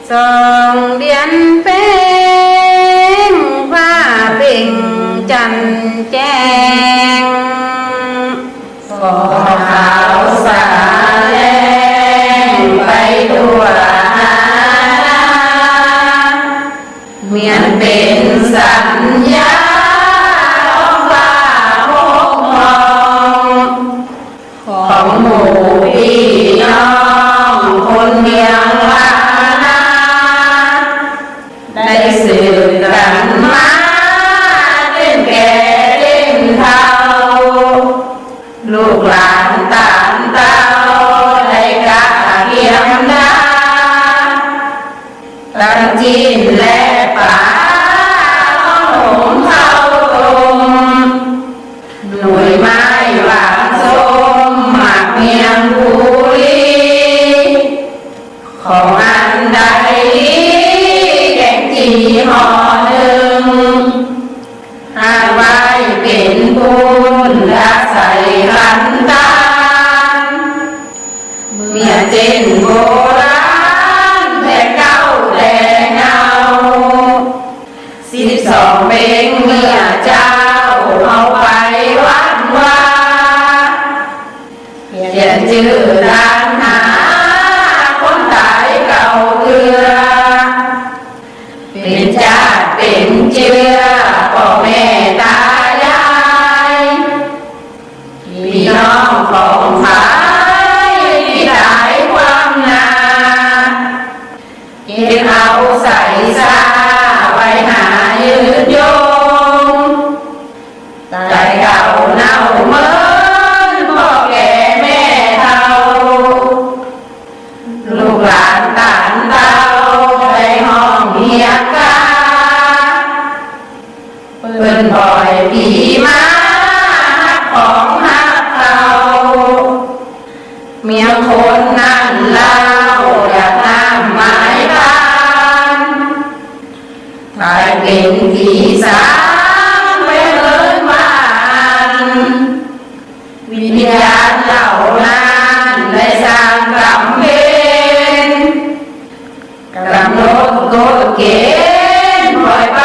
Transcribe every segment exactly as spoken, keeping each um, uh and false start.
ส่องเดือนเพ็ญ ฟ้าเปล่งจันทร์แจ้ง ส่อขาวสาแดงไปทั่วหานา เหมือนเป๋นสัญญาออกฟ้าหกห้อง ของหมู่ปี้น้องคนเมืองล้านนา ได้สืบกั๋นมาเต้นแก่เต้นเฒ่า ลูกหลานต๋านเต้าได้กะเกียมดา ตังจีนและป๋า ข้าวหนมข้าวต้ม หน่วยไม้หวานส้ม หมากเมียงภูรี ของอันใดดี แก๋งจี่ห่อนึ่ง อันไว้เป๋นปูน อาศัยขันตาน เมื่อเจ้นโบราณแต่เก่าแต่เก่า สิบสองเป๋งเมื่อเจ๊าเอาไปวัดวา เขียนจื้อต๋ามหาคนต๋ายเก่าเกือ เป๋นจ้าดเป๋นเจื้อ ป้อแม่ต๋ายาย ปี้น้องของใผตี้ต๋ายความหน้า เก็บเอาใส่ซ่าไว้หายืนยง ต๋ายเก่าเน่าเมิน ป้อแก่แม่เฒ่า ลูกหลานต๋านเต้าได้ฮ้องเฮียกา เปิ้นบ่อยปี้มาฮับของฮับเข่า เมียคนนั้นเล่าอยากห้ามหมายปาน ก๋ายเป๋นปี๋สางไปเมินบ้าน วิญญาณเหล่านั้นได้สร้างกรรมเวร ก๋ำหนดกฎเก๋ณฑ์ปล่อยไป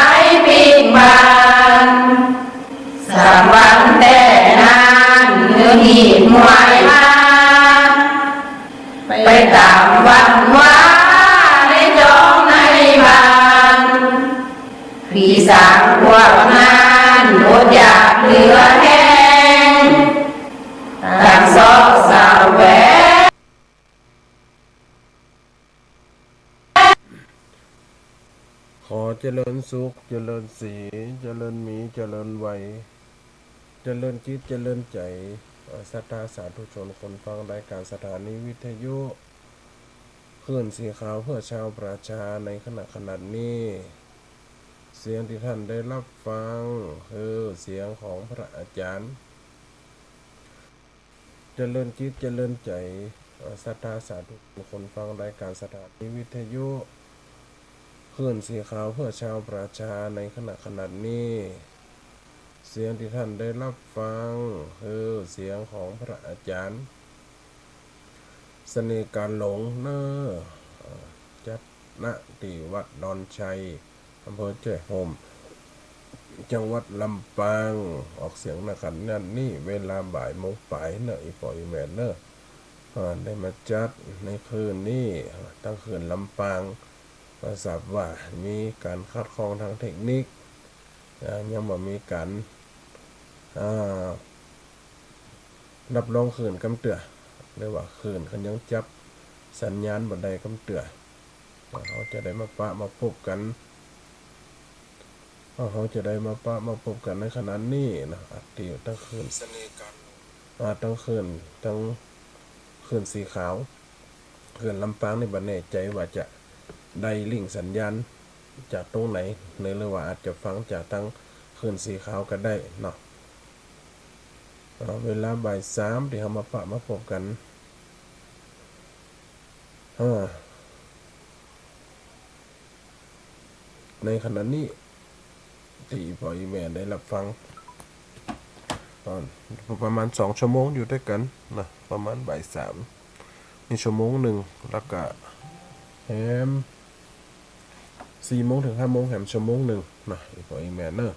ปิ้งบ้าน สามวันแต่นั้นหื้อหีบหมายมา ไปต๋ามวันวาในจองในบ้าน ปี๋สางพวกนั้นอดอยากเหลือแฮง ต่างเซาะแสวง ขอเจริญสุข เจริญศรี เจริญมี เจริญวัย เจริญจิต เจริญใจ๋ เอ่อ ศรัทธาสาธุชนคนฟังรายก๋านสถานีวิทยุ คลื่นสีขาวเพื่อชาวประชา ในขณะขนาดนี้ เสียงตี้ต้านได้ฮับฟัง คือเสียงของพระอาจ๋ารย์ เจริญจิต เจริญใจ๋ เอ่อ ศรัทธาสาธุชนคนฟังรายก๋านสถานีวิทยุ คลื่นสีขาวเพื่อชาวประชา ในขณะขนาดนี้ เสียงตี้ต้านได้ฮับฟัง คือเสียงของพระอาจ๋ารย์เสน่ห์ก๋านหลงเน่อ เอ่อ จัด ณ ตี้วัดดอนชัย อำเภอจ้วยโฮม จังหวัดลำปาง ออกเสียงในขณะนี้ เวลาบ่ายโมงป๋ายเน่อ อี่ป้ออี่แม่เน่อ อ่า ได้มาจัดในคืนนี้ อ่า ตางคืนลำปาง ก็ทราบว่ามีก๋านขัดข้องตางเทคนิค อ่า ยังบ่มีก๋าน อ่า ฮับรองคลื่นกำเตื้อ หรือว่าคลื่นก็ยังจับสัญญาณบ่ได้กำเตื้อ เฮาจะได้มาปะมาปบกั๋น เฮาจะได้มาปะมาปบกั๋นในขณะนี้นะ อัดตี้ตางคลื่น อ่า ตางคลื่น ตางคลื่นสีขาว คลื่นลำปางนี่บ่แน่ใจ๋ว่าจะได้ลิงก์สัญญาณจากตรงไหน หรือ หรือว่าอาจจะฟังจากตางคลื่นสีขาวก็ได้เนาะ อ่า เวลาบ่ายสามตี้เฮามาปะมาปบกั๋น อ่า ในขณะนี้ ตี้ป้ออี่แม่ได้ฮับฟัง ตอนประมาณสองชั่วโมงอยู่ตวยกั๋นนะ ประมาณบ่ายสาม นี่ชั่วโมงนึ่ง แล้วก็แถม สี่โมงเถิงห้าโมงแหมชั่วโมงนึ่งเนาะ อีพ่ออีแม่เนาะ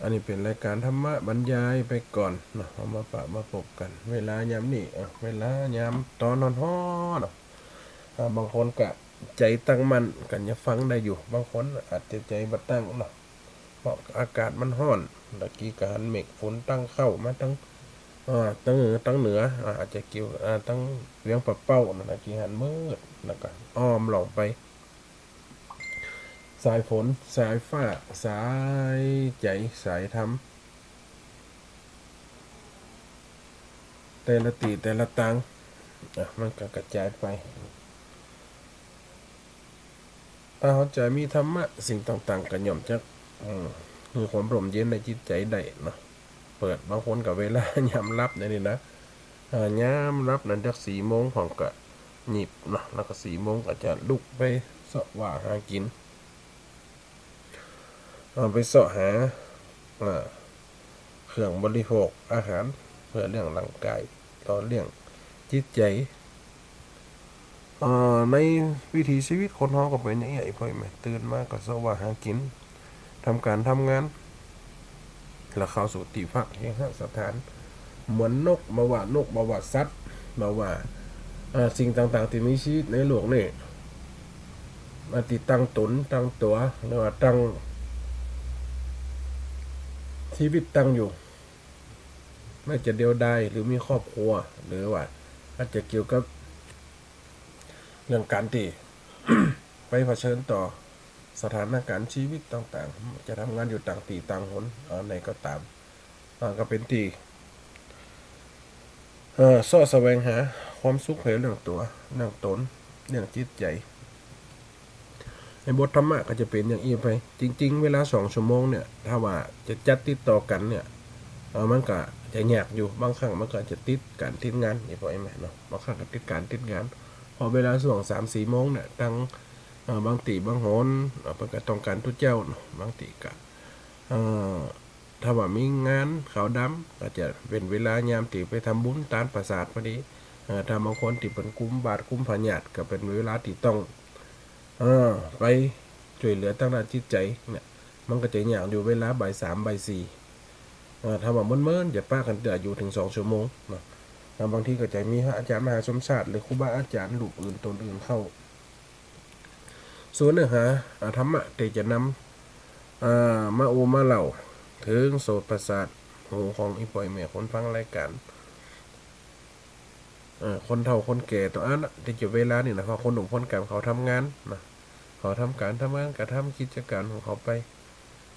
อันนี้เป๋นรายก๋านธรรมะบรรยายไปก่อนเนาะ เฮามาปะมาปบกั๋น เวลายามนี้ อ่ะ เวลายามต๋อนฮ้อนๆ เนาะ อ่า บางคนก็ใจ๋ตั้งมั่นกั๋นจะฟังได้อยู่ บางคนอาจจะใจ๋บ่ตั้งเนาะ เพราะอากาศมันฮ้อน ตะกี้ก็หันเมฆฝนตั้งเข้ามาตัง อ่า ตัง ตังเหนือ อ่า อาจจะเกี่ยว อ่า ตังเวียงป่าเป้านะ ตะกี้หันมืด แล้วก็อ้อมล่องไป สายฝน สายฟ้า สายใจ๋ สายธรรม แต่ละตี้แต่ละตาง อ่ะ มันก็กระจ๋ายไป ถ้าเฮาใจ๋มีธรรมะ สิ่งต่างๆ ก็ย่อมจะ อืม มีความร่มเย็นในจิตใจ๋ได้เนาะ เปิด บางคนก็เวลายามหลับเนี่ยนี่นะ อ่า ยามหลับนั้นจักสี่โมงพ่องก็หยิบเนาะ แล้วก็สี่โมงก็จะลุกไปเซาะว่าหากิ๋น อ่า ไปเซาะหา อ่า เครื่องบริโภคอาหาร เพื่อเลี้ยงร่างก๋าย หล่อเลี้ยงจิตใจ๋ เอ่อ ในวิถีชีวิตคนเฮาก็เป๋นอย่างอี้ อีพ่อแม่ ตื่นมาก็เซาะว่าหากิ๋น ทำก๋านทำงาน แล้วเข้าสู่ตี้พักเคหสถาน เหมือนนก บ่ว่านก บ่ว่าสัตว์ บ่ว่า เอ่อ สิ่งต่างๆ ตี้มีชีวิตในโลกนี้ อ่า ตี้ตั้งต๋น ตั้งตั๋ว หรือว่าตั้ง ชีวิตตั้งอยู่ แม้จะเดียวดาย หรือมีครอบครัว หรือว่าอาจจะเกี่ยวกับเรื่องก๋านตี้ ไปเผชิญต่อสถานก๋ารณ์ชีวิตต่างๆ จะทำงานอยู่ต่างตี้ต่างหน อ่า ไหนก็ต๋าม อ่า ก็เป๋นตี้ เอ่อ เซาะแสวงหาความสุขให้เรื่องตั๋ว เรื่องต๋น เรื่องจิตใจ๋ ในบทธรรมะก็จะเป๋นอย่างอี้ไป จริงๆ เวลาสองชั่วโมงเนี่ย ถ้าว่าจะจัดติดต่อกั๋นเนี่ย เอ่อ มันก็จะยากอยู่ บางครั้งมันก็จะติดก๋านติดงาน นี่พ่อแม่เนาะ บางครั้งก็ติดก๋านติดงาน เพราะเวลาช่วงสามสี่โมงเนี่ย ตัง เอ่อ บางตี้บางหน เอ่อ เปิ้นก็ต้องก๋านตุ๊เจ้าเนาะ บางตี้ก็ เอ่อ ถ้าว่ามีงานขาวดำ ก็จะเป๋นเวลายามตี้ไปทำบุญตานประสาทพอดี เอ่อ ถ้าบางคนตี้เปิ้นกุมบาตรกุมผญาติ ก็เป๋นเวลาตี้ต้อง เอ่อ ไปจ้วยเหลือตางด้านจิตใจ๋เนี่ย มันก็จะยากอยู่เวลาบ่ายสามบ่ายสี่ เอ่อ ถ้าว่าเมินๆ จะปะกั๋นเตื้ออยู่เถิงสองชั่วโมงเนาะ แล้วบางทีก็จะมีพระอาจ๋ารย์มหาสมชาติ หรือครูบาอาจ๋ารย์รูปอื่นต๋นอื่นเข้า ส่วนเนื้อหา อ่า ธรรมะตี้จะนำ อ่า มาอู้มาเล่า เถิงโสตประสาทหูของอี่ป้ออี่แม่คนฟังรายก๋าน เอ่อ คนเฒ่าคนแก่ตางอั้นน่ะ ตี้จะเวลานี่นะ เพราะคนหนุ่มคนแก่เขาทำงานนะ เขาทำก๋านทำงาน ก็ทำกิจก๋านของเขาไป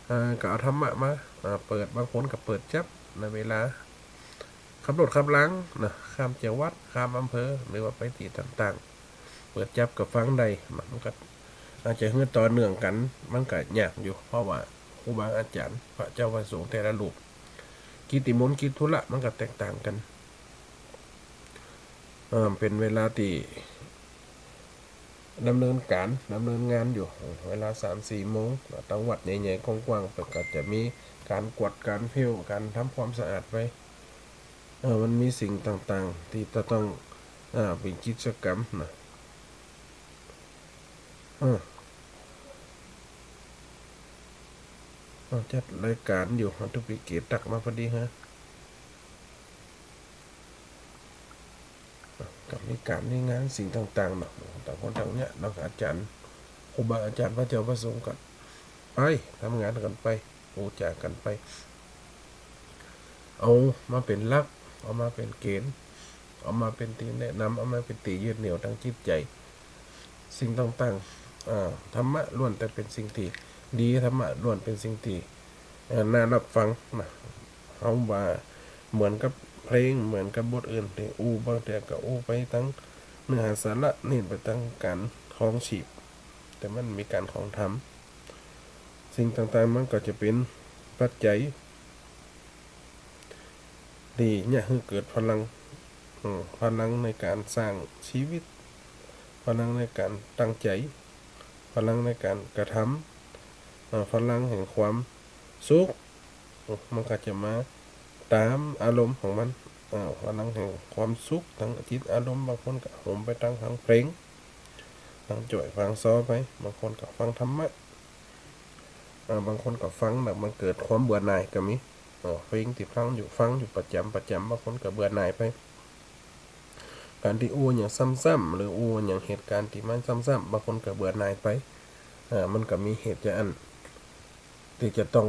อ่า ก็เอาธรรมะมา อ่า เปิด บางคนก็เปิดจั๊บในเวลา ขับรถขับลางนะ ข้ามจังหวัด ข้ามอำเภอ หรือว่าไปตี้ต่างๆ เปิดจั๊บก็ฟังได้ มันก็อาจจะหื้อต่อเนื่องกั๋น มันก็ยากอยู่ เพราะว่าครูบาอาจ๋ารย์ พระเจ้าพระสงฆ์แต่ละรูป กิจนิมนต์กิจธุระมันก็แตกต่างกั๋น เอ่อ เป๋นเวลาตี้ ดำเนินก๋าน ดำเนินงานอยู่ เวลาสามสี่โมง ตางวัดใหญ่ๆ กว้างๆ เปิ้นก็จะมีก๋านกวาด ก๋านเผี้ยว ก๋านทำความสะอาดไป เอ่อ มันมีสิ่งต่างๆ ตี้จะต้อง อ่า เป๋นกิจกรรมนะ เออ เอ้า จัดรายก๋านอยู่ ทุกปีเกตตักมาพอดีฮะ กับมีก๋านมีงานสิ่งต่างๆ เนาะ ต่างคนต่างเนี่ยเนาะ อาจ๋ารย์ ครูบาอาจ๋ารย์ พระเจ้าพระสงฆ์ก็ไป ทำงานกั๋นไป ปู๋จ๋ากั๋นไป เอามาเป๋นหลัก เอามาเป๋นเก๋ณฑ์ เอามาเป๋นตี้แนะนำ เอามาเป๋นตี้ยึดเหนี่ยวตางจิตใจ๋ สิ่งต่างๆ อ่า ธรรมะล้วนแต่เป๋นสิ่งตี้ดี ธรรมะล้วนเป๋นสิ่งตี้ เอ่อ น่าฮับฟังนะ เฮาว่าเหมือนกับเพลง เหมือนกับบทอื่นตี้อู้ บางเตื้อก็อู้ไปตางเนื้อหาสาระ เน้นไปตางก๋านครองชีพ แต่มันมีก๋านครองธรรม สิ่งต่างๆ มันก็จะเป๋นปัจจัย ตี้เยียะหื้อเกิดพลัง อืม พลังในก๋านสร้างชีวิต พลังในก๋านตั้งใจ๋ พลังในก๋านกระทำ เอ่อ พลังแห่งความสุข อืม มันก็จะมาต๋ามอารมณ์ของมัน เอ่อ พลังแห่งความสุขตางจิตอารมณ์ บางคนก็โหมไปตางฟังเพลง ฟังจ้อยฟังซ้อไป บางคนก็ฟังธรรมะ เอ่อ บางคนก็ฟังแล้วมันเกิดความเบื่อหน่ายก็มี เอ่อ เพลงตี้ฟังอยู่ ฟังอยู่ประจ๋ำประจ๋ำ บางคนก็เบื่อหน่ายไป ก๋านตี้อู้หยังซ้ำๆ หรืออู้หยังเหตุก๋ารณ์ตี้มันซ้ำๆ บางคนก็เบื่อหน่ายไป เอ่อ มันก็มีเหตุจะอั้น ตี้จะต้อง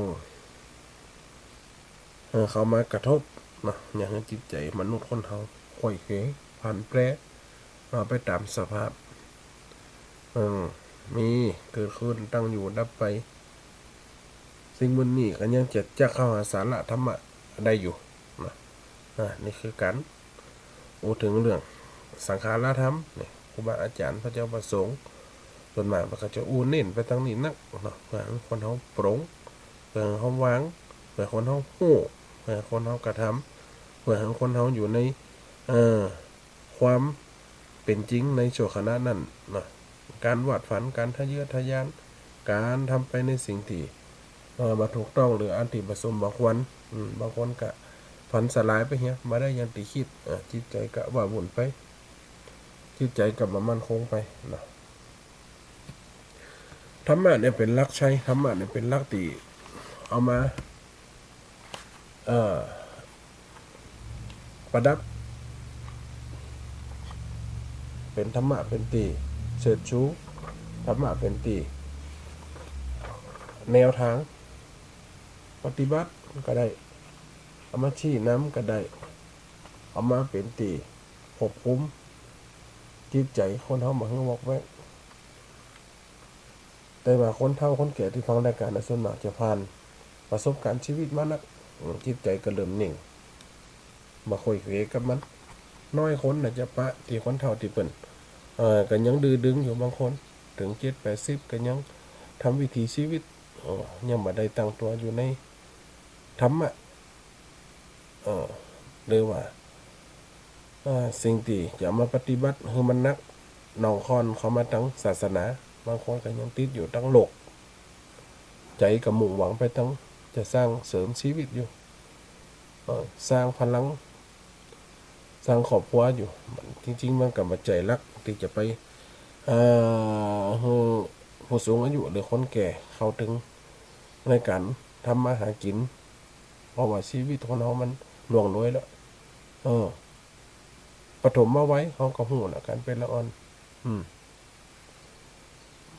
เอ่อ เข้ามากระทบเนาะ เยียะหื้อจิตใจ๋มนุษย์คนเฮาไขว้เขว ผันแปร เอ่อ ไปต๋ามสภาพ เออ มีเกิดขึ้น ตั้งอยู่ ดับไป สิ่งหมู่นี้ก็ยังจะจักเข้าหาสาระธรรมะได้อยู่นะ อ่า นี่คือก๋านอู้เถิงเรื่องสังขารธรรมเนี่ย ครูบาอาจ๋ารย์พระเจ้าประสงค์ ส่วนมากเปิ้นก็จะอู้เน้นไปตางนี้นักเนาะ เปื้อหื้อคนเฮาปลง เปื้อหื้อเฮาวาง เปื้อคนเฮาฮู้ เปื้อหื้อคนเฮากระทำ เปื้อหื้อคนเฮาอยู่ใน เอ่อ ความเป๋นจริงในชั่วขณะนั้นนะ ก๋านวาดฝัน ก๋านทะเยอทะยาน ก๋านทำไปในสิ่งตี้ เอ่อ บ่ถูกต้อง หรืออันตี้บ่สมบ่ควร อืม บางคนก็ฝันสลายไปเหีย บ่ได้อย่างตี้กึ๊ด เอ่อ จิตใจ๋ก็ว้าวุ่นไป จิตใจ๋ก็บ่มั่นคงไปนะ ธรรมะเนี่ยเป๋นหลักชัย ธรรมะเนี่ยเป๋นหลักตี้เอามา เอ่อ ประดับ เป๋นธรรมะเป๋นตี้เชิดชู ธรรมะเป๋นตี้แนวตางปฏิบัติก็ได้ เอามาชี้นำก็ได้ เอามาเป๋นตี้ควบคุมจิตใจ๋คนเฮาบ่หื้อวอกแวก แต่ว่าคนเฒ่าคนแก่ตี้ฟังรายก๋านน่ะ ส่วนมากจะผ่านประสบก๋ารณ์ชีวิตมานัก อืม จิตใจ๋ก็เริ่มนิ่ง บ่ไขว้เขวกับมัน น้อยคนน่ะจะปะตี้คนเฒ่าตี้เปิ้น เอ่อ ก็ยังดื้อดึงอยู่ บางคนเถิงเจ็ดแปดสิบก็ยังทำวิถีชีวิต เอ่อ ยังบ่ได้ตั้งตั๋วอยู่ในธรรมะ เอ่อ หรือว่า เอ่อ สิ่งตี้จะเอามาปฏิบัติหื้อมันหนักหน่วงข้อนเข้ามาตางศาสนา บางคนก็ยังติดอยู่ตางโลก ใจ๋ก็มุ่งหวังไปตางจะสร้างเสริมชีวิตอยู่ เอ่อ สร้างพลัง สร้างครอบครัวอยู่ มัน จริงๆ มันก็บ่ใจ้หลักตี้จะไป เอ่อ หื้อผู้สูงอายุหรือคนแก่เข้าเถิงในก๋านทำมาหากิ๋น เพราะว่าชีวิตคนเฮามันล่วงโรยแล้ว เออ ปฐมวัยเฮาก็ฮู้แล้ว ก๋านเป๋นละอ่อน อืม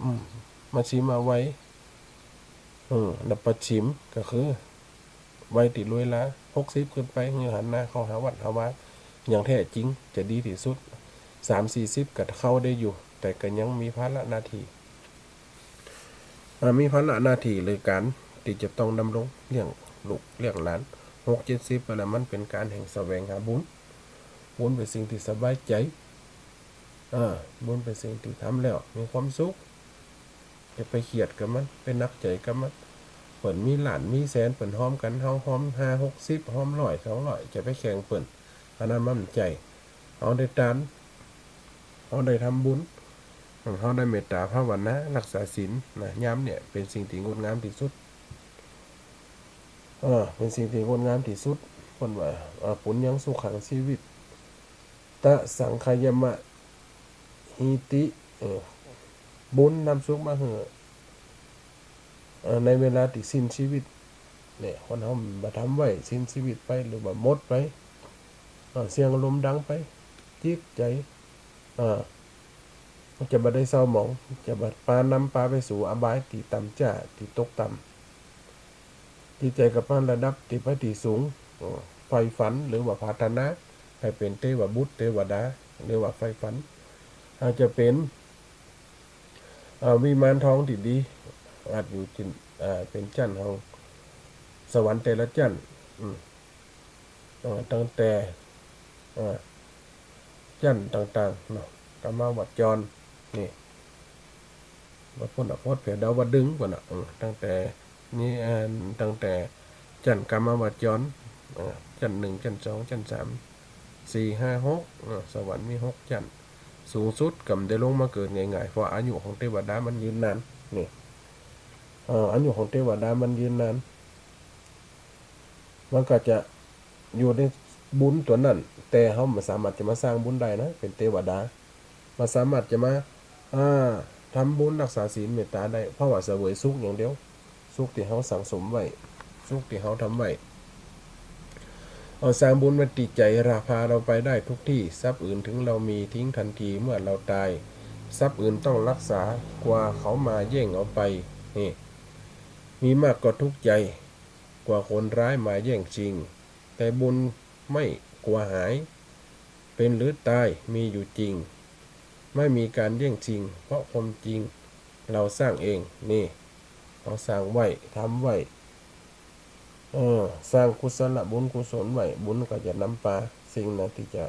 อืม มัชฌิมวัย เออ แล้วปัจฉิมก็คือวัยตี้โรยหลา หกสิบขึ้นไป หื้อหันหน้าเข้าหาวัดหาวา อย่างแท้จริงจะดีตี้สุด สามสี่สิบก็เข้าได้อยู่ แต่ก็ยังมีภาระหน้าตี้ อ่า มีภาระหน้าตี้หรือก๋านตี้จะต้องดำรงเลี้ยงลูกเลี้ยงหลาน หกเจ็ดสิบไปแล้ว มันเป๋นก๋านแห่งแสวงหาบุญ บุญเป๋นสิ่งตี้สบายใจ๋ อ่า บุญเป๋นสิ่งตี้ทำแล้วมีความสุข จะไปเคียดกับมัน ไปหนักใจ๋กับมัน เปิ้นมีล้านมีแสน เปิ้นฮอมกั๋น เฮาฮอมห้าหกสิบ ฮอมร้อยสองร้อย จะไปแข่งเปิ้น อันนั้นมันบ่ใจ้ เฮาได้ตาน เฮาได้ทำบุญ เฮาได้เมตต๋าภาวนา รักษาศีลนะ ยามเนี่ยเป๋นสิ่งตี้งดงามตี้สุด เออ เป๋นสิ่งตี้งดงามตี้สุด เปิ้นว่า เอ่อ ปุญญังสุขัง ชีวิตตะสังขยมะหิติ เออ บุญนำสุขมาหื้อ เอ่อ ในเวลาตี้สิ้นชีวิต เนี่ย คนเฮาบ่ทำไว้ สิ้นชีวิตไป หรือว่าหมดไป เอ่อ เสียงลมดังไป จิตใจ๋ เอ่อ จะบ่ได้เศร้าหมอง จะบ่ปา นำปาไปสู่อบายตี้ต่ำจ๊า ตี้ตกต่ำ จิตใจ๋ก็ปานระดับตี้ไปตี้สูง เอ่อ ใฝ่ฝันหรือว่าผาถนาหื้อเป๋นเตวบุตรเตวดา หรือว่าใฝ่ฝัน อาจจะเป๋น เอ่อ วิมานทองตี้ดี อาจอยู่จิ่น เอ่อ เป๋นจั๊นของสวรรค์แต่ละจั๊น อืม เอ่อ ตั้งแต่ เอ่อ จั๊นต่างๆ เนาะ กามาวจร นี่ ว่าพุ้นน่ะ โพธิ์แผดดาวดึงส์พุ้นน่ะ เออ ตั้งแต่นี่ เอ่อ ตั้งแต่จั๊นกามาวจร เอ่อ จั๊นหนึ่ง จั๊นสอง จั๊นสาม สี่ ห้า หก เอ่อ สวรรค์มีหกจั๊น สูงสุดก็บ่ได้ลงมาเกิดง่ายๆ เพราะอายุของเตวดามันยืนนาน นี่ เอ่อ อายุของเตวดามันยืนนาน มันก็จะอยู่ในบุญตั๋วนั้น แต่เฮาบ่สามารถจะมาสร้างบุญได้นะ เป๋นเตวดา บ่สามารถจะมา อ่า ทำบุญรักษาศีลเมตตาได้ เพราะว่าเสวยสุขอย่างเดียว สุขตี้เฮาสั่งสมไว้ สุขตี้เฮาทำไว้ เอาสร้างบุญไว้ตี้ใจ๋ รา พาเราไปได้ทุกตี้ ทรัพย์อื่นถึงเรามี ทิ้งทันทีเมื่อเราตาย ทรัพย์อื่นต้องรักษา กลัวเขามาแย่งเอาไป นี่ มีมากก็ทุกข์ใจ กลัวคนร้ายมาแย่งชิง แต่บุญไม่กลัวหาย เป็นหรือตายมีอยู่จริง ไม่มีการแย่งชิง เพราะความจริงเราสร้างเอง นี่ เฮาสร้างไว้ ทำไว้ เออ สร้างกุศลบุญกุศลไว้ บุญก็จะนำปาสิ่งนั้นตี้จะ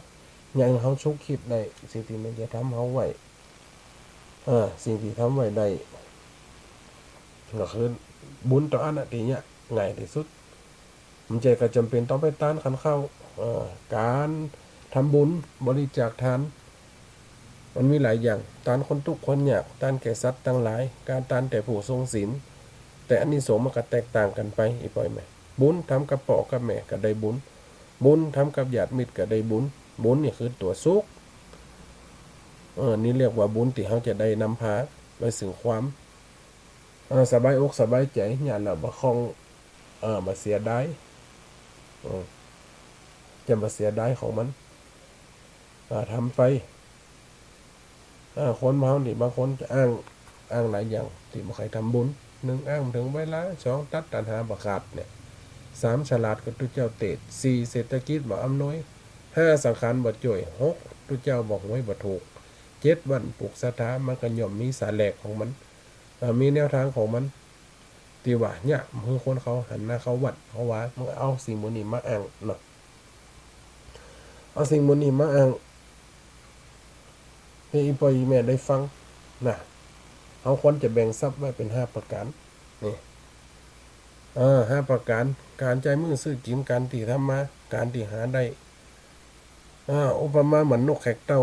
ยังเฮาชุกคิดได้ สิ่งตี้มันจะทำเฮาไว้ เออ สิ่งตี้ทำไว้ได้ ก็คือบุญตั๋วอั้นน่ะ ตี้เยียะง่ายตี้สุด บ่ใจ้ก็จ๋ำเป๋นต้องไปตานขันข้าว เอ่อ ก๋านทำบุญบริจาคตาน มันมีหลายอย่าง ตานคนตุ๊กข์คนยาก ตานแก่สัตว์ตังหลาย ก๋านตานแด่ผู้ทรงศีล แต่อานิสงส์มันก็แตกต่างกั๋นไป อีป้ออีแม่ บุญทำกับป้อกับแม่ก็ได้บุญ บุญทำกับญาติมิตรก็ได้บุญ บุญนี่คือตั๋วสุข เออ นี่เรียกว่าบุญตี้เฮาจะได้นำพาไปเถิงความ เออ สบายอกสบายใจ๋ เยียะแล้วบ่คล่อง เออ บ่เสียดาย เออ จะบ่เสียดายของมัน เออ ทำไป เออ คนเฮานี่บางคนจะอ้าง อ้างหลายอย่างตี้บ่ใค่ทำบุญ นึ่ง อ้างบ่เถิงเวลา สอง ตัดตัณหาบ่ขาดเนี่ย สาม ฉลาดกว่าตุ๊เจ้าเตศ สี่ เศรษฐกิจบ่อำนวย ห้า สังขารบ่จ้วย หก ตุ๊เจ้าบอกหวยบ่ถูก เจ็ด วันปลุกศรัทธา มันก็ย่อมมีสาแหรกของมัน เอ่อ มีแนวตางของมัน ตี้ว่าเยียะ หื้อคนเขาหันหน้าเข้าวัดเข้าวา มันก็เอาสิ่งหมู่นี้มาอ้างเนาะ เอาสิ่งหมู่นี้มาอ้าง หื้ออีป้ออีแม่ได้ฟังนะ เฮาควรจะแบ่งทรัพย์ไว้เป๋นห้าประก๋าน นี่ เออ ห้าประก๋าน ก๋านใจ๊มือซื้อกิ๋น ก๋านตี้ทำมา ก๋านตี้หาได้ อ่า อุปมาเหมือนนกแขกเต้า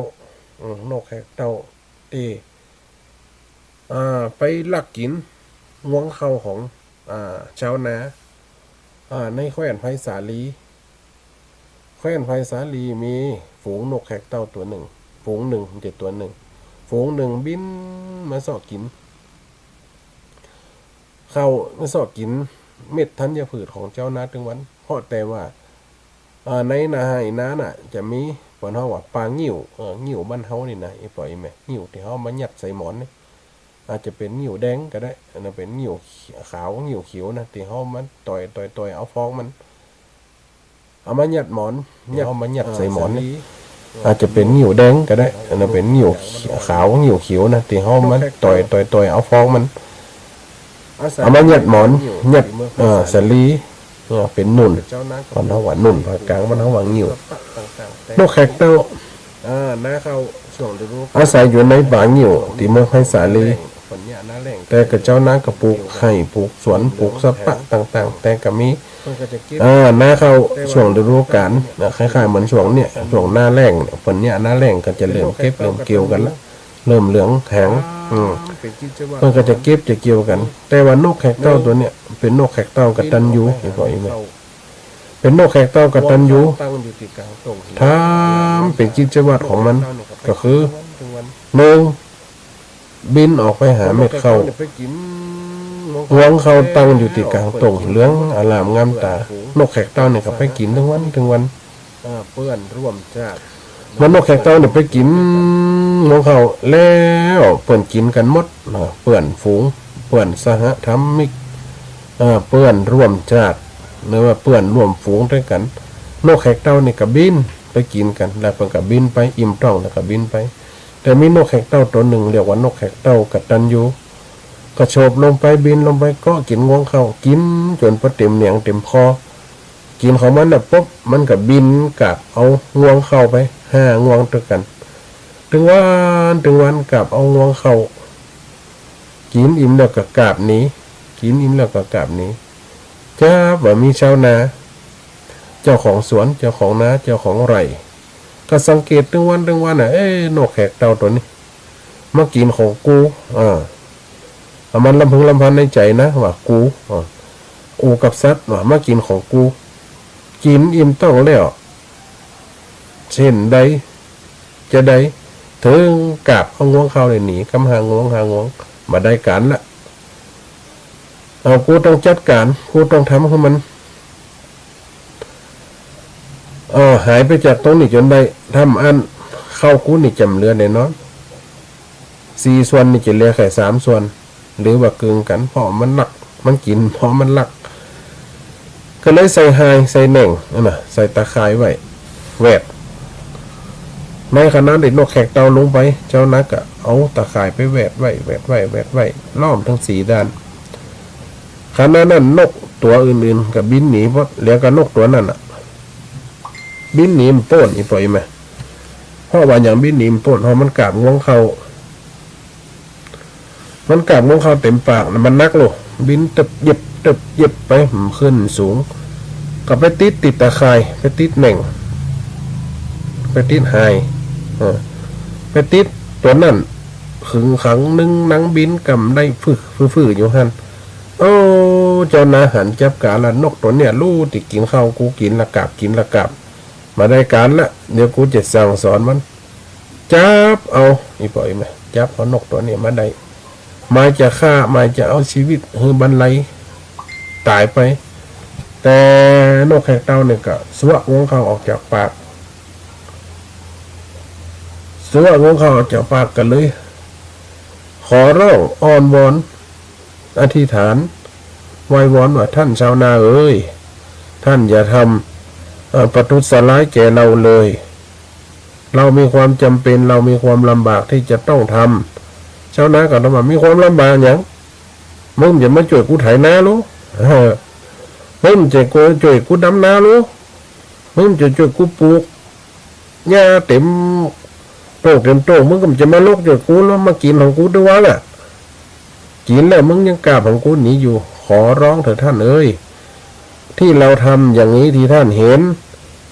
อืม นกแขกเต้าตี้ อ่า ไปลักกิ๋นงวงข้าวของ อ่า จาวนา อ่า ในแคว้นไพศาลี แคว้นไพศาลีมีฝูงนกแขกเต้าตั๋วนึ่ง ฝูงนึ่ง บ่ใจ้ตั๋วนึ่ง ฝูงนึ่งบินมาเซาะกิ๋นข้าว มาเซาะกิ๋นเม็ดธัญพืชของจาวนาตึงวัน เพราะแต่ว่า อ่า ในนาไฮ่นาน่ะ จะมี เปิ้นฮ้องว่าปลางิ้ว เออ งิ้วบ้านเฮานี่นะ อีป้ออีแม่ งิ้วตี้เฮามายัดใส่หมอนนี่ อาจจะเป๋นงิ้วแดงก็ได้ อันนั้นเป๋นงิ้วขาว งิ้วเขียวนะ ตี้เฮามาต่อย ต่อย ต่อยเอาฟองมัน เอามายัดหมอน ยัด เอามายัดใส่หมอนนี่ อาจจะเป๋นงิ้วแดงก็ได้ อันนั้นเป๋นงิ้วขาว งิ้วเขียวนะ ตี้เฮามาต่อย ต่อย ต่อยเอาฟองมัน เอามายัดหมอน ยัด เอ่อ สาลี เออ เป๋นนุ่น บ้านเฮาว่านุ่น ภาคกลางบ้านเฮาว่างิ้ว นกแขกเต้า อาศัยอยู่ในป่างิ้วตี้เมืองไพศาลี แต่ก็จาวนาก็ปลูกไฮ่ ปลูกสวน ปลูกสะปะต่างๆ แต่ก็มี เออ นาข้าวช่วงฤดูกาลนะ คล้ายๆ เหมือนช่วงเนี้ย ช่วงหน้าแล้งเนี่ย เปิ้นเยียะหน้าแล้งก็จะเริ่มเก็บ เริ่มเกี่ยวกั๋นละ เริ่มเหลืองแหง อืม เปิ้นก็จะเก็บจะเกี่ยวกั๋น แต่ว่านกแขกเต้าตั๋วเนี้ย เป๋นนกแขกเต้ากตัญญู อีป้ออีแม่ เป๋นนกแขกเต้ากตัญญู ทำเป๋นกิจวัตรของมัน ก็คือ นึ่ง บินออกไปหาเม็ดข้าว งวงข้าวตั้งอยู่ตี้ก๋างต้ง เหลืองอร่ามงามต๋า นกแขกเต้าเนี่ยก็ไปกิ๋นตึงวันตึงวัน เมื่อนกแขกเต้าเนี่ยไปกิ๋นงวงข้าวแล้วเปิ้นกิ๋นกั๋นหมด เปื้อนฝูง เปื้อนสหธรรมิก เปื้อนร่วมชาติ หรือว่าเปื้อนร่วมฝูงตวยกั๋น นกแขกเต้าเนี่ยก็บินไปกิ๋นกั๋น แล้วเปิ้นก็บินไป อิ่มต๊องแล้วก็บินไป แต่มีนกแขกเต้าตั๋วนึ่ง เรียกว่านกแขกเต้ากตัญญู ก็โฉบลงไป บินลงไปเกาะกิ๋นงวงข้าว กิ๋นจ๋นปอเต๋มเหนียงเต๋มคอ กิ๋นของมันน่ะปุ๊บ มันก็บินกาบเอางวงข้าวไป ห้างวงตวยกั๋น ตึงวันตึงวันกาบเอางวงข้าว กิ๋นอิ่มแล้วก็กาบหนี กิ๋นอิ่มแล้วก็กาบหนี จ๊าบว่ามีจาวนา เจ้าของสวน เจ้าของนา เจ้าของไฮ่ ก็สังเกตตึงวันตึงวันน่ะ เอ๊ะ นกแขกเต้าตั๋วนี้ มากิ๋นของกู เออ มันลำพึงลำพันในใจ๋นะ ว่ากู เออ อู้กับสัตว์ว่า มากิ๋นของกู กิ๋นอิ่มต๊องแล้ว เส้นใด จะใด เถิงกาบเข้างวงเข้าเลยหนี กำหางวงหางวง บ่ได้ก๋านละ เอา กูต้องจัดก๋าน กูต้องทำหื้อมัน เอ่อ หายไปจากตรงนี้จ๋นได้ ถ้าบ่อั้นเข้ากูนี่จ๋ำเหลือแน่นอน สี่ส่วนนี่จะเหลือแค่สามส่วน หรือว่าเกิ่งกั๋น เพราะมันลัก มันกิ๋น เพราะมันลัก ก็เลยใส่ห่าย ใส่แหน่ง นั่นน่ะ ใส่ตาข่ายไว้ แหวด ในขณะตี้นกแขกเต้าลงไป เจ้านาก็เอาตาข่ายไปแหวดไว้ แหวดไว้ แหวดไว้ ล้อมตึงสี่ด้าน ขณะนั้นนกตั๋วอื่นๆ ก็บินหนีหมด เหลือก็นกตั๋วนั้นน่ะ บินหนีบ่ป๊น อี่ป้ออี่แม่ เพราะว่าหยังบินหนีบ่ป๊น เพราะมันกาบงวงเข้า มันกาบงวงเข้าเต็มปากน่ะ มันหนักโล บินเติบเย็บ เติบเย็บไป มันขึ้นสูง ก็ไปติด ติดตาข่าย ไปติดแหน่ง ไปติดห่าย เออ ไปติดตั๋วนั้น ขึงขังนึ่งหนังบินกำได้ ฟึ่ ฟึ่ ฟึ่ อยู่หั้น โอ้ เจ้านาหันจับก๋านละ นกตั๋วเนี่ย ฮู้ตี้กิ๋นข้าวกู กิ๋นละกาบ กิ๋นละกาบ บ่ได้ก๋านละ เดี๋ยวกูจะสั่งสอนมัน จับเอา อี่ป้ออี่แม่ จับเอานกตั๋วเนี่ยมาได้ หมายจะฆ่า หมายจะเอาชีวิตหื้อบรรลัยต๋ายไป แต่นกแขกเต้าเนี่ยก็สวะงวงเข้าออกจากปาก สวะงวงเข้าออกจากปากก็เลย ขอร้องอ้อนวอน อธิษฐาน ไหว้วอนว่า ท่านชาวนาเอ๋ย ท่านอย่าทำ เอ่อ ประทุษร้ายแก่เราเลย เรามีความจ๋ำเป๋น เรามีความลำบากตี้จะต้องทำ ชาวนาก็ถามว่า มีความลำบากหยัง มึงจะมาจ้วยกูไถนาโล เออ มึงจะจ้วยกูดำนาโล มึงจะจ้วยกูปลูกหญ้าเต๋มโต้งเต๋มโต้ง มึงก็จะมาลกจ้วยกูโล มากิ๋นของกูตึงวันละ กิ๋นแล้วมึงยังกาบของกูหนีอยู่ ขอร้องเถอะท่านเอ๋ย ที่เราทำอย่างนี้ที่ท่านเห็น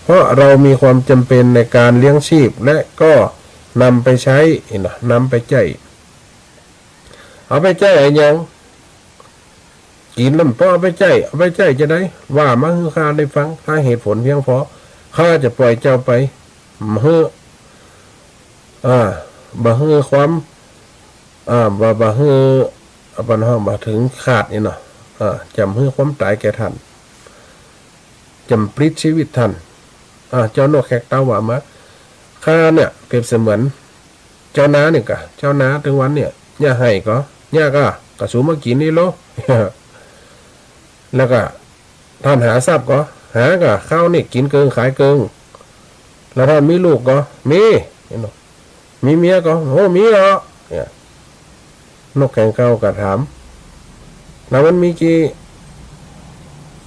เพราะเรามีความจ๋ำเป๋นในก๋านเลี้ยงชีพ และก็นำไปใจ๊ หันก่อ นำไปใจ๊ เอาไปใจ๊อะหยัง กิ๋นแล้วบ่เอาไปใจ๊ เอาไปใจ๊จาใด ว่ามาหื้อข้าได้ฟัง ถ้าเหตุผลเพียงพอ ข้าจะป่อยเจ้าไป บ่หื้อ อ่า บ่หื้อความ อ่า บ่ บ่หื้อ อ่า บ่หื้อ บ่เถิงขาดนี่เนาะ อ่า จ๋ำหื้อความต๋ายแก่ท่าน จ๋ำปลิดชีวิตท่าน อ่า เจ้านกแขกเต้าว่ามา ข้าเนี่ยเปรียบเสมือน เจ้านานี่ก่อ เจ้านาตึงวันเนี่ย หญ้าไฮ่ก่อ หญ้าก่อ ก็สูมากิ๋นนี่โล แล้วก็ ท่านหาทรัพย์ก่อ หาก่อ ข้าวนี่กิ๋นเกิ่งขายเกิ่ง แล้วท่านมีลูกก่อ มี หันก่อ มีเมียก่อ โอ้ มีเหรอ เนี่ย นกแขกเต้าก็ถาม แล้วมันมีกี่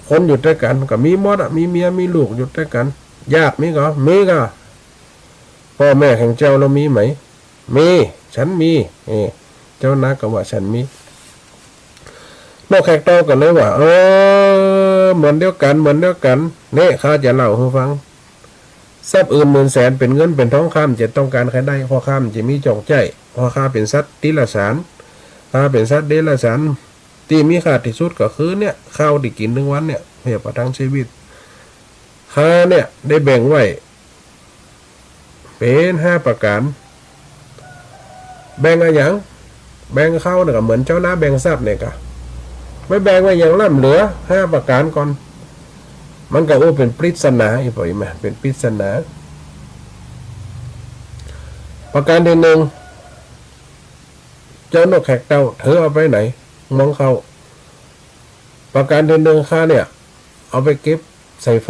คนอยู่ตวยกั๋น ก็มีหมดอะ มีเมียมีลูกอยู่ตวยกั๋น ญาติมีก่อ มีก่อ ป้อแม่ของเจ้าลาวมีไหม มี ฉันมี เออ เจ้านาก็ว่าฉันมี นกแขกเต้าก็เลยว่า เออ เหมือนเดียวกั๋น เหมือนเดียวกั๋น เนี่ย ข้าจะเล่าหื้อฟัง ทรัพย์อื่นหมื่นแสน เป๋นเงินเป๋นทอง ข้าบ่จะต้องก๋านใค่ได้ เพราะข้าบ่จะมีจ้องใจ๊ เพราะข้าเป๋นสัตว์ติรัจฉาน ข้าเป๋นสัตว์เดรัจฉาน ตี้มีค่าตี้สุดก็คือเนี่ย ข้าวตี้กิ๋นตึงวันเนี่ย เพื่อประทังชีวิต ข้าเนี่ยได้แบ่งไว้ เป๋นห้าประก๋าน แบ่งอะหยัง แบ่งข้าวเนี่ยก่อ เหมือนเจ้านาแบ่งทรัพย์เนี่ยก่อ ไปแบ่งไว้อย่างล้ำเหลือ ห้าประก๋านก่อน มันก็อู้เป๋นปริศนา อี่ป้ออี่แม่ เป๋นปริศนา ประก๋านตี้นึ่ง เจ้านกแขกเต้า เธอเอาไปไหน มองเข้า ประก๋านตี้นึ่ง ข้าเนี่ย เอาไปเก็บใส่ไฟ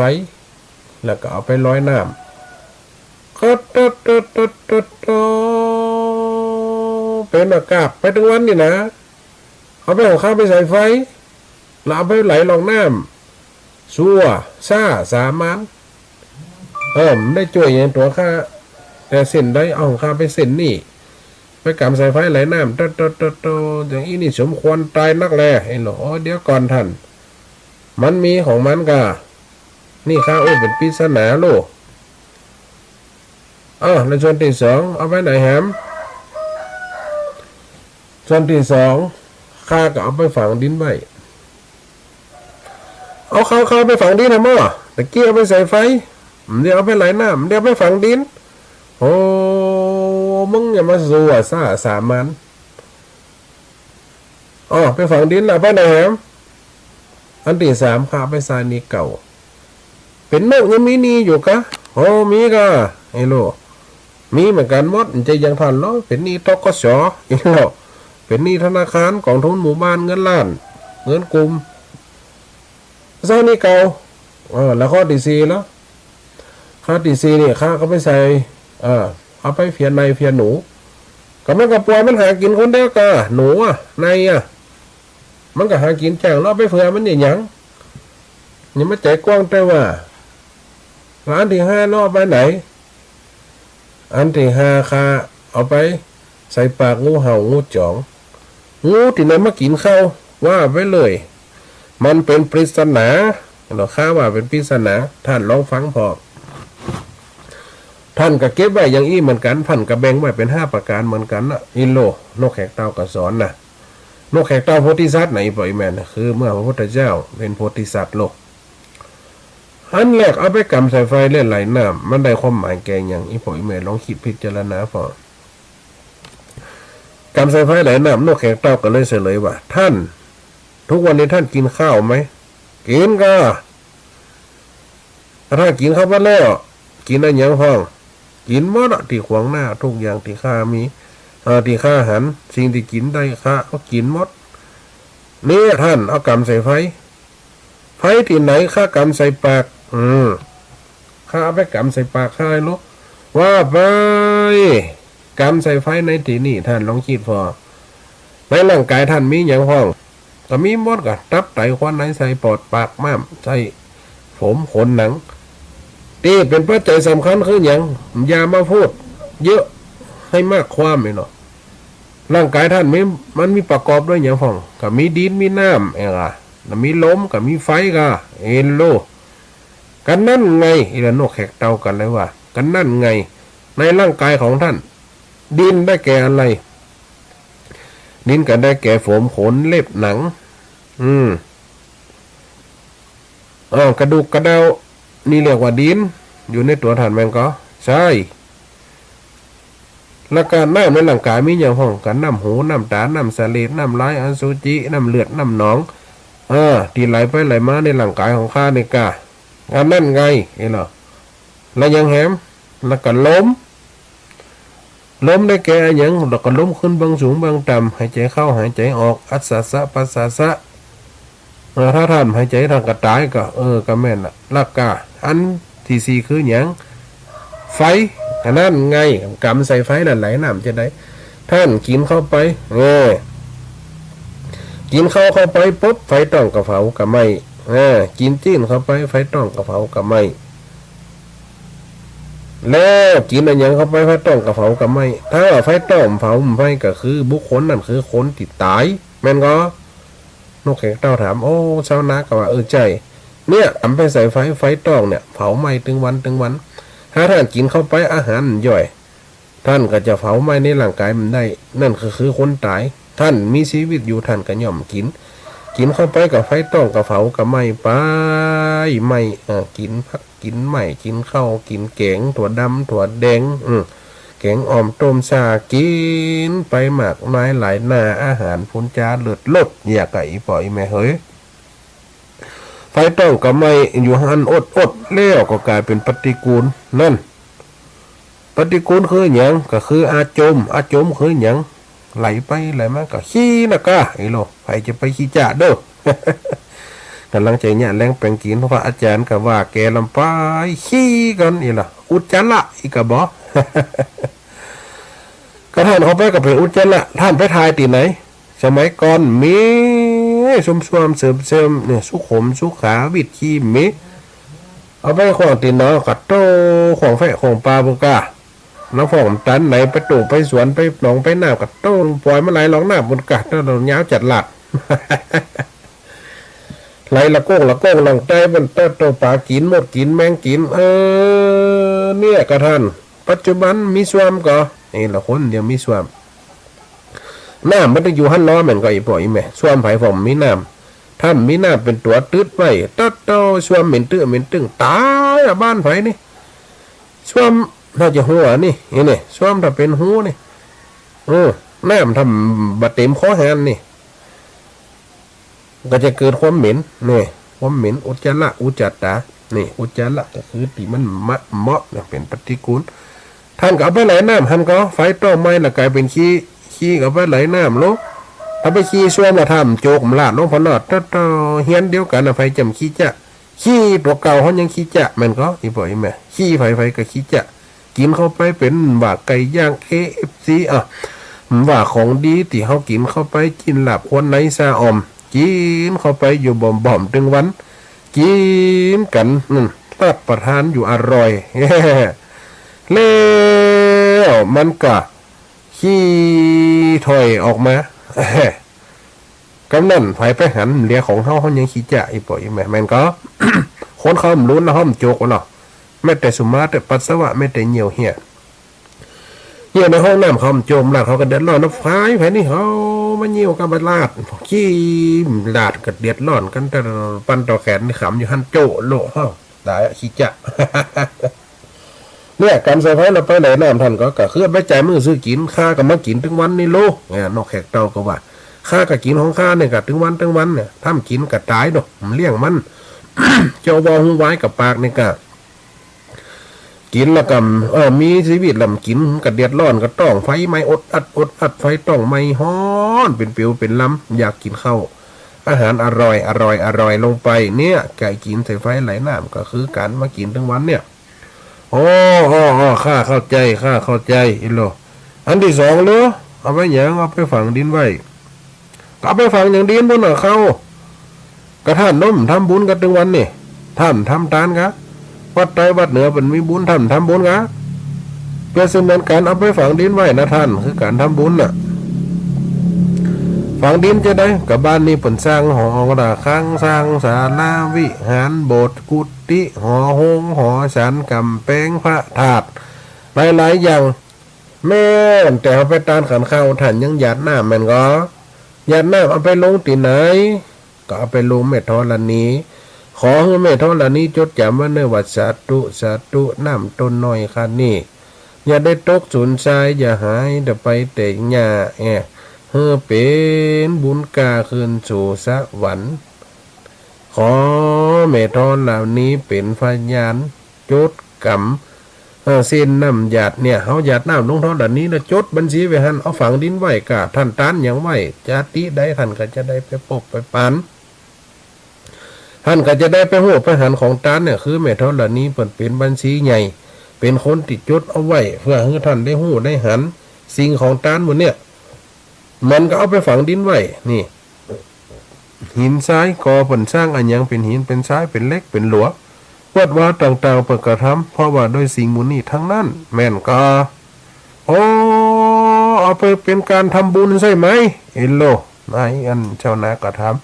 แล้วก็เอาไปลอยน้ำ ก็ตดตดตดตดตด เป๋นอากาศไปตึงวันนี่นะ เอาไปของข้าไปใส่ไฟ แล้วเอาไปไหลลงน้ำ ซั่ว ซ่า สามัญ เออ บ่ได้จ้วยหยังตั๋วข้า แต่เส้นใด เอาของข้าไปเส้นนี้ ไปก๋ำใส่ไฟไหลน้ำ โตะโตะโตะโตะ อย่างอี้นี่สมควรต๋ายนักแล ไอ้หนอ เดี๋ยวก่อนท่าน มันมีของมันก่า นี่ข้าอู้เป๋นปริศนาโลก อ้าว แล้วส่วนตี้สอง เอาไปไหนแหม ส่วนตี้สอง ข้าก็เอาไปฝังดินไว้ เอาข้าว ข้าวไปฝังดินนะหม้อ ตะกี้เอาไปใส่ไฟ บ่ได้เอาไปไหลน้ำ บ่ได้เอาไปฝังดิน โอ้ มึงอย่ามาสู้อะ สา สามัญ อ้อ ไปฝังดินละ ไปไหนแหม อันตี้สาม ข้าไปใส่หนี้เก่า เป๋นนกยังมีหนี้อยู่กา โอ้ มีกา ไอ้โล มีเหมือนกั๋นหมด จะยังทันลอ เป๋นหนี้ ตกส. ไอ้โล เป๋นหนี้ธนาคาร ก๋องทุนหมู่บ้าน เงินล้าน เงินกลุ่ม ใส่หนี้เก่า เออ แล้วข้อตี้สี่ละ ข้อตี้สี่นี่ ข้าก็ไปใส่ เออ เอาไปเฟียไน่เฟียหนู ก็มันก็ป่วย มันหากิ๋นคนเดียวกา หนูอะ ไน่อะ มันก็หากิ๋นแจ้ง ลอไปเฟือมันเนี่ยหยัง นี่มันใจ๋กว้างแต่ว่า แล้วอันตี้ห้าลอไปไหน อันตี้ห้าข้าเอาไปใส่ปากงูเห่างูจ๋อง งูตี้ไหนมากิ๋นข้าว ว่าไปเลย มันเป๋นปริศนา เนาะ ข้าว่าเป๋นปริศนา ต้านลองฟังผ่อ ต้านก็เก็บไว้อย่างอี้เหมือนกั๋น ต้านก็แบ่งไว้เป๋นห้าประก๋านเหมือนกั๋นนะ อีโล นกแขกเต้าก็สอนนะ นกแขกเต้าโพธิสัตว์นะ อีป้ออีแม่นะ คือเมื่อพระพุทธเจ้าเป๋นโพธิสัตว์โลก อันแรกเอาไปก๋ำใส่ไฟเลือดไหลน้ำ มันได้ความหมายแก่หยัง อีป้ออีแม่ลองกึ๊ดพิจารณาผ่อ ก๋ำใส่ไฟไหลน้ำ นกแขกเต้าก็เลยเสลยว่า ต้าน ทุกวันนี้ต้านกิ๋นข้าวไหม กิ๋นกา ต้านกิ๋นข้าวไปแล้ว กิ๋นอะหยังพ่อง กิ๋นหมดอะ ตี้ขวางหน้า ทุกอย่างตี้ข้ามี เอ่อ ตี้ข้าหัน สิ่งตี้กิ๋นได้ข้าก็กิ๋นหมด นี่ต้านเอาก๋ำใส่ไฟ ไฟตี้ไหนข้าก๋ำใส่ปาก อืม ข้าเอาไปก๋ำใส่ปากข้าเลยลูก ว่าไป ก๋ำใส่ไฟในตี้นี่ ต้านลองกึ๊ดผ่อ ในร่างก๋ายต้านมีหยังพ่อง ก็มีหมดกา ตับไตขวัญในไส้ปอดปากม้ามไส้ผมขนหนัง ตี้เป๋นปัจจัยสำคัญคือหยัง อย่ามาพูดเยอะ หื้อมากความ ไอ้เนาะ ร่างก๋ายต้านมี มันมีประกอบด้วยหยังพ่อง ก็มีดินมีน้ำ เอ้ยกา แล้วมีลม ก็มีไฟกา เอ้ยโล ก็นั่นไง ไอ้ละนกแขกเต้าก็เลยว่า ก็นั่นไง ในร่างก๋ายของต้าน ดินได้แก่อะไร ดินก็ได้แก่ผมขนเล็บหนัง อืม เออ กระดูกกระเดา นี่เรียกว่าดิน อยู่ในตั๋วต้านแม่นก่อ ใช่ แล้วก็น้ำในร่างก๋ายมีหยังพ่อง ก็น้ำหู น้ำต๋า น้ำเสลด น้ำลาย อสุจิ น้ำเลือด น้ำหนอง เออ ตี้ไหลไปไหลมาในร่างก๋ายของข้านี่กา อันนั้นไง เอ้ยเนาะ แล้วหยังแหม แล้วก็ลม ลมได้แก่อะหยัง แล้วก็ลมขึ้นเบื้องสูงเบื้องต่ำ หายใจ๋เข้าหายใจ๋ออก อัสสะสะ ปัสสะสะ เออ ถ้าต้านหายใจ๋ต้านก็ต๋ายกา เออ ก็แม่นละ แล้วก็อันตี้สี่คือหยัง ไฟ อันนั้นไง ก๋ำใส่ไฟแล้วไหลน้ำจะได้ ต้านกิ๋นเข้าไป เออ กิ๋นข้าวเข้าไปปุ๊บ ไฟต๊องก็เผาก็ไหม้ เออ กิ๋นจีนเข้าไป ไฟต๊องก็เผาก็ไหม้ แล้วกิ๋นอะหยังเข้าไป ไฟต๊องก็เผาก็ไหม้ ถ้าว่าไฟต๊องเผาบ่ไหม้ ก็คือบุคคลนั้นคือคนตี้ต๋าย แม่นก่อ นกแขกเต้าถาม โอ้ ชาวนาก็ว่า เออ ใจ้ เนี่ย ก๋ำไปใส่ไฟ ไฟต๊องเนี่ย เผาไหม้ตึงวันตึงวัน ถ้าต้านกิ๋นเข้าไป อาหารมันย่อย ต้านก็จะเผาไหม้ในร่างก๋ายมันได้ นั่นก็คือคนต๋าย ต้านมีชีวิตอยู่ ต้านก็ย่อมกิ๋น กิ๋นเข้าไปก็ไฟต๊องก็เผาก็ไหม้ไป ไหม้ เอ่อ กิ๋นผัก กิ๋นไม้ กิ๋นข้าว กิ๋นแก๋ง ถั่วดำ ถั่วแดง อืม แก๋งอ่อม ต้ม ซ่า กิ๋นไปมากมายหลายหน้า อาหารพู้นจาเลิศรส อย่างกะ อีป้ออีแม่เหย ไฟต๊องก็ไหม้อยู่หั้นอดๆ แล้วก็ก๋ายเป๋นปฏิกูล นั่น ปฏิกูลคือหยัง ก็คืออาจม อาจมคือหยัง ไหลไปไหลมาก็ขี้นะกา ไอ้โล ใผจะไปขี้จ้าเด้อ ก๋ำลังจะเยียะแลงแป๋งกิ๋น พระอาจ๋ารย์ก็ว่าแก่ลำไป ขี้ก่อน อี้ละ อุจจาระ อี้กะบ่ ก็ต้านเข้าไปก็เป๋นอุจจาระ ต้านไปถ่ายตี้ไหน สมัยก่อนมีส้วมๆ เสิมๆ เนี่ย สุขม สุขา วิทย์ขี้เม เอาไปขว้างตี้หนอง กะโต้ ขว้างแฟะขว้างป่าปุ้นกา แล้วพ่องตันไหน ไปตู้งไปสวน ไปหนองไปน้ำ กะโต้ ปล่อยมันไหลลงน้ำปุ้นกา โต้ ยาวจัดหลัด ไหลละโก้งละโก้ง หลังใต้ปุ้น โต้ โต้ ป๋ากิ๋น มดกิ๋น แมงกิ๋น เออ เนี่ยกาต้าน ปัจจุบันมีส้วมก่อ เอ้ย ละคนเดียวมีส้วม น้ำมันต้องอยู่หั้นลอแม่นก่อ อีป้ออีแม่ ส้วมใผพ่องมีน้ำ ถ้ามีน้ำเป๋นตั๋วตึ๊ดไว้ โต้ โต้ ส้วมเหม็นตึ๊เหม็นตึง ต๋ายอะ บ้านใผนี่ ส้วมถ้าจะฮู้นี่ นี่ นี่ ส้วมถ้าเป๋นฮูนี่ เออ น้ำถ้าบ่เต็มคอหานนี่ ก็จะเกิดความเหม็น นี่ ความเหม็น อุจจาระ อุจจาตา นี่ อุจจาระก็คือตี้มันบ่เหมาะเนี่ย เป๋นปฏิกูล ท่านก็เอาไปไหลน้ำ ท่านก็ไฟต้องไหม้แล้วก๋ายเป๋นขี้ ขี้ก็เอาไปไหลน้ำลง ถ้าไปขี้ส้วมแล้ว ถ้าบ่โจกบ่ลาดลง พอลอด เต๊อะ เต๊อะ เฮียนเดียวกั๋นน่ะ ใผจะบ่ขี้จ๊ะ ขี้ตั๋วเก่าเฮายังขี้จ๊ะ แม่นก่อ อี่ป้ออี่แม่ ขี้ใผๆ ก็ขี้จ๊ะ กิ๋นเข้าไปเป๋นว่าไก่ย่าง เค เอฟ ซี อ่ะ ว่าของดีตี้เฮากิ๋นเข้าไป จิ๊นลาบควรในซาอ่อม กิ๋นเข้าไปอยู่บ่อมๆ ตึงวัน กิ๋นกั๋น อืม รับประทานอยู่อร่อย แล้วมันก็ขี้ถ่อยออกมา กำนั้นใผไปหันเหลือของเฮา เฮายังขี้จ๊ะ อี่ป้ออี่แม่ แม่นก่อ คนเขาบ่ฮู้นะ เฮาบ่โจกเนาะ แม้แต่สุมาเต๊อะ ปัสสาวะ แม้แต่เยี่ยวเฮีย เยี่ยวในห้องน้ำเขาบ่โจกบ่ลาด เขาก็เดือดร้อนนะ ใผ ใผนี่เขามาเยี่ยวก็บ่ลาด ขี้บ่ลาดก็เดือดร้อนกั๋น แต่ปันต่อแขนนี่ขำอยู่หั้นโจ้โลเฮา ต๋ายอะ ขี้จ๊ะ เนี่ย ก๋านใส่ไฟแล้วไปไหลน้ำ ท่านก็ ก็คือเอาไปจ่ายมื้อซื้อกิ๋น ข้าก็มากิ๋นตึงวันนี่โล เนี่ย นกแขกเต้าก็ว่า ข้าก็กิ๋นของข้าเนี่ยก็ตึงวันตึงวันเนี่ย ถ้าบ่กิ๋นก็ต๋ายเนาะ บ่เลี้ยงมัน เจ้าว่าฮู้วายกับปากนี่ก็ กิ๋นแล้วก็ เออ มีจีวิตแล้วบ่กิ๋นก็เดือดร้อน ก็ต้องไฟไหม้อดอัดอดอัด ไฟต้องไหม้ฮ้อนเป๋นเปียวเป๋นลำ อยากกิ๋นข้าว อาหารอร่อย อร่อย อร่อยลงไป เนี่ย ก๋ายกิ๋นใส่ไฟไหลน้ำ ก็คือก๋านมากิ๋นตึงวันเนี่ย โอ้ โอ้ โอ้ ข้าเข้าใจ๋ ข้าเข้าใจ๋ อี่โล อันตี้สองเล่อ เอาไปหยัง เอาไปฝังดินไว้ ก็เอาไปฝังหยังดินปู้นน่ะ ข้าว ก็ท่านเนาะบ่ทำบุญกั๋นตึงวันนี่ ท่านทำตานกา วัดใต้วัดเหนือเปิ้นมีบุญ ท่านบ่ทำบุญกา เปรียบเสมือนก๋านเอาไปฝังดินไว้นะท่าน คือก๋านทำบุญน่ะ ฝังดินจาใด ก็บ้านนี้เปิ้นสร้างหอระฆัง สร้างศาลาวิหาร โบสถ์ กุฏิ หอโฮง หอฉัน ก๋ำแปงพระธาตุ หลายๆ อย่าง แม่นแต่เฮาไปตานขันข้าว ท่านยังหยาดน้ำแม่นก่อ หยาดน้ำเอาไปลงตี้ไหน ก็เอาไปลงแม่ธรณี ขอหื้อแม่ธรณีจดจ๋ำไว้เน่อว่า สาธุ สาธุ น้ำต้นน้อยข้านี้ อย่าได้ตกสูญทราย อย่าหายแต่ไปแต่หญ้าแอ่ หื้อเป๋นบุญก้าคืนสู่สวรรค์ ขอแม่ธรณีเป๋นพยานจดกำ เออ เส้นน้ำหยาดเนี่ย เฮาหยาดน้ำลงธรณีแล้วจดบัญชีไว้หั้น เอาฝังดินไว้กา ท่านตานหยังไว้ จาติใดท่านก็จะได้ไปปกไปปาน ท่านก็จะได้ไปฮู้ไปหันของตานเนี่ย คือแม่ธรณีเปิ้นเป๋นบัญชีใหญ่ เป๋นคนตี้จดเอาไว้ เพื่อหื้อท่านได้ฮู้ได้หัน สิ่งของตานหมู่เนี่ย มันก็เอาไปฝังดินไว้ นี่ หินทรายก็เปิ้นสร้างอะหยังเป๋นหินเป๋นทรายเป๋นเหล็กเป๋นหลัว วัดวาต่างๆ เปิ้นก็ทำ เพราะว่าด้วยสิ่งหมู่นี้ทั้งนั้น แม่นก่อ โอ้ เอาไปเป๋นก๋านทำบุญใช่ไหม เอ็นโล นายอันเจ้านาก็ถาม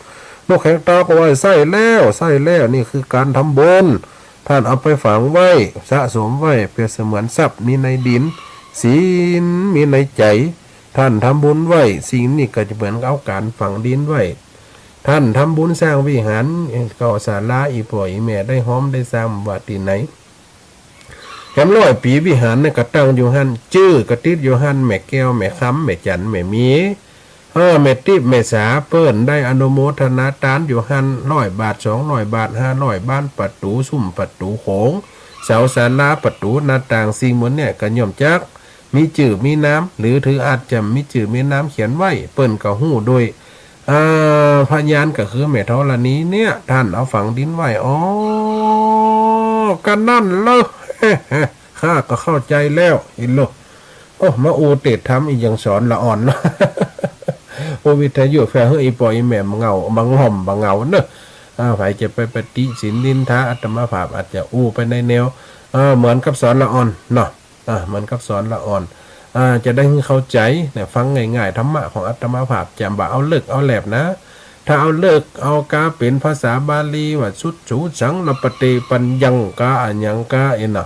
นกแขกเต้าก็ว่า ใช่แล้ว ใช่แล้ว นี่คือก๋านทำบุญ ท่านเอาไปฝังไว้ สะสมไว้ เปรียบเสมือนทรัพย์มีในดิน ศีลมีในใจ๋ ท่านทำบุญไว้ สิ่งนี้ก็จะเหมือนเอาก๋านฝังดินไว้ ท่านทำบุญสร้างวิหาร ก็ศาลา อี่ป้ออี่แม่ได้ฮอมได้ซำ ว่าตี้ไหน แหมร้อยปี๋วิหารเนี่ยก็ตั้งอยู่หั้น จื้อก็ติดอยู่หั้น แม่แก้ว แม่คำ แม่จั๋น แม่มี เออ แม่ติ๊บ แม่สา เปิ้นได้อนุโมทนาตานอยู่หั้น ร้อยบาท สองร้อยบาท ห้าร้อยบาท ประตู๋ ซุ่มประตู๋โขง เสาศาลา ประตู๋ หน้าต่าง สิ่งหมู่เนี่ยก็ย่อมจักมีจื้อมีนาม หรือถืออาจจะมีจื้อมีนามเขียนไว้ เปิ้นก็ฮู้โดย อ่า พยานก็คือแม่ธรณีเนี่ย ท่านเอาฝังดินไว้ อ๋อ กะนั้นเล่อ ข้าก็เข้าใจ๋แล้ว เอ็นโล โอ้ มาอู้เตสน์ธรรม อี่ยังสอนละอ่อนเนาะ อู้วิทยุแผ่หื้ออี่ป้ออี่แม่บ่เหงา บ่ง่อม บ่เหงาเนาะ อ่า ใผจะไปปฏิสินนินทาอาตมาภาพ อาจจะอู้ไปในแนว เอ่อ เหมือนกับสอนละอ่อนเนาะ อ่า เหมือนกับสอนละอ่อน อ่า จะได้หื้อเข้าใจ๋เนี่ย ฟังง่ายๆ ธรรมะของอาตมาภาพ จะบ่เอาเลิกเอาแหลบนะ ถ้าเอาเลิกเอากาเป๋นภาษาบาลีว่า สุดสูสัง ลปะเต ปัญญัง กาอะหยังกา เอ็นน่ะ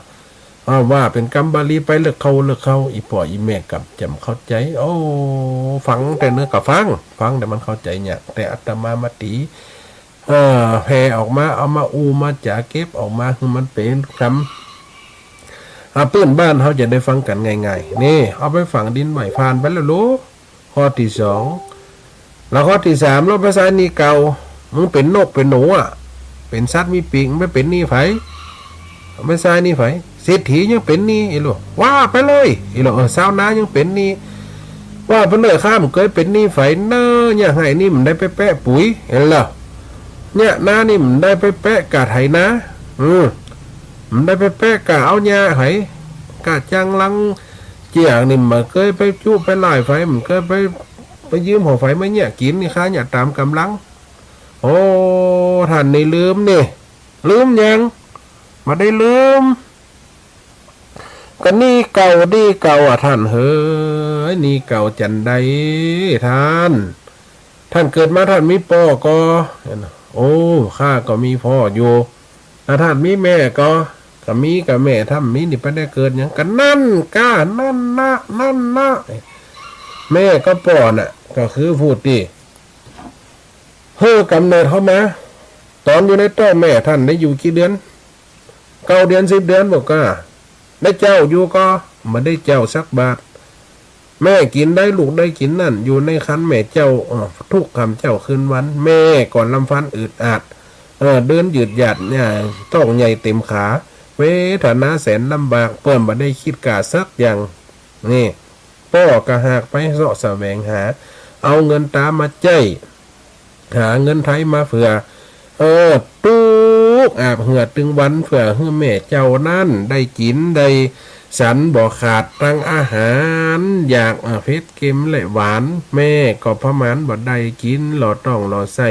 อ่า ว่าเป๋นกำบาลีไป เลิกเข้า เลิกเข้า อี่ป้ออี่แม่ก็จะบ่เข้าใจ๋ โอ้ ฟังแต่เนื้อก็ฟัง ฟังแต่มันเข้าใจ๋ยาก แต่อาตมามาตี๋ เอ่อ แผ่ออกมา เอามาอู้มาจ๋า เก็บออกมาหื้อมันเป๋นกำ อ่า ปื้นบ้านเฮาจะได้ฟังกั๋นง่ายๆ นี่ เอาไปฝังดินใหม่ ผ่านไปแล้วลูก ข้อตี้สอง แล้วข้อตี้สาม ลองไปใส่หนี้เก่า มึงเป๋นนกเป๋นหนูอะ เป๋นสัตว์มีปีก มึงไปเป๋นหนี้ใผ ไปใส่หนี้ใผ เศรษฐียังเป๋นหนี้ อีหลู ว่าไปเลย อีหลู เออ ชาวนายังเป๋นหนี้ ว่าไปเลย ข้าบ่เกยเป๋นหนี้ใผเน่อ เนี่ย ไฮ่นี่บ่ได้ไปแปะปุ๋ย หันล่ะ เนี่ย นานี่บ่ได้ไปแปะก้าไถนา อืม บ่ได้ไปแปะก้าเอาหญ้าไผ ก้าจังหลังเจี้ยนี่ บ่เกยไปจุไปล่ายใผ บ่เกยไป ไปยืมของใผมาเยียะกิ๋น นี่ข้าเยียะต๋ามก๋ำลัง โอ้ ต้านนี่ลืมนี่ ลืมหยัง บ่ได้ลืม ก็หนี้เก่า หนี้เก่าอะต้านเอ๋ย หนี้เก่าจั๋นใดต้าน ต้านเกิดมาต้านมีป้อก่อ โอ้ ข้าก็มีป้ออยู่ แล้วต้านมีแม่ก่อ ก็มีก้าแม่ ถ้าบ่มีนี่ไปได้เกิดหยัง ก็นั่นก้า นั่นนะ นั่นนะ แม่กับป้อน่ะ ก็คือผู้ตี้หื้อก๋ำเนิดเฮามา ต๋อนอยู่ในต๊องแม่ต้านได้อยู่กี่เดือน เก้าเดือน สิบเดือนบ่ก้า ได้เจ๊าอยู่ก่อ บ่ได้เจ๊าสักบาท แม่กิ๋นใดลูกได้กิ๋นนั่น อยู่ในครรภ์แม่เจ๊า เอ่อ ทุกค่ำเจ๊าคืนวัน แม่ก็ลำฟันอืดอาด เอ่อ เดินยืดยาดเนี่ย ต๊องใหญ่เต๋มขา เวทนาแสนลำบาก เปิ้นบ่ได้กึ๊ดก้าสักอย่าง นี่ ป้อก็หากไปเซาะแสวงหา เอาเงินต๋ามาใจ๊ หาเงินไทยมาเผื่อ เออ ตุ๊กอาบเหงื่อตึงวัน เผื่อหื้อแม่เจ้านั้นได้กิ๋นได้สันบ่ขาดตังอาหาร อยาก เอ่อ เผ็ดเค็มและหวาน แม่ก็ประมาณบ่ได้กิ๋น หล่อต๊องหล่อไส้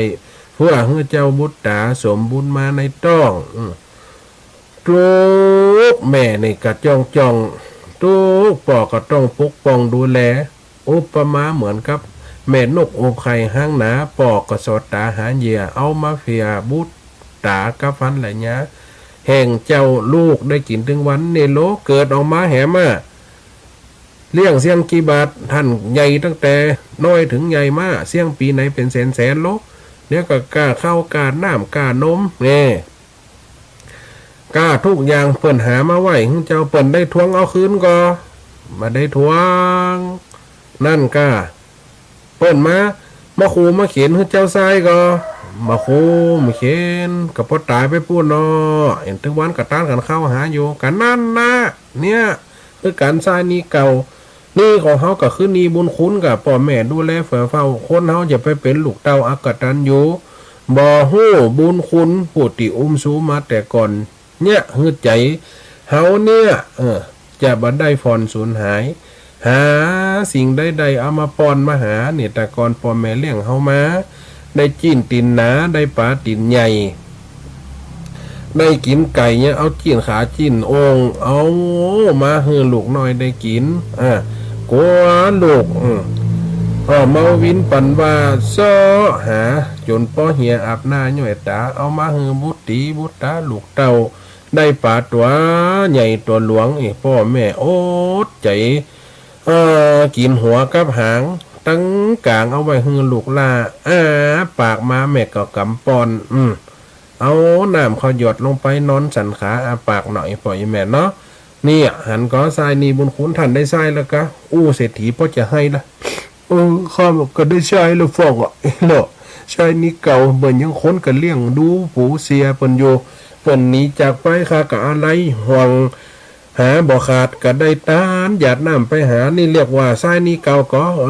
เผื่อหื้อเจ้าบุตรต๋าสมบุญมาในต๊อง อืม ตุ๊กแม่นี่ก็จ้องจ้อง ตุ๊กป้อก็ต้องปกป้องดูแล อุปมาเหมือนกับแม่นกอบไข่ฮ้างหนา ป้อก็สอดต๋าหาเหยื่อ เอามาเผื่อบุตรต๋ากับภรรยาแห่งเจ้า ลูกได้กิ๋นตึงวัน นี่โล เกิดออกมาแหมอะ เลี้ยงเสี้ยงกี่บาท ต้านใหญ่ตั้งแต่น้อยเถิงใหญ่มา เสี้ยงปี๋ไหนเป๋นแสนแสนโล เดี๋ยวก็ก้าข้าวก้าน้ำก้านม แน่ ก้าทุกอย่าง เปิ้นหามาไว้หื้อเจ้า เปิ้นได้ทวงเอาคืนก่อ บ่ได้ทวง นั่นก้า เปิ้นมา มาขู่มาเข็นหื้อเจ้าใส้ก่อ บ่ขู่บ่เข็น ก็ปอต๋ายไปปู้นเนาะ เห็นตึงวันก็ตานกั๋นเข้าหาอยู่ ก็นั่นนะ เนี่ย คือก๋านใส้หนี้เก่า หนี้ของเฮาก็คือหนี้บุญคุณ ก้าป้อแม่ดูแลเฟือเฝ้า คนเฮาจะไปเป๋นลูกเต้าอกตัญญู บ่ฮู้บุญคุณ ผู้ตี้อุ้มชูมาแต่ก่อน เนี่ย หื้อใจ๋เฮาเนี่ย เออ จะบ่ได้ผ่อนสูญหาย หาสิ่งใดๆ เอามาป้อนมาหา เนี่ย แต่ก่อนป้อแม่เลี้ยงเฮามา ได้จิ๊นตี๋นหนา ได้ป๋าตี๋นใหญ่ ได้กิ๋นไก่เนี่ย เอาจิ๊นขาจิ๊นโอ่ง เอามาหื้อลูกน้อยได้กิ๋น อ่า กั๋วลูก อืม ก็เมาวินปันว่าเซาะหา จ๋นปอเหียอาบหน้าย้อยต๋า เอามาหื้อบุตรีบุตราลูกเต้า ได้ป๋าตั๋วใหญ่ตั๋วหลวง อีป้อแม่อดใจ๋ เอ่อ กิ๋นหัวกับหาง ตึงก๋างเอาไว้หื้อลูกหล้า อ้าปากมาแม่ก็ก๋ำป้อน อืม เอาน้ำเข้าหยดลงไป นอนสันขาอ้าปากหน่อย ป้ออีแม่เนาะ เนี่ย หันก่อใส้หนี้บุญคุณ ต้านได้ใส้แล้วก้า อู้เศรษฐีปอจะไห้ละ เออ ข้าก็ได้ใส้แล้วฟ้องอะ เนาะ ใส้หนี้เก่า เหมือนยังคนก็เลี้ยงดูปูเสียเปิ้นอยู่ เปิ้นหนีจากไป ข้าก็อาลัยห่วง หาบ่ขาด ก็ได้ตานหยาดน้ำไปหา นี่เรียกว่าใส้หนี้เก่าก่อ เอ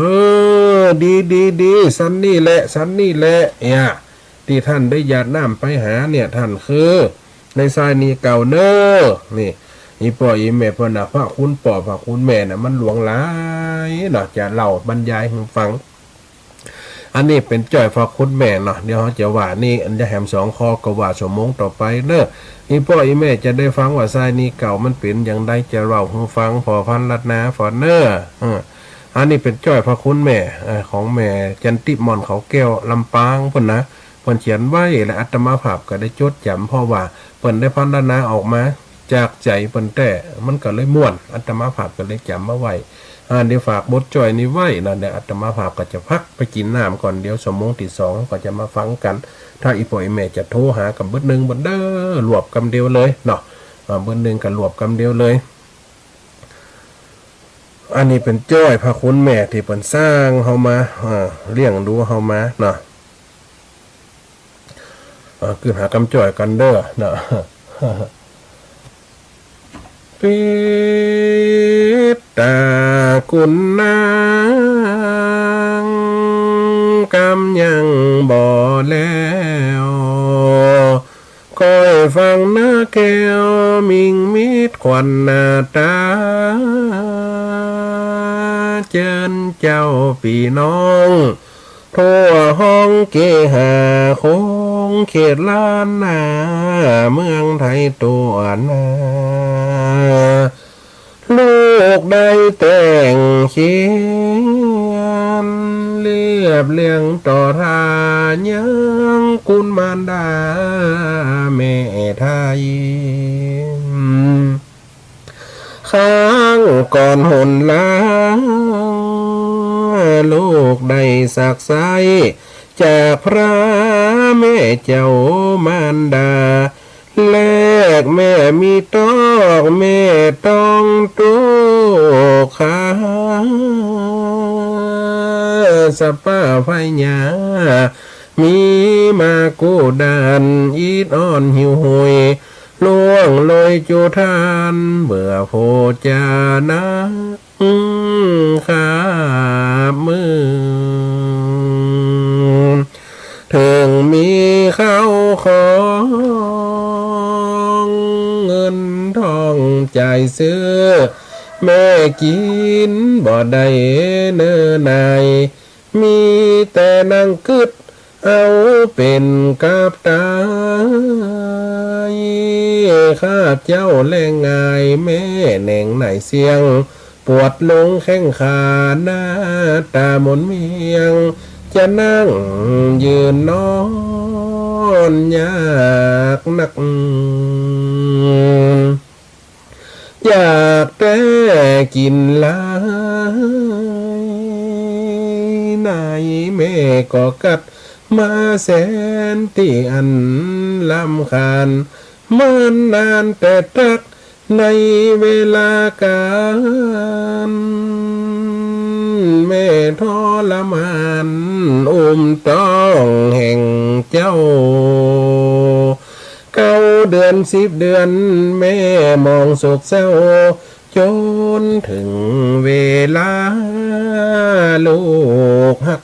อ ดี ดี ดี สันนี่แหละ สันนี่แหละ เนี่ย ตี้ต้านได้หยาดน้ำไปหาเนี่ย ต้านคือ ในใส้หนี้เก่าเน่อ นี่ อีป้ออีแม่เปิ้นน่ะ พระคุณป้อพระคุณแม่น่ะ มันหลวงหลายเนาะ จะเล่าบรรยายหื้ฟัง อันนี้เป๋นจ้อยพระคุณแม่เนาะ เดี๋ยวเฮาจะว่านี่ อันจะแหมสองข้อก็ว่าชั่วโมงต่อไปเน่อ อีป้ออีแม่จะได้ฟังว่าใส้หนี้เก่ามันเป๋นอย่างใด จะเล่าหื้อฟังผ่อพรรณนาผ่อเน่อ เออ อันนี้เป๋นจ้อยพระคุณแม่ เออ ของแม่จันติมอนเขาแก้ว ลำปางเปิ้นนะ เปิ้นเขียนไว้ และอาตมาภาพก็ได้จดจ๋ำ เพราะว่าเปิ้นได้พรรณนาออกมาจากใจ๋เปิ้นแต๊ มันก็เลยม่วน อาตมาภาพก็เลยจ๋ำมาไว้ อ่า เดี๋ยวฝากบทจ้อยนี้ไว้นะ เดี๋ยวอาตมาภาพก็จะพักไปกิ๋นน้ำก่อน เดี๋ยวชั่วโมงตี้สองก็จะมาฟังกั๋น ถ้าอีป้ออีแม่จะโทรหาก็เบิดนึ่งเบิดเด้อ รวบกำเดียวเลยเนาะ อ่า เบิดนึ่งก็รวบกำเดียวเลย อันนี้เป๋นจ้อยพระคุณแม่ตี้เปิ้นสร้างเฮามา อ่า เลี้ยงดูเฮามาเนาะ อ่า ขึ้นหากำจ้อยกั๋นเน่อเนาะ ปิดต๋ากุณนาง กำยังบ่แล้ว ก้อยฟังนาแก้ว มิ่งมิตรขวัญหน้าต๋า เจิญเจ้าปี้น้อง ทั่วห้องเกหา คงเขตล้านนา เมืองไทยตั๋วหน้า ลูกได้แต่งเขียน เรียบเรียงต่อถ้ายังกุณมารดาแม่ไทย ครั้งก่อนหนหลัง ลูกได้สักไซ้ จากพระแม่เจ้ามารดา แลกแม่มีตอก แม่ต้องตุ๊กข์ สะป้าไพญา มีมากู้ดาน อิดอ่อนหิวโหย ล่วงเลยจู๋ต้าน เบื่อโผจานัก คาบมื้อ เถิงมีข้าวของ เงินทองจ่ายซื้อ แม่กิ๋นบ่ได้เน่อหน่าย มีแต่นั่งกึ๊ด เอาเป๋นกับต๋าย ข้าเจ้าแลง่าย แม่แหน่งไหนเสี้ยง ปวดลงแข้งขา หน้าต๋าหม่นเมียง จะนั่งยืนนอนยากนัก อยากแต่กิ๋นหลาย ไหนแม่ก็กัดมาแสนตี้อันรำคาญ มันนานแต่ตักในเวลากลาง แม่ทรมานอุ้มต๊องแห่งเจ้า เก้าเดือนสิบเดือนแม่มองโศกเศร้า จ๋นเถิงเวลาลูกฮัก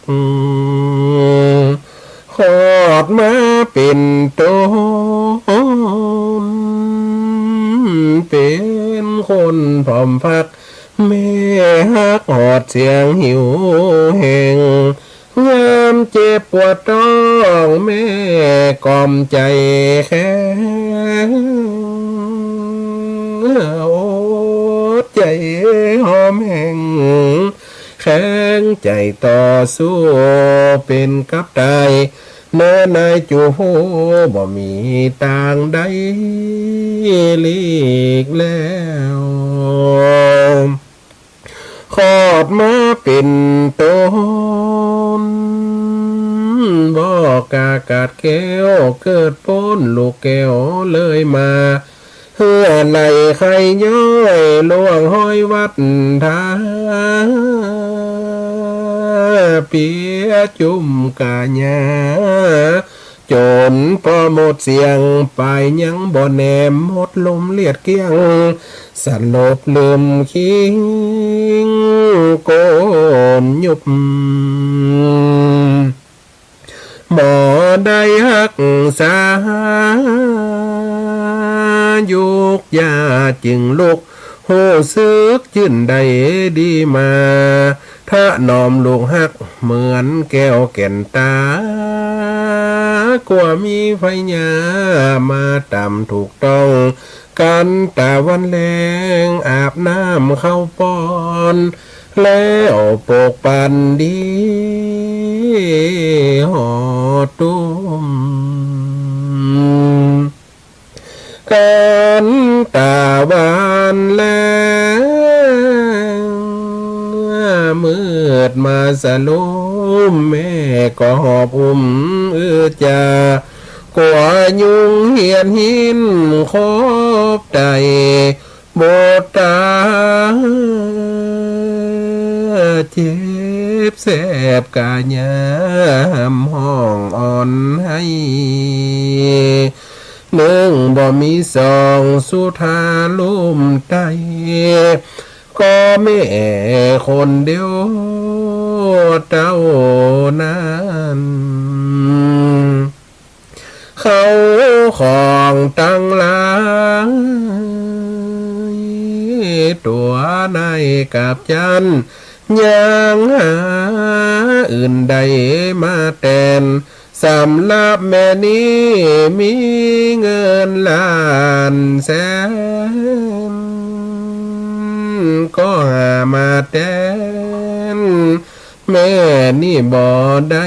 คลอดมาเป๋นตน เป๋นคนผอมฟัก แม่ฮักฮอดเสียงหิวแห้ง ยามเจ็บปวดต๊องแม่ก่อมใจ๋แข็ง อดใจ๋หอมแห้ง แข็งใจ๋ต่อสู้เป๋นกับต๋าย เน่อหน่ายจู๋ผู้บ่มีตางใดหลีกแล้ว คลอดมาเป๋นตน บ่กล้ากาดแคล้ว เกิดป๊นลูกแก้วเลยมา เหื่อไหลไข้ย้อยล่วงฮ้อยวัดทา เปียจุ่มก๋าหญ้า จ๋นปอหมดเสี้ยง ปายยังบ่แหนม หมดลมเลียดเกลี้ยง สลบลืมคิง โกนยุบ หมอได้ฮักษา ยุกยาจึงลุก ฮู้สึกจื้นได้ดีมา ถนอมลูกฮักเหมือนแก้วแก่นต๋า กั๋วมีไพญามาต๋ามถูกต้อง กั๋นต๋าวันแลง อาบน้ำเข้าป้อน แล้วปกปันดี หอดตุ้ม กั๋นต๋าวันแลง มืดมาสะลุม แม่ก็หอบอุ้มอื้อจา กั๋วยุงเหียดหินขบไต่ บดต๋า เจ็บแสบกะยามฮ้องอ่อนไห้ นึ่งบ่มีสองสุธาลุ่มใต้ ก็แม่คนเดียวเต้านั้น เขาของตังหลาย ตั๋วในกับจั้น ยังหาอื่นใดมาแตน สำหรับแม่นี้มีเงินล้านแสน ก็หามาแตน แม่นี้บ่ได้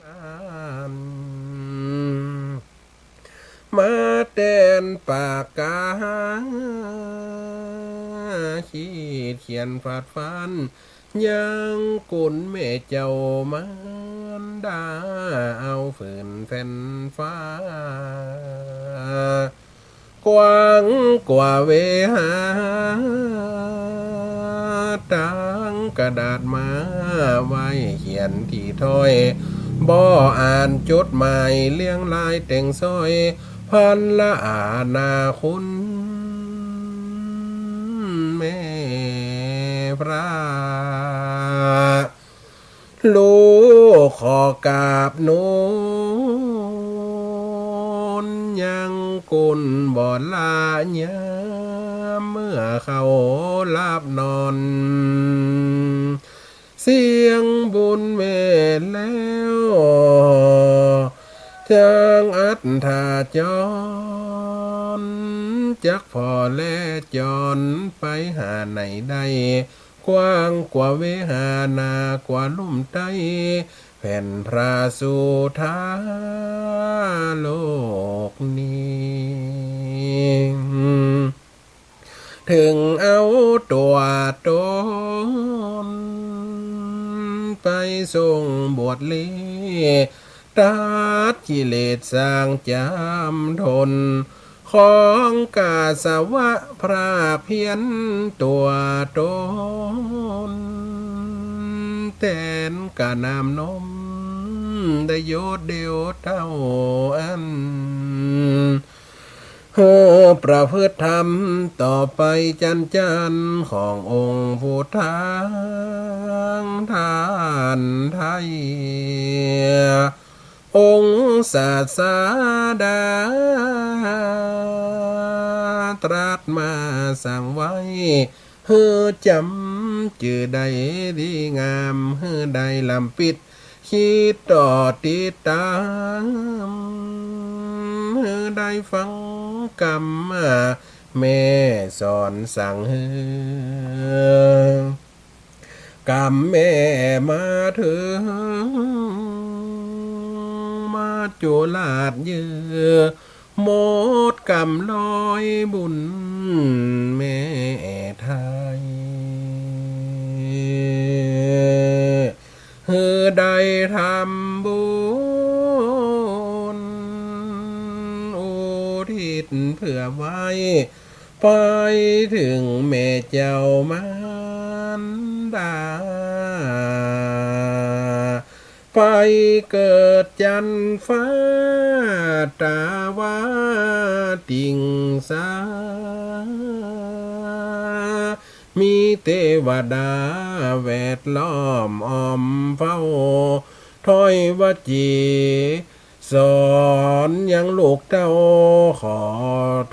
นั้น มาแตนปากกา ขีดเขียนฝาดฝัน ยังกุนแม่เจ้ามารดา เอาฝืนแผ่นฟ้า กว้างกว่าเวหา ตังกระดาษมาไว้เขียนตี้ถ้อย บ่อ่านจดหมายเลี้ยงลายแต่งซ้อย พันละอาณาคุณ แม่พระ ลูกขอกราบนูน ยังกุนบ่ละยาม เมื่อเขาหลับนอน เสียงบุญแม่แล้ว จางอัตถาจร จักผ่อและจรไปหาไหนได้ กว้างกว่าเวหา หนากว่าลุ่มใต้ แผ่นพระสุธาโลกนี้ เถิงเอาตั๋วต๋น ไปส่งบวชเล่ ตัดกิเลสสร้างจำทน ของกาสวะพรากเพี้ยนตั๋วต๋น แตนกะน้ำนม ได้โยชน์เดียวเต้าอั้น หื้อประพฤติธรรมต่อไปจันจัน ขององค์ผู้ทางท่านไท้ องค์ศาสดา ตรัสมาสั่งไว้ หื้อจ๋ำจื้อได้ดีงาม หื้อได้ลำปิด คิดต่อติดต๋าม หื้อได้ฟังกำแม่สอนสั่งหื้อ กำแม่มาเถิง มาจุราชเยื่อ หมดกำร้อยบุญแม่ไท้ หื้อได้ทำบุญ ไปเถิงแม่เจ้ามารดา ไปเกิดจั๊นฟ้าต๋าวาติงสา มีเตวดาแวดล้อมอ้อมเฝ้า ถ้อยวจี สอนยังลูกเต้าขอ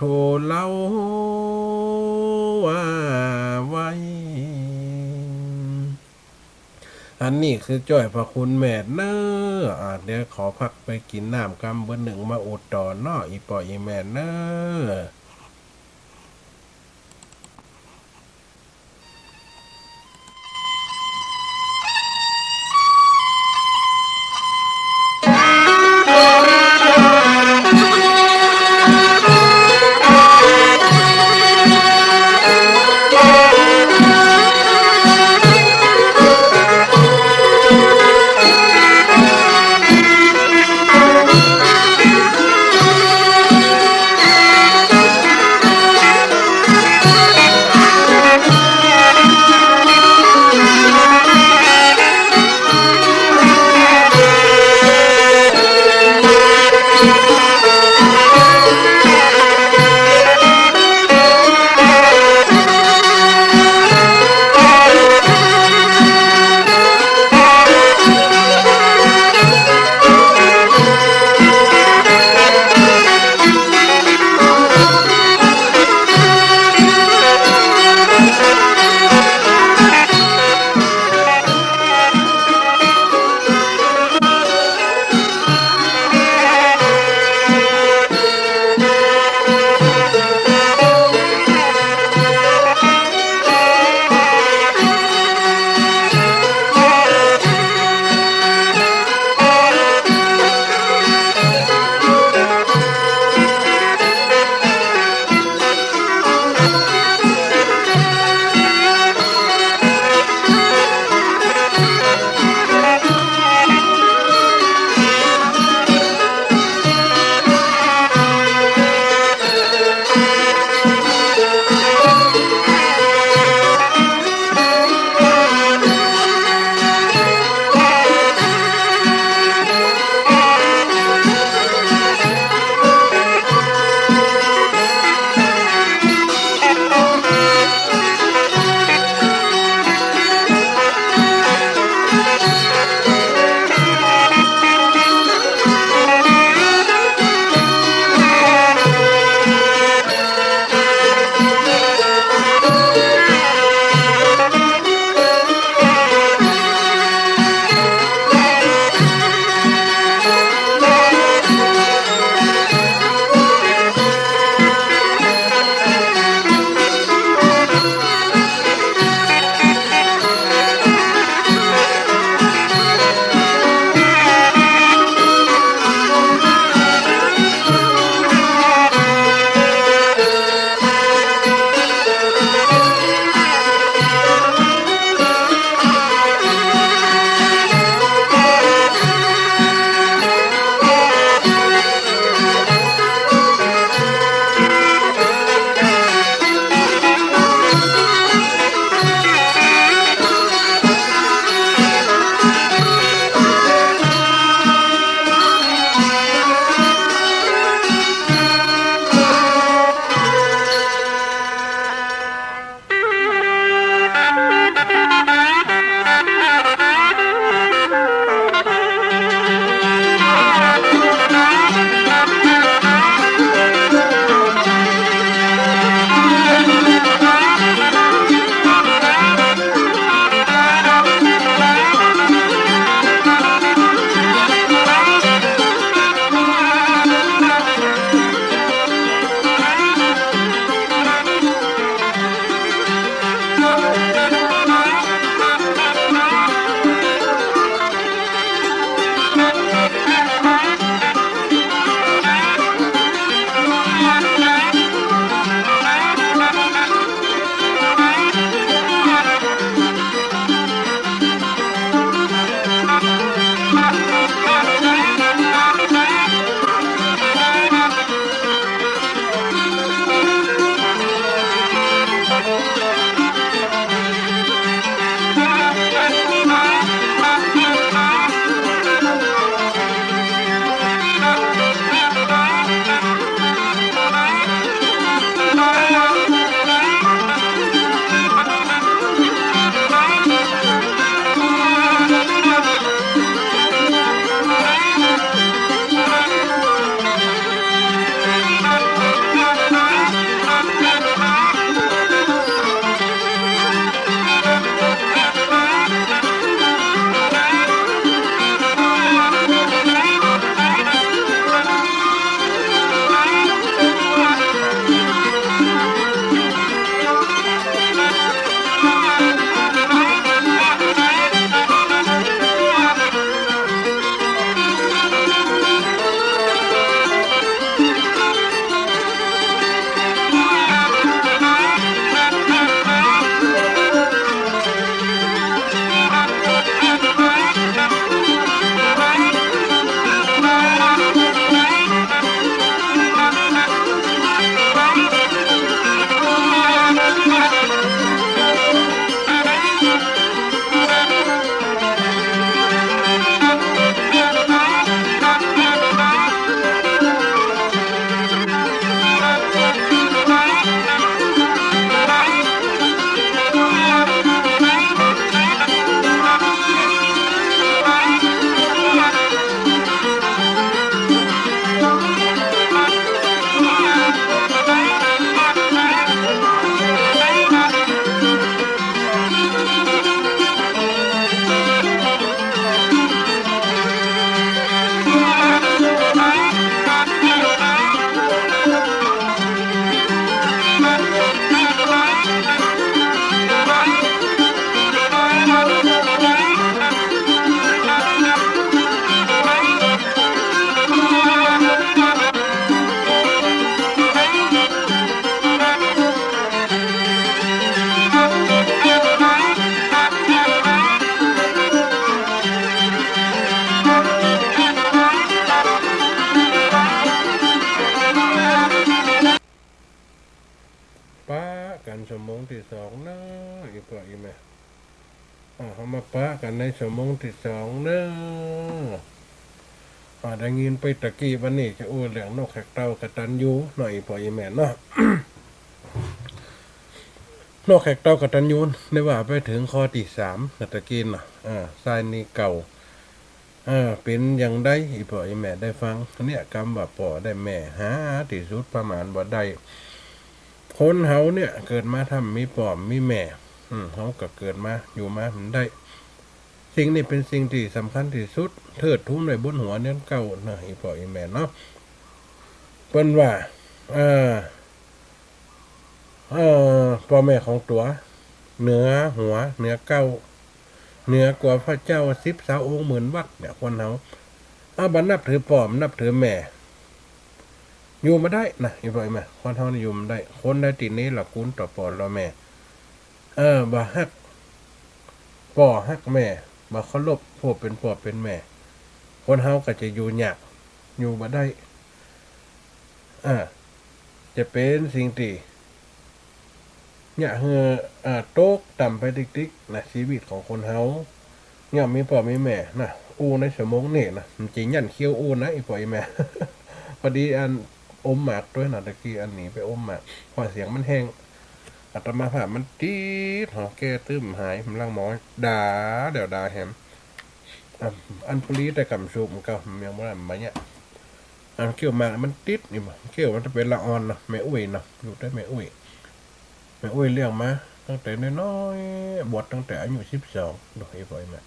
ทูลเฮาว่าไว้ อันนี้คือจ้อยพระคุณแม่เน่อ อ่า เดี๋ยวขอพักไปกิ๋นน้ำกำเบื้อนึ่งมาอุดต่อเนาะ อี่ป้ออี่แม่เน่อ อ่า เฮามาปะกั๋นในชั่วโมงตี้สองเนาะ อ่า ได้ยินไปตะกี้ วันนี้จะอู้เรื่องนกแขกเต้ากตัญญูหน่อย อี่ป้ออี่แม่เนาะ นกแขกเต้ากตัญญู ได้ว่าไปเถิงข้อตี้สาม ตะกี้เนาะ อ่า ชายหนี้เก่า เออ เป๋นอย่างใด อี่ป้ออี่แม่ได้ฟัง เนี่ย กำว่าป้อได้แม่ หาตี้สุดประมาณบ่ได้ คนเฮาเนี่ย เกิดมาถ้าบ่มีป้อบ่มีแม่ อืม เฮาก็เกิดมา อยู่มาบ่ได้ สิ่งนี้เป๋นสิ่งตี้สำคัญตี้สุด เทิดทูนไว้บนหัวเดือนเก้าเนาะ อี่ป้ออี่แม่เนาะ เปิ้นว่า เออ เอ่อ ป้อแม่ของตั๋ว เหนือหัว เหนือเก๊า เหนือกว่าพระเจ้าสิบสาวองค์หมื่นวัดเนี่ย คนเฮา เอาบ่นับถือป้อ บ่นับถือแม่ อยู่บ่ได้นะ อี่ป้ออี่แม่ คนเฮานี่อยู่บ่ได้ คนใดตี้เนรคุณต่อป้อต่อแม่ เออ บ่ฮักป้อฮักแม่ บ่เคารพผู้เป๋นป้อเป๋นแม่ คนเฮาก็จะอยู่ยาก อยู่บ่ได้ อ่า จะเป๋นสิ่งตี้ เยียะหื้อ อ่า ตกต่ำไปติ๊กๆ นะ ชีวิตของคนเฮา ย่อมมีป้อมีแม่นะ อู้ในชั่วโมงนี้นะ บ่ใจ้ยั้นเคี้ยวอู้นะ อี่ป้ออี่แม่ พอดีอันอมหมากตวยนะ ตะกี้อันหนีไปอมหมาก เพราะเสียงมันแห้ง อาตมาภาพมันติด หอแก้ตึ้มหาย กำลังหมอด่า เดี๋ยวด่าแหม อ่ะ อันปุรีแต่กำสูบมันก็ยังบ่ได้มาเนี่ย อันเคี้ยวหมากมันติดนี่บ่ เคี้ยวมันจะเป๋นละอ่อนเนาะ แม่อุ๊ยเนาะ อยู่ใต้แม่อุ๊ย แม่อุ๊ยเลี้ยงมาตั้งแต่น้อยๆ บวชตั้งแต่อายุสิบสอง ดู อี่ป้ออี่แม่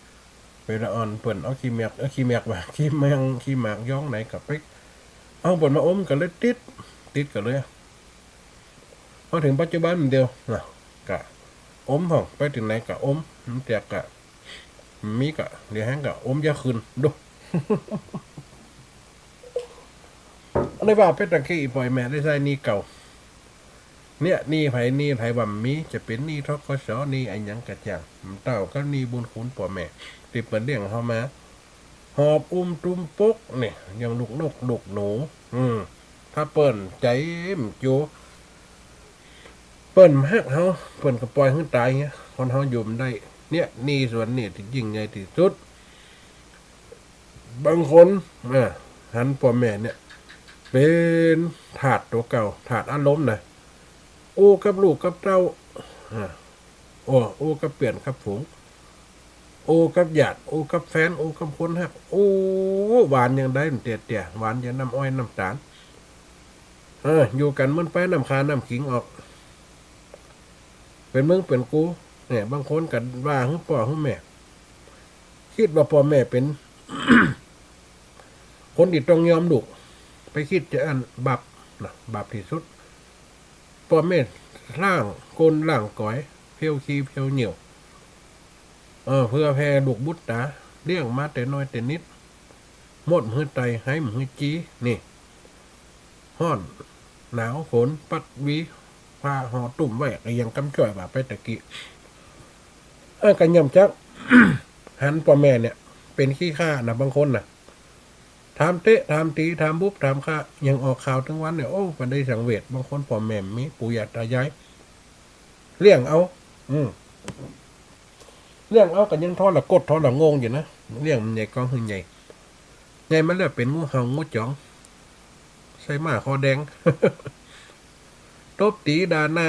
เป๋นละอ่อน เปิ้นเอาขี้เมือก เอาขี้เมือกว่า ขี้แมง ขี้หมากย้องไหนก็ไปเอาเปิ้นมาอมก็เลยติด ติดก็เลย พอเถิงปัจจุบันเดียวนะ ก็อมพ่อง ไปตี้ไหนก็อม มันแตกก็ มีก็ เดี๋ยวแห้งก็อมยาคืน ดู อันนี้ว่าไปตะกี้ อี่ป้ออี่แม่ได้ชายหนี้เก่า เนี่ย หนี้ใผหนี้ใผบ่ามี จะเป๋นหนี้ ธ.ก.ส. หนี้อะหยังก็จ้าง มันเต้ากับหนี้บุญคุณป้อแม่ ตี้เปิ้นเลี้ยงเฮามา หอบอุ้มตุ้มปกเนี่ย อย่างลูกนกลูกหนู อืม ถ้าเปิ้นใจ๋บ่าโจ้ เปิ้นบ่ฮักเฮา เปิ้นก็ป่อยหื้อต๋ายเหีย คนเฮาอยู่บ่ได้ เนี่ย หนี้ส่วนนี้ตี้ยิ่งใหญ่ตี้สุด บางคน อ่า หันป้อแม่เนี่ย เป๋นทาสตั๋วเก่า ทาสอารมณ์นะ อู้กับลูกกับเต้า อ่า โอ้ อู้กับเปื้อนกับฝูง อู้กับญาติ อู้กับแฟน อู้กับคนฮัก อู้ หวานอย่างใดมันเตี้ยๆ หวานอย่างน้ำอ้อยน้ำต๋าล เออ อยู่กั๋นเหมือนไปน้ำคาน้ำขิงออก เป๋นมึงเป๋นกู เนี่ย บางคนก็ว่าหื้อป้อหื้อแม่ กึ๊ดว่าป้อแม่เป๋น คนตี้ต้องยอมลูก ไปกึ๊ดจาอั้น บาปนะ บาปตี้สุด ป้อแม่ล้างก้นล้างก๋อย เผียวขี้เผียวเยี่ยว เออ เผื่อแผ่ลูกบุตรต๋า เลี้ยงมาแต่น้อยแต่นิด มดบ่หื้อไต ไหบ่หื้อจี้ นี่ ฮ้อน หนาว ฝน ปัดหวี ผ้าห่อตุ้มไว้ ก็ยังกำจ้อยว่าไปตะกี้ เออ ก็ย่อมจัก หันป้อแม่เนี่ย เป๋นขี้ข้านะ บางคนนะ ถามเตะ ถามตี๋ ถามบุบ ถามฆ่า ยังออกข่าวตึงวันเนี่ย โอ้ มันได้สังเวช บางคนป้อแม่บ่มี ปู่ย่าต๋ายาย เลี้ยงเอา อืม เลี้ยงเอาก็ยังทรกดทรโงงอยู่นะ เลี้ยงมันใหญ่ก็หื้อใหญ่ ใหญ่มาแล้วเป๋นงูเห่างูจ๋อง ไส้หมาคอแดง ตบตี๋ด่าหน้า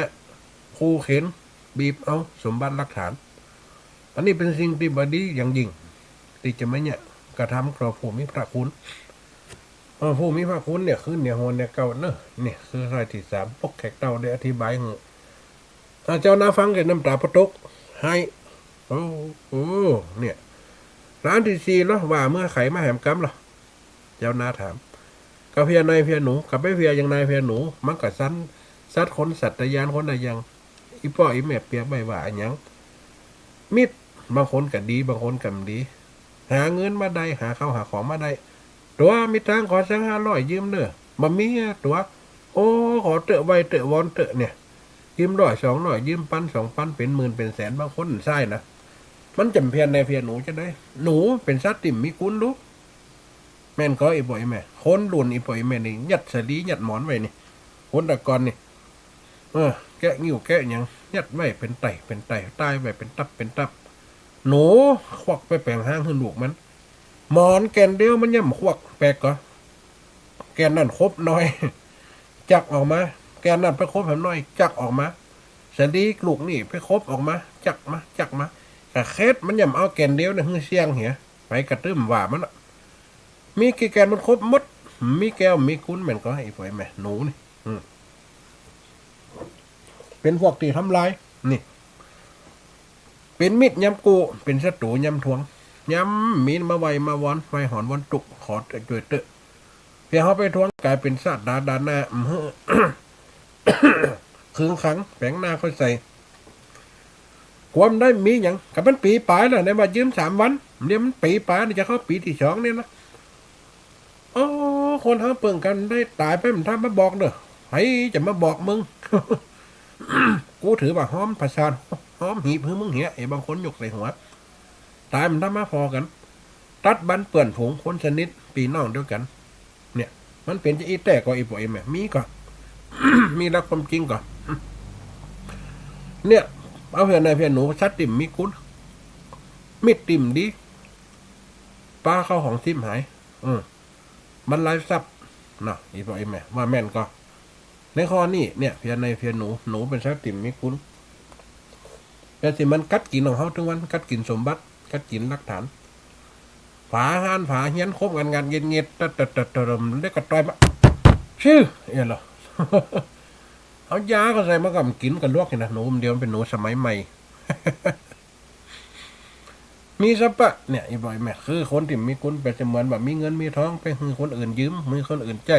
ขู่เข็น บีบเอาสมบัติหลักฐาน อันนี้เป๋นสิ่งตี้บ่ดีอย่างยิ่ง ตี้จะมาเยียะกระทำต่อผู้มีพระคุณ เออ ผู้มีพระคุณเนี่ย คือเหนือหัวเหนือเก๊าเนาะ นี่คือข้อตี้สาม ปกแขกเต้าได้อธิบายหื้อ อ่า เจ้านาฟังก็น้ำต๋าปะตก ไห้ โอ้ โอ้ เนี่ย อันตี้สี่ลอ ว่าเมื่อใผมาแหมกำลอ เจ้านาถาม ก็เพียนายเพียนหนู ก็ไปเพียอย่างนายเพียนหนู มันก็สัน สัตว์คนสัตยานคนอะหยัง อี่ป้ออี่แม่เปรียบไว้ว่าอะหยัง มิตร บางคนก็ดี บางคนก็บ่ดี หาเงินมาได้ หาข้าวหาของมาได้ ตั๋ว มีตังค์ขอสักห้าร้อยยืมเน่อ บ่มีอะตั๋ว โอ้ ขอเต๊อะ ไหว้เต๊อะ วอนเต๊อะ เนี่ย ยืมร้อยสองร้อย ยืมปันสองปัน เป๋นหมื่นเป๋นแสน บางคนใช้นะ มันจะเพียนนายเพียนหนูจะได้ หนูเป๋นสัตว์ตี้บ่มีคุณดู แม่นก่อ อี่ป้ออี่แม่ คนรุ่นอี่ป้ออี่แม่นี่ ยัดสะหลียัดหมอนไว้นี่ คนแต่ก่อนนี่ เออ แกะงิ้วแกะหยัง ยัดไว้เป๋นไต่เป๋นไต่ ต๋ายไว้เป๋นตับเป๋นตับ หนูควักไปแป๋งฮ้างหื้อลูกมัน หมอนแก่นเดียวมันย่ำควัก แปลกก่อ แก่นนั้นคบน้อย จักออกมา แก่นนั้นไปคบแหมน้อย จักออกมา สาลีลูกนี้ไปคบออกมา จักมา จักมา กะเข็ด มันย่ำเอาแก่นเดียวเนี่ยหื้อเสี้ยงเหีย ไปกระตึ้มว่ามันอะ มีกี่แก่นมันคบหมด มีแก้วมีกุนแม่นก่อ ไอ้ปอยแม่หนูนี่ อืม เป๋นพวกตี้ทำลาย นี่ เป๋นมิตรยามกู้ เป๋นศัตรูยามทวง ยามมีมาไหว้มาวอน ไหว้หอนวอนตุ๊ก ขอจ้วยเต๊อะ เพียงเฮาไปทวงก๋ายเป๋นสาดดาดาหน้า อื้อหือ ขึงขัง แป๋งหน้าค่อยใส่ ความได้มีหยัง กะมันปี๋ป๋ายแล้ว ไหนว่ายืมสามวัน เดี๋ยวมันปี๋ป๋ายนี่จะเข้าปี๋ตี้สองเนี่ยนะ โอ้ คนเฮาเปิ้งกั๋นได้ต๋ายไป มันถ้ามาบอกเน่อ ใผจะมาบอกมึง กูถือว่าฮ้อมประสาท ฮ้อมหีบหื้อมึงเหีย ไอ้บางคนยกใส่หัว ต๋ายมันถ้ามาผ่อกั๋น ตัดบั้นเปื้อนฝูง คนสนิท ปี้น้องเดียวกั๋น เนี่ย มันเป๋นจะอี้แต๊ก่อ ไอ้ปอยแม่ มีก่อ มีหลักความจริงก่อ เนี่ย เอาเพียงในเพียงหนู สัตว์ตี้มีกุน มิตรตี้ดี ปาเข้าของทิพย์หาย อืม มันลายทรัพย์เนาะ ไอ้ปอยแม่ ว่าแม่นก่อ ในข้อนี้เนี่ย เพียงในเพียงหนู หนูเป๋นสัตว์ตี้มีกุน แต่ตี้มันกัดกิ๋นของเฮาตึงวัน กัดกิ๋นสมบัติ กัดกิ๋นหลักฐาน ฝาฮ้านฝาเฮียนคบงันงันเงียดเงียด ตัดตัดตัดตัด เล็กกระต่อยมา ชื่อ เอี้ยเหรอ เอายาเข้าใส่มาก่อกิ๋นกะลวกนี่นะ หนูมันเดียวมันเป๋นหนูสมัยใหม่ มีสัพพะ เนี่ย ไอ้ปอยแม่ คือคนตี้มีกุน เปรียบเสมือนว่ามีเงินมีทอง ไปหื้อคนอื่นยืม หื้อคนอื่นใจ๊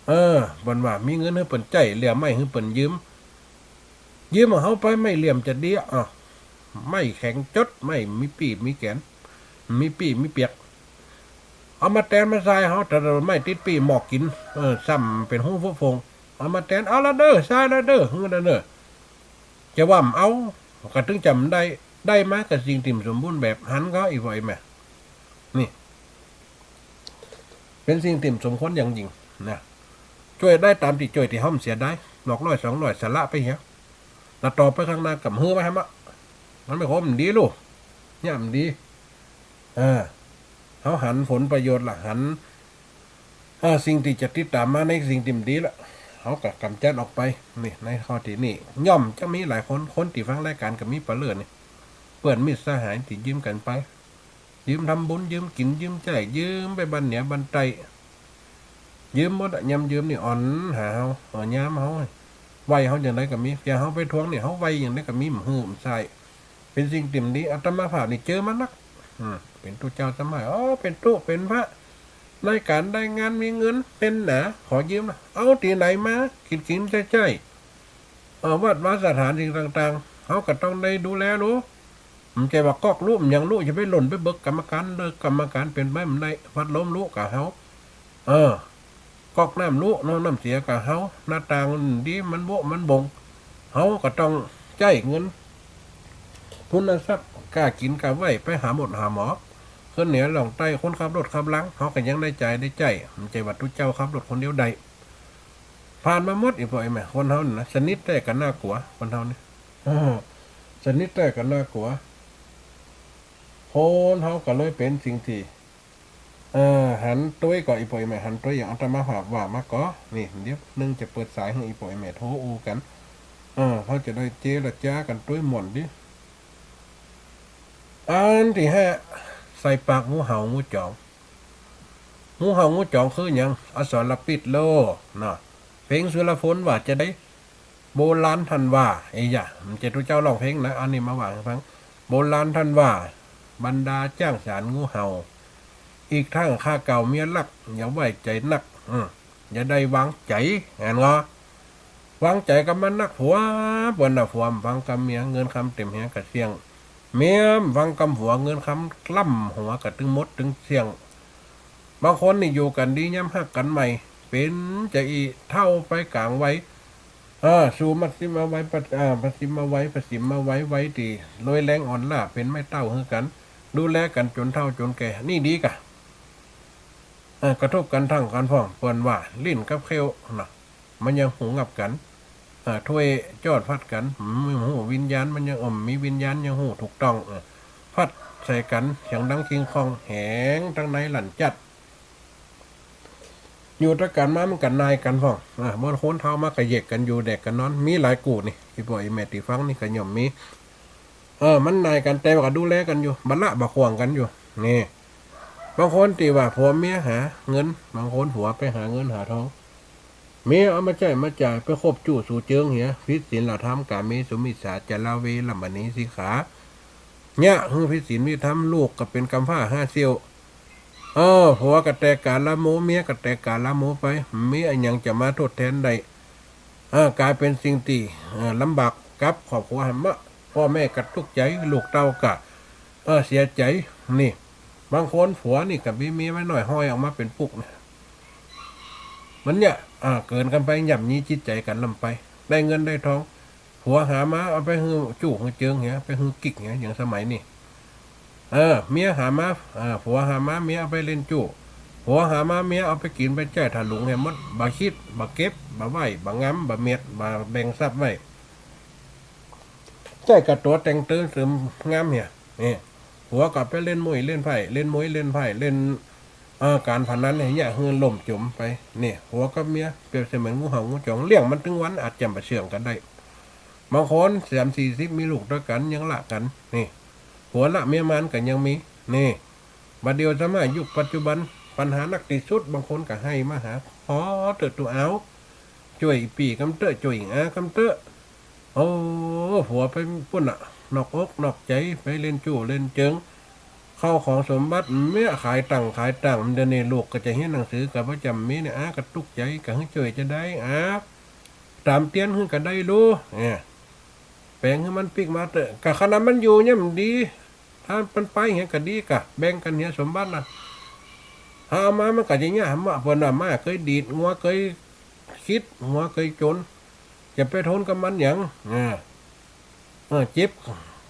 เออ เปิ้นว่ามีเงินหื้อเปิ้นใจ๊ เหลือไม้หื้อเปิ้นยืม ยืมของเฮาไป ไม้เหลี่ยมจะดี อ่ะ ไม้แข็งจ๊ด ไม้มีปี้มีแก๋น มีปี้มีเปียก เอามาแตนมาทรายเฮา แต่ไม้ติดปี้หมอกกิ๋น เออ ซ้ำเป๋นฮู้โฟง เอามาแตน เอาละเน่อ ทรายละเน่อ หื้อละเน่อ จะว่าบ่เอา กะตึงจ๋ำได้ ได้มากับสิ่งตี้สมบูรณ์แบบ หันก่อ ไอ้ปอยแม่ นี่ เป๋นสิ่งตี้สมควรอย่างยิ่งนะ จ้วยได้ต๋ามตี้จ้วย ตี้เฮาบ่เสียดาย ดอกร้อยสองร้อย สละไปเหีย แล้วต่อไปข้างหน้ากำหื้อมาหื้อมะ มันไม่คมดีลูก เนี่ยมันดี เออ เฮาหันผลประโยชน์ละ หัน อ่า สิ่งตี้จะติดต๋ามมาในสิ่งตี้บ่ดีละ เฮากะก๋ำจัดออกไป นี่ ในข้อตี้นี่ ย่อมจะมีหลายคน คนตี้ฟังรายก๋านกะมีปะเล่อนี่ เปื้อนมิตรสหายตี้ยืมกั๋นไป ยืมทำบุญ ยืมกิ๋น ยืมใจ๊ ยืมไปบ้านเหนือบ้านใต้ ยืมหมดอะ ยามยืมนี่อ่อนหาเฮา เออ ยามเฮา ไหว้เฮาอย่างใดกะมี เพียงเฮาไปทวงนี่ เฮาไหว้อย่างใดกะมี บ่หื้อบ่ใส้ เป๋นสิ่งตี้บ่ดี อาตมาภาพนี่เจอมานัก อืม เป๋นตุ๊เจ้าสมัย อ๋อ เป๋นตุ๊ เป๋นพระ ได้ก๋านได้งาน มีเงินแน่นหนา ขอยืมนะ เอาตี้ไหนมา กิ๋นกิ๋นใจ๊ใจ๊ เออ วัดวาสถานสิ่งต่างๆ เฮากะต้องได้ดูแลลูก บ่ใจ้ว่าก๊อกลุบ่ยังลุ จะไปหล่นไปเบิกกรรมการ เลิกกรรมการเป๋นไปบ่ได้ พัดลมลุกะเฮา เออ ก๊อกน้ำลุเนาะ น้ำเสียกะเฮา หน้าต่างดีมันโวะมันบ่ง เฮากะต้องใจ๊เงิน ทุนทรัพย์ก้ากิ๋นก้าไหว้ ไปหาหมอหาหมอ ขึ้นเหนือล่องใต้ คนขับรถขับลาง เฮากะยังได้จ่ายได้ใจ๊ บ่ใจ้ว่าตุ๊เจ้าขับรถคนเดียวได้ ผ่านมาหมด ไอ้ปอยแม่ คนเฮานี่นะ สนิทแต๊กะน่ากลัว คนเฮานี่ เออ สนิทแต๊กะน่ากลัว คนเฮากะเลยเป๋นสิ่งตี้ เออ หันตวยก่อ ไอ้ปอยแม่ หันตวยอย่างอาตมาภาพว่ามาก่อ นี่ เดี๋ยวนึ่งจะเปิดสายหื้อไอ้ปอยแม่โทรอู้กั๋น เออ เฮาจะได้เจรจากั๋นตวยม่วนดี อันตี้ห้า ใส่ปากงูเห่างูจ๋อง งูเห่างูจ๋องคือหยัง อสรพิษโลกเนาะ เพ็งสุรพลว่าจะใด โบราณต้านว่า เอ้ยยะ บ่ใจ้ตุ๊เจ้าฮ้องเพ็งนะ อันนี้มาว่าหื้อฟัง โบราณต้านว่า บรรดาจ้างสารงูเห่า อีกตึงข้าเก่าเมียรัก อย่าไว้ใจ๋นัก อืม อย่าได้วางใจ๋ แม่นก่อ วางใจ๋กำมันนัก ผัว เปิ้นน่ะ ผัวบ่ฟังกำเมีย เงินคำเต็มแฮงกะเสี้ยง เมียบ่ฟังกำผัว เงินคำกล้ำหัวกะตึงหมดตึงเสี้ยง บางคนนี่อยู่กั๋นดี ยามฮักกั๋นใหม่ เป๋นจะอี้เฒ่าไปก๋างวัย เออ สู่มัชฌิมวัย ปะ อ่า มัชฌิมวัย ปฐมวัย วัยตี้โรยแรงอ่อนล้า เป๋นไม้เต้าหื้อกั๋น ดูแลกั๋นจ๋นเฒ่าจ๋นแก่ นี่ดีก่ะ เออ กระทบกั๋นตึงกั๋นพ่อง เปิ้นว่า ลิ้นกับเขี้ยวน่ะ มันยังหูงับกั๋น เออ ถ้วยจอดฟัดกั๋น อืม บ่ฮู้วิญญาณมันยัง เออ มีวิญญาณยังฮู้ถูกต้อง เออ พัดใส่กั๋น เสียงดังคิงคอง แหงตังในลั่นจัด อยู่ตวยกั๋นมามันก็นายกั๋นพ่อง อ่า เมื่อคนเฒ่ามาก็แยกกั๋นอยู่แดกกั๋นนอน มีหลายกู้นี่ อี่ป้ออี่แม่ตี้ฟังนี่ก็ย่อมมี เออ มันนายกั๋น แต่ว่าก็ดูแลกั๋นอยู่ บ่ละบ่ข่วงกั๋นอยู่ นี่ บางคนตี้ว่าผัวเมียหาเงิน บางคนผัวไปหาเงินหาทอง เมียเอามาใจ๊มาจ่าย ไปคบจู้สู่เจิงเหีย ผิดศีลธรรม กาเมสุมิจฉาจารา เวรมณีสิกขา เยียะหื้อผิดศีลผิดธรรม ลูกก็เป๋นก๋ำพร้าห้าเสี้ยว เออ ผัวก็แตกก๋าละโม เมียก็แตกก๋าละโมไป มีอะหยังจะมาทดแทนได้ เออ ก๋ายเป๋นสิ่งตี้ เออ ลำบากกับครอบครัวหั้นมะ ป้อแม่ก็ตุ๊กใจ๋ ลูกเต้าก็ เออ เสียใจ๋ นี่ บางคนผัวนี่ก็มีเมียไว้น้อย ห้อยออกมาเป๋นปุ๊กนะ มันเยียะ อ่า เกิ๋นกั๋นไป ย่ำยีจิตใจ๋กั๋นล้ำไป ได้เงินได้ทอง ผัวหามาเอาไปหื้อจู้หื้อเจิงเหีย ไปหื้อกิ๊กเหีย อย่างสมัยนี้ เออ เมียหามา เออ ผัวหามา เมียเอาไปเล่นจู้ ผัวหามา เมียเอาไปกิ๋นไปใจ๊ถลุงเหียหมด บ่คิด บ่เก็บ บ่ไหว้ บ่งำ บ่เม็ด บ่แบ่งทรัพย์ไว้ ใจ๊ก้าตั๋วแต่งเติมเสริมงามเหีย นี่ ผัวก็ไปเล่นมวยเล่นไพ่ เล่นมวยเล่นไพ่ เล่น เอ่อ ก๋านพนันเนี่ย เยียะหื้อล่มจ๋มไป นี่ ผัวกับเมียเปรียบเสมือนงูเห่างูจ๋อง เลี้ยงมันตึงวันอาจจะบ่เชื่องกั๋นได้ บางคนสามสี่สิบมีลูกตวยกั๋นยังละกั๋น นี่ ผัวละเมียมานก็ยังมี นี่ บ่าเดี่ยวสมัยยุคปัจจุบัน ปัญหานักตี้สุด บางคนก็ไห้มาหา ขอเต๊อะตุ๊เอา จ้วยอี่ปี้กำเต๊อะ จ้วยอี่อากำเต๊อะ โอ้ ผัวไปปุ้นน่ะ นอกอกนอกใจ๋ ไปเล่นจู้เล่นเจิง ข้าวของสมบัติเมียขายตังขายตัง เดี๋ยวนี้ลูกก็จะเฮียนหนังสือก็บ่จำมีเนี่ย อาก็ตุ๊กใจ๋ ก็หื้อจ้วยจะได้ อา ต๋ามเตียนหื้อก็ได้ลูก เนี่ย แป๋งหื้อมันปิ๊กมาเต๊อะ ก็ขนาดมันอยู่เนี่ยมันดี ถ้ามันไปเหียก็ดีกะ แบ่งกั๋นเหียสมบัติน่ะ ถ้าเอามามันก็จะเยียะ หามาเปิ้นว่า ม้าเกยดีด งัวเกยคิด งัวเกยจ๋น จะไปทนกับมันหยัง อ่า เออ เจ็บ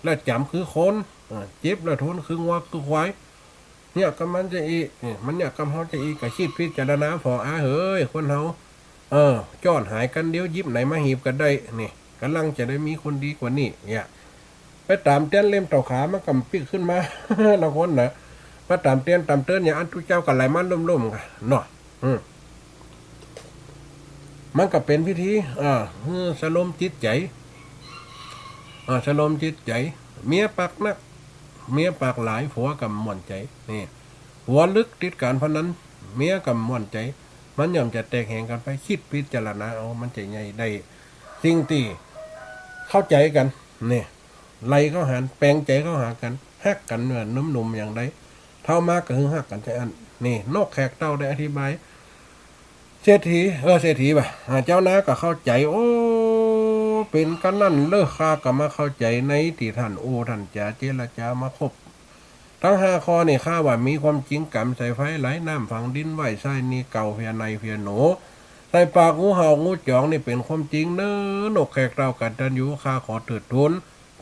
แล้วจ๋ำคือคน เออ เจ็บแล้วทนคืองัวคือควาย เยียะกับมันจะอี้ เออ มันเยียะกับเฮาจะอี้ ก็คิดพิจารณาผ่อ อาเหย คนเฮา เออ จ้อนหายกั๋นเดี๋ยว ยิบไหนมาหีบก็ได้ นี่ ก๋ำลังจะได้มีคนดีกว่านี้ เนี่ย ไปต๋ามเตียนเล่มเต้าขา มันก็ปิ๊กขึ้นมา ละคนน่ะ มาต๋ามเตียนต๋ามเตินอย่างอันตุ๊เจ้าก็ไหลมาล่มๆ กั๋นเนาะ อืม มันก็เป๋นพิธี อ่า หื้อสลมจิตใจ๋ อ่า สลมจิตใจ๋ เมียปากนัก เมียปากหลาย ผัวก็ม่วนใจ๋ นี่ ผัวลึกติดก๋านพนัน เมียก็ม่วนใจ๋ มันย่อมจะแตกแหงกั๋นไป คิดพิจารณาเอา มันจะใหญ่ได้ สิ่งตี้เข้าใจ๋กั๋น นี่ ไล่เข้าหา แป๋งใจ๋เข้าหากั๋น ฮักกั๋นเหมือนหนุ่มๆ อย่างใด เฒ่ามาก็หื้อฮักกั๋นใจ๋อั้น นี่ นกแขกเต้าได้อธิบาย เศรษฐี เออ เศรษฐีบ่ะ อ่า เจ้านาก็เข้าใจ๋ โอ้ เป๋นกั๋นนั้นเล่อ ข้าก็มาเข้าใจ๋ในตี้ต้านอู้ต้านจ๋าเจรจามาคบ ตึงห้าข้อนี่ ข้าว่ามีความจริง ก๋ำใส่ไฟ ไหลน้ำฝังดิน ไหว้ซ้ายนี่เก่า เพียในเพียหนู ใส่ปากงูเห่างูจ๋องนี่เป๋นความจริงเน่อ นกแขกเต้ากตัญญู ข้าขอเถิดทูล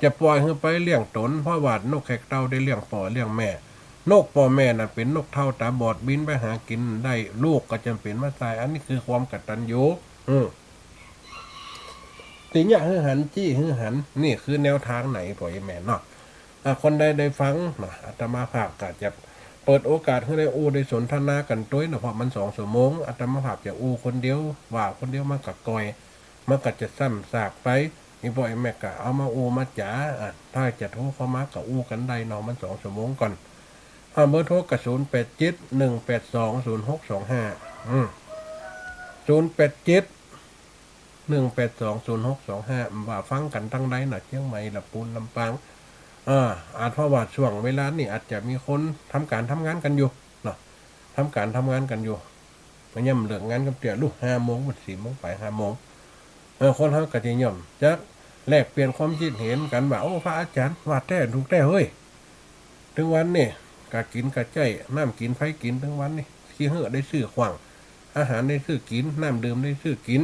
จะป่อยหื้อไปเลี้ยงต๋น เพราะว่านกแขกเต้าได้เลี้ยงป้อเลี้ยงแม่ นกป้อแม่น่ะเป๋นนกเฒ่าต๋าบอด บินไปหากิ๋นได้ ลูกก็จ๋ำเป๋นมาตาย อันนี้คือความกตัญญู อืม ตี้เยียะหื้อหัน จี้หื้อหัน นี่คือแนวตางไหน ป้ออี่แม่เนาะ อ่ะ คนใดได้ฟังเนาะ อาตมาภาพก็จะเปิดโอกาสหื้อได้อู้ได้สนทนากั๋นตวยเนาะ เพราะมันสองชั่วโมง อาตมาภาพจะอู้คนเดียว ว่าคนเดียวมันก็ก่อย มันก็จะซ้ำซากไป อี่ป้ออี่แม่ก็เอามาอู้มาจ๋า อ่ะ ถ้าจะโทรเข้ามาก็อู้กั๋นได้เนาะ มันสองชั่วโมงก่อน อ่ะ เบอร์โทรก็ ศูนย์แปดเจ็ด หนึ่งแปดสอง ศูนย์หกสองห้า อืม ศูนย์แปดเจ็ด หนึ่งแปดสอง ศูนย์หกสองห้า ว่าฟังกั๋นตังใดน่ะ เจียงใหม่ ละปูน ลำปาง อ่า อาจเพราะว่าช่วงเวลานี่อาจจะมีคนทำก๋านทำงานกั๋นอยู่เนาะ ทำก๋านทำงานกั๋นอยู่ ก็ย่ำเลิกงานกำเตื้อ ลูก ห้าโมง สี่โมงไป ห้าโมง เออ คนเฮาก็จะย่อมจะแลกเปลี่ยนความคิดเห็นกั๋นว่า โอ้ พระอาจ๋ารย์ว่าแต๊ ถูกแต๊เฮ้ย ตึงวันนี่ ก๋ากิ๋นก๋าใจ๊ น้ำกิ๋นไฟกิ๋น ตึงวันนี่ ขี้เหื้อได้ซื้อขว้าง อาหารได้ซื้อกิ๋น น้ำดื่มได้ซื้อกิ๋น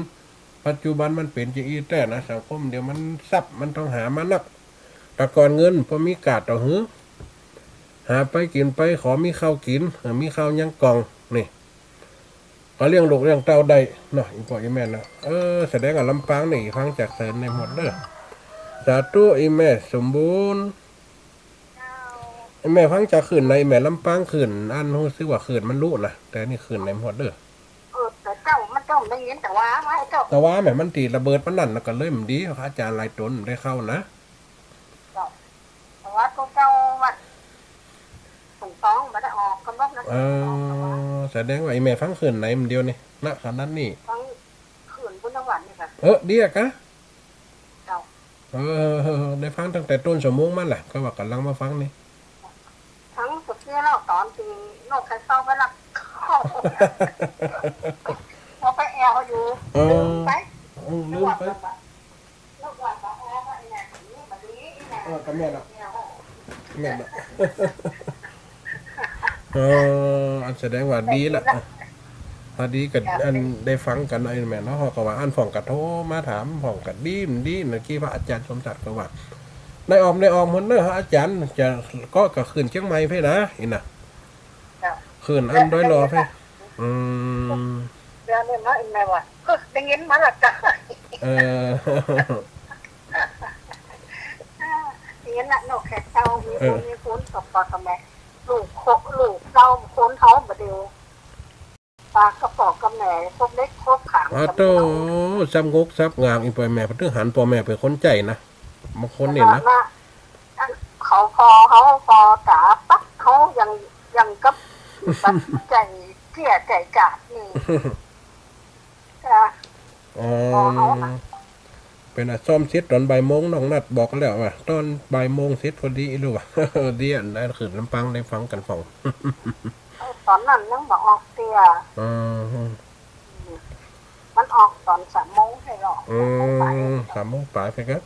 ปัจจุบันมันเป๋นจะอี้แต๊นะ สังคมเดี๋ยวมันทรัพย์มันต้องหามานัก แต่ก่อนเงินพอมีกาดต่อหื้อ หาไปกิ๋นไป ขอมีข้าวกิ๋น เออ มีข้าวยังก่อง นี่ ก็เลี้ยงลูกเลี้ยงเต้าได้เนาะ อี่ป้ออี่แม่เนาะ เออ แสดงว่าลำปางนี่ฟังจากเซินได้หมดเด้อ สาธุ อี่แม่สมบูรณ์ แม่ฟังจากคลื่นใน แม่ลำปางคลื่นอัน ฮู้สึกว่าคลื่นมันลุนะ แต่นี่คลื่นในหมดเด้อ เออ แต่เจ้ามันต้องได้ยินแต่ว่า ว่าเจ้า แต่ว่าแม่มันตี้ระเบิดมันนั่น แล้วก็เลยมันดี อาจารย์หลายต๋นได้เข้านะ เจ้า แต่ว่าตัวเจ้าวัด ถูกต้อง บ่ได้ออกกันหมดนะ เออ แสดงว่าไอ้แม่ฟังคลื่นในมันเดียวนี่ ณ ขณะนี้ ฟังคลื่นบุญนวันนี่ค่ะ เออ เดียกะ เจ้า เออ ได้ฟังตั้งแต่ต้นชั่วโมงมาแหละ ก็ว่าก่ำลังมาฟังนี่ ฟังสุดที่เล่าต๋อนตี้นกไข่เต้าไปลักเข้า เอาไปแอวอยู่ เออ ลืมไป อืม ลืมไป นกว่าก็แอวว่าไอ้เนี่ย นี่มันดี ไอ้เนี่ย เออ ก็แม่นละ แอว แม่นละ เออ อันแสดงว่าดีละ พอดีกับ เจ้า อันได้ฟังกั๋นไอ้แม่เนาะ เขาก็ว่าอันพ่องก็โทรมาถาม พ่องก็ดีมันดีนะ กี้พระอาจารย์สมศักดิ์ก็ว่า ได้ออมได้ออมหมดเนอะ อาจารย์จะก็ ก็คลื่นเจียงใหม่เพ่นะ อีน่ะ เจ้า คลื่นอันดอยหล่อเพ่ อืม เดี๋ยวนี้นะ อีแม่ว่า เออ ได้ยินมาละจ้ะ เออ ได้ยินละ นกไข่เต้า มี เออ คน มีคนตกปลากับแม่ ลูกโค ลูกเต้าคนเขาบ่เดียว ปากกระป๋องกับแม่ ครบเล็กครบขาง อ้าว โต ซ้ำงกซ้ำงาม อีป่อยแม่ เพิ่นถึงหันป่อแม่เป๋นคนใจ๋นะ บางคนนี่นะ อันเขาพอ เขาพอต๋าปั๊บ เขายัง ยังกับ ใจ๋เกลี้ยใจ๋กาดนี่ จ้ะ อ๋อ พอเขานะ เป๋นอะ ซ้อมเสร็จต๋อนบ่ายโมง น้องนัดบอกแล้วว่า ต๋อนบ่ายโมงเสร็จพอดี หรือว่า ดีอันนั้นคือลำปางได้ฟังกั๋นพ่อง เออ ต๋อนนั้นยังบ่ออกเตื้อ อืม มันออกต๋อนสามโมงใช่หรอ อืม สามโมงปาย สามโมงปายไปครับ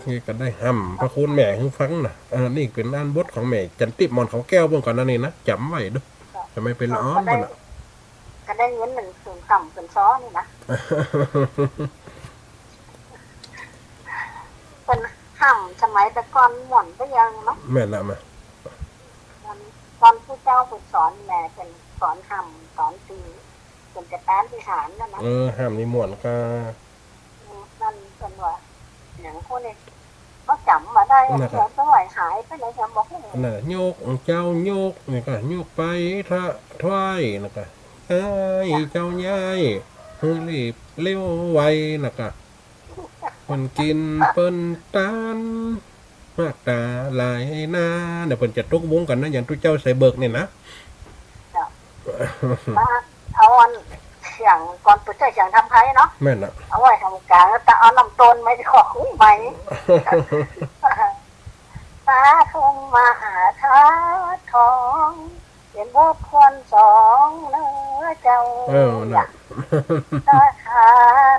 นี่ก็ได้ฮ่ำพระคุณแม่หื้อฟังนะ เออ นี่เป๋นอันบทของแม่จันทิพย์ หม่อนเขาแก้ว เบิ่งก่อนนะนี่นะ จ๋ำไว้ดู เจ้า จะไม่เป็นละอ่อน ก็ได้ มันอะ ก็ได้ยินหนึ่งศูนย์ต่ำเป็นซ้อนี่นะ เปิ้นฮ่ำสมัยแต่ก่อนม่วนไปยังเนาะ แม่นละ แม่น ต๋อน ต๋อนผู้เจ้าเปิ้นสอนแม่ เปิ้นสอนฮ่ำ สอนตี เปิ้นจะแปลนวิหารนั่นนะ เออ ฮ่ำนี่ม่วนกา อืม นั่นเปิ้นว่า หยังพวกนี้ เขาจ๋ำบ่ได้ นั่นน่ะ เปิ้นไหวหายไปไหน จ๋ำบ่ฮู้ นั่นน่ะ ยกเจ้ายก นี่ก็ยกไปถวาย นั่นก็ เอ้ย เจ้าย้าย หื้อรีบเร็วไว นั่นก็ เปิ้นกิ๋นเปิ้นตาน มากต๋าหลายนา เนี่ย เปิ้นจะตกวงกั๋นนะ อย่างตุ๊เจ้าใส่เบิกเนี่ยนะ เจ้า มาเอาอันเสียงก่อน เปิ้นใจ๊เสียงทำไทยเนาะ แม่นน่ะ เอาไว้ต๋งกลาง แล้วตะเอาน้ำต้นไม้ขอคุ้งไม้ ตาทุ่งมหาธาตุทอง เป๋นบทควรสองเน้อเจ้า เออ น่ะ ตาขา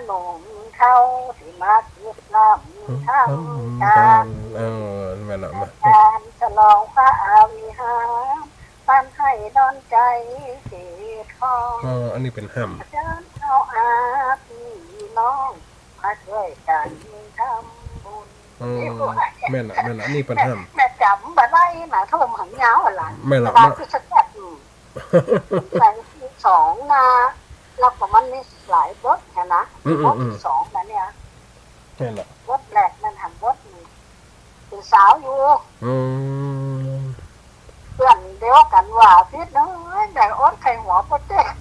หนุ่มเฒ่าสิมาเก็บน้ำทำตาน เออ แม่นละ มา ตานฉลองพระอวิหาร ปันให้ดอนใจ๋เศรษฐอง เออ อันนี้เป๋นฮ่ำ เจิญเอาอาพี่น้อง มาจ้วยกั๋นทำบุญ อืม แม่นละ แม่นละ นี่เปิ้นฮ่ำ แม่จ๋ำบ่ได้นะ ทุ่มหางยาวอะหลาน แม่นละ แต่ว่า เนาะ คือสักแบบ อืม แบ่งสองนะ แล้วก็มันมีหลายบทหั้นนะ อืม บท อืม สองนะเนี่ย แม่นละ บทแรกนั่นหั้น บทหนึ่ง เป๋นสาวอยู่ อืม เปื้อนเดียวกั๋นว่า ผิดเน้อ ได้อดไข้หัวโปรเจกต์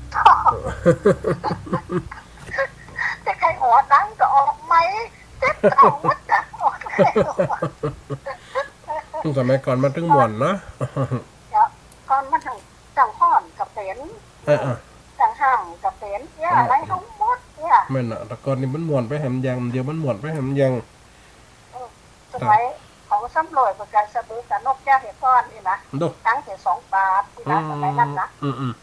แต่ไข้หัวดังก็ออกไหม เจ็บเข่าหมดจ้ะ อดไข้หัว สมัยก่อนมันถึงม่วนเนาะ เดี๋ยวก่อนมันถึง จั่งฮ้อนก็เป๋น เออ เออ จั่งฮ่ำก็เป๋น เนี่ย เออ อะไรทั้งหมดเนี่ย แม่นน่ะ แต่ก่อนนี่มันม่วนไปแหมอย่าง เดี๋ยวมันม่วนไปแหมอย่าง เออ สมัยของสำรวยประกาศสะดือกับนกแก้วเห็ดก้อนนี่นะ ดู ตังค์เสียสองบาทนี่นะ อืม สมัยนั้นนะ อืม อืม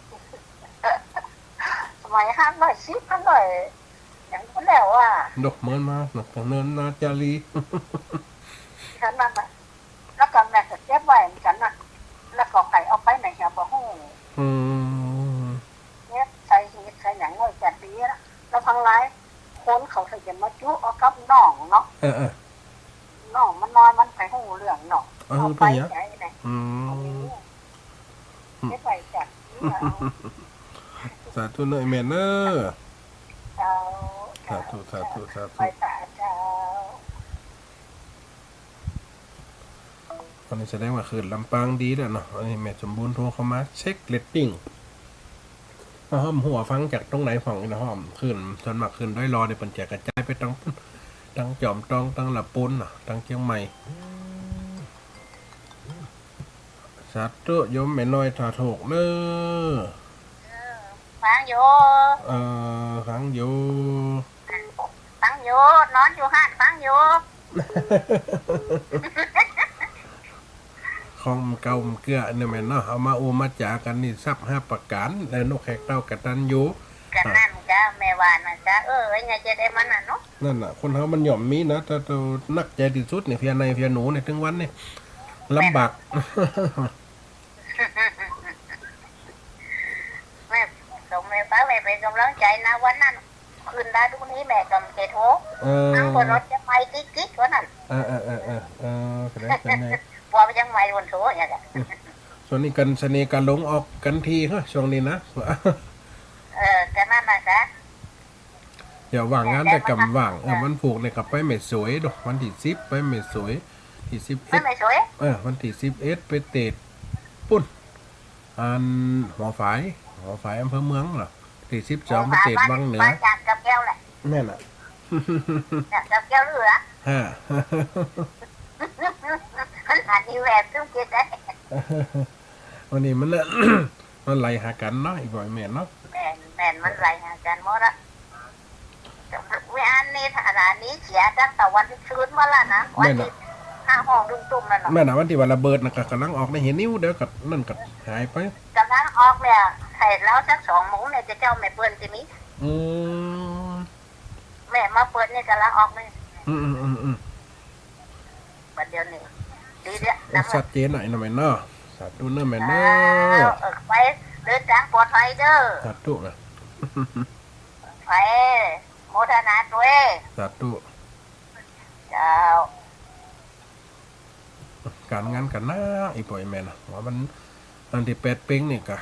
สมัยห้าร้อยสิบ ห้าร้อย อย่างนั้นแล้วอ่ะ ดู เหมือนมา เนินนาจารี ขนาดนั้นนะ แล้วก็แม่ก็เก็บไว้เหมือนกั๋นนะ แล้วก็ใผเอาไปไหนเหียบ่ฮู้ อืม เก็บใส่หีบใส่หยังไว้จัดดีนะ แล้วพังหลายคนเขาถึงจะมาจุเอากับน้องเนาะ เออ เออ น้องมันน้อยมันไปฮู้เรื่องเนาะ เออ เอาไป ไปเหรอ ใหญ่ไหน อืม เอาไป อืม เก็บไว้จัดดีนะ สาธุเน้อแม่เน้อ เจ้า สาธุ สาธุ สาธุ ไปสาธุ เจ้า อันนี้แสดงว่าคลื่นลำปางดีแล้วเนาะ อันนี้แม่สมบูรณ์โทรเข้ามาเช็คเรตติ้ง อ้าว บ่ฮู้ว่าฟังจากตรงไหนพ่องนี่นะ อ้าว คลื่น ส่วนมากคลื่นดอยหล่อเนี่ยเปิ้นจะกระจายไปตัง ตังจอมตอง ตังละปูนเนาะ ตังเจียงใหม่ สาธุโยมแม่น้อย ถ้าถูกเน้อ ฟังอยู่ เออ ฟังอยู่ ฟังอยู่ นอนอยู่ฮ้านฟังอยู่ ของเก่ามันเกื้อเนี่ยแม่นเนาะ เอามาอู้มาจ๋ากั๋นนี่ทรัพย์ห้าประก๋าน และนกแขกเต้ากตัญญู ก็นั่นกะ แม่ว่านั่นกะ เออ ไอ้เนี่ยจะได้มันน่ะเนาะ นั่นน่ะ คนเฮามันย่อมมีนะ แต่ แต่หนักใจ๋ตี้สุดเนี่ย เพียในเพียหนูเนี่ย ตึงวันเนี่ย ลำบาก แม่ส่งแม่ไป แม่เป๋นก๋ำลังใจ๋นะ วันนั้น คืนดาดูนี้แม่ก็บ่ได้โทร เออ อ้าว บ่รถจะไปจิ๊กๆ วันนั้น เออ เออ เออ เออ เออ ก็ได้ ก็ได้ บ่ยังไม่วันโทรเนี่ยแหละ อืม ส่วนนี้กั๋นเสน่ห์กั๋นหลงออกกั๋นที๋ ฮะ ช่วงนี้นะ เออ ก็นั่นน่ะกะ เดี๋ยวว่างงานแต่ก็บ่ว่าง เออ วันพูกเนี่ยก็ไปแม่สวยดอก วันตี้สิบไปแม่สวย ตี้สิบเอ็ด ไปแม่สวย เออ วันตี้สิบเอ็ดไปเตะปุ้น อันหัวฝาย หัวฝายอำเภอเมืองเนาะ ตี้สิบสองไปเตะวังเหนือ ไปจานกับแก้วแหละ แม่นน่ะ จานกับแก้วเหลือ ฮะ อันนี้แหวนซึ่งเก็บได้ วันนี้มันน่ะ มันไหลหากั๋นเนาะ อีบ่อยแม่นเนาะ แม่น แม่น มันไหลหากั๋นหมดอะ เวลานี้ ฐานะนี้เสียตั้งแต่วันตี้ซืนมาแล้วนะ วันตี้ แม่นน่ะ ห้าห้องลุงตุ้มนั่นน่ะ แม่นน่ะ วันตี้ว่าระเบิดน่ะ ก็ก่ำลังออกในเหียนิ้ว เดี๋ยวก็นั่นก็หายไป ก่ำลังออกเนี่ย ใครเล่าสักสองโมงเนี่ย จะเจ้าแม่เปิ้นตี้มี อืม แม่มาเปิ้นนี่ก่ำลังออกเลย อืม อืม อืม อืม บัดเดี๋ยวนี้ ดีเดียว เออ ชัดเจนหน่อยนะแม่เนาะ สาธุเน้อแม่เน้อ เออ ไปเดินตางปลอดภัยเด้อ สาธุนะ ไป โมทนาตวย สาธุ เจ้า ก๋านงานก็หนัก อีบ่อยแม่นน่ะ ว่ามัน อันตี้แปดเป็งนี่ก็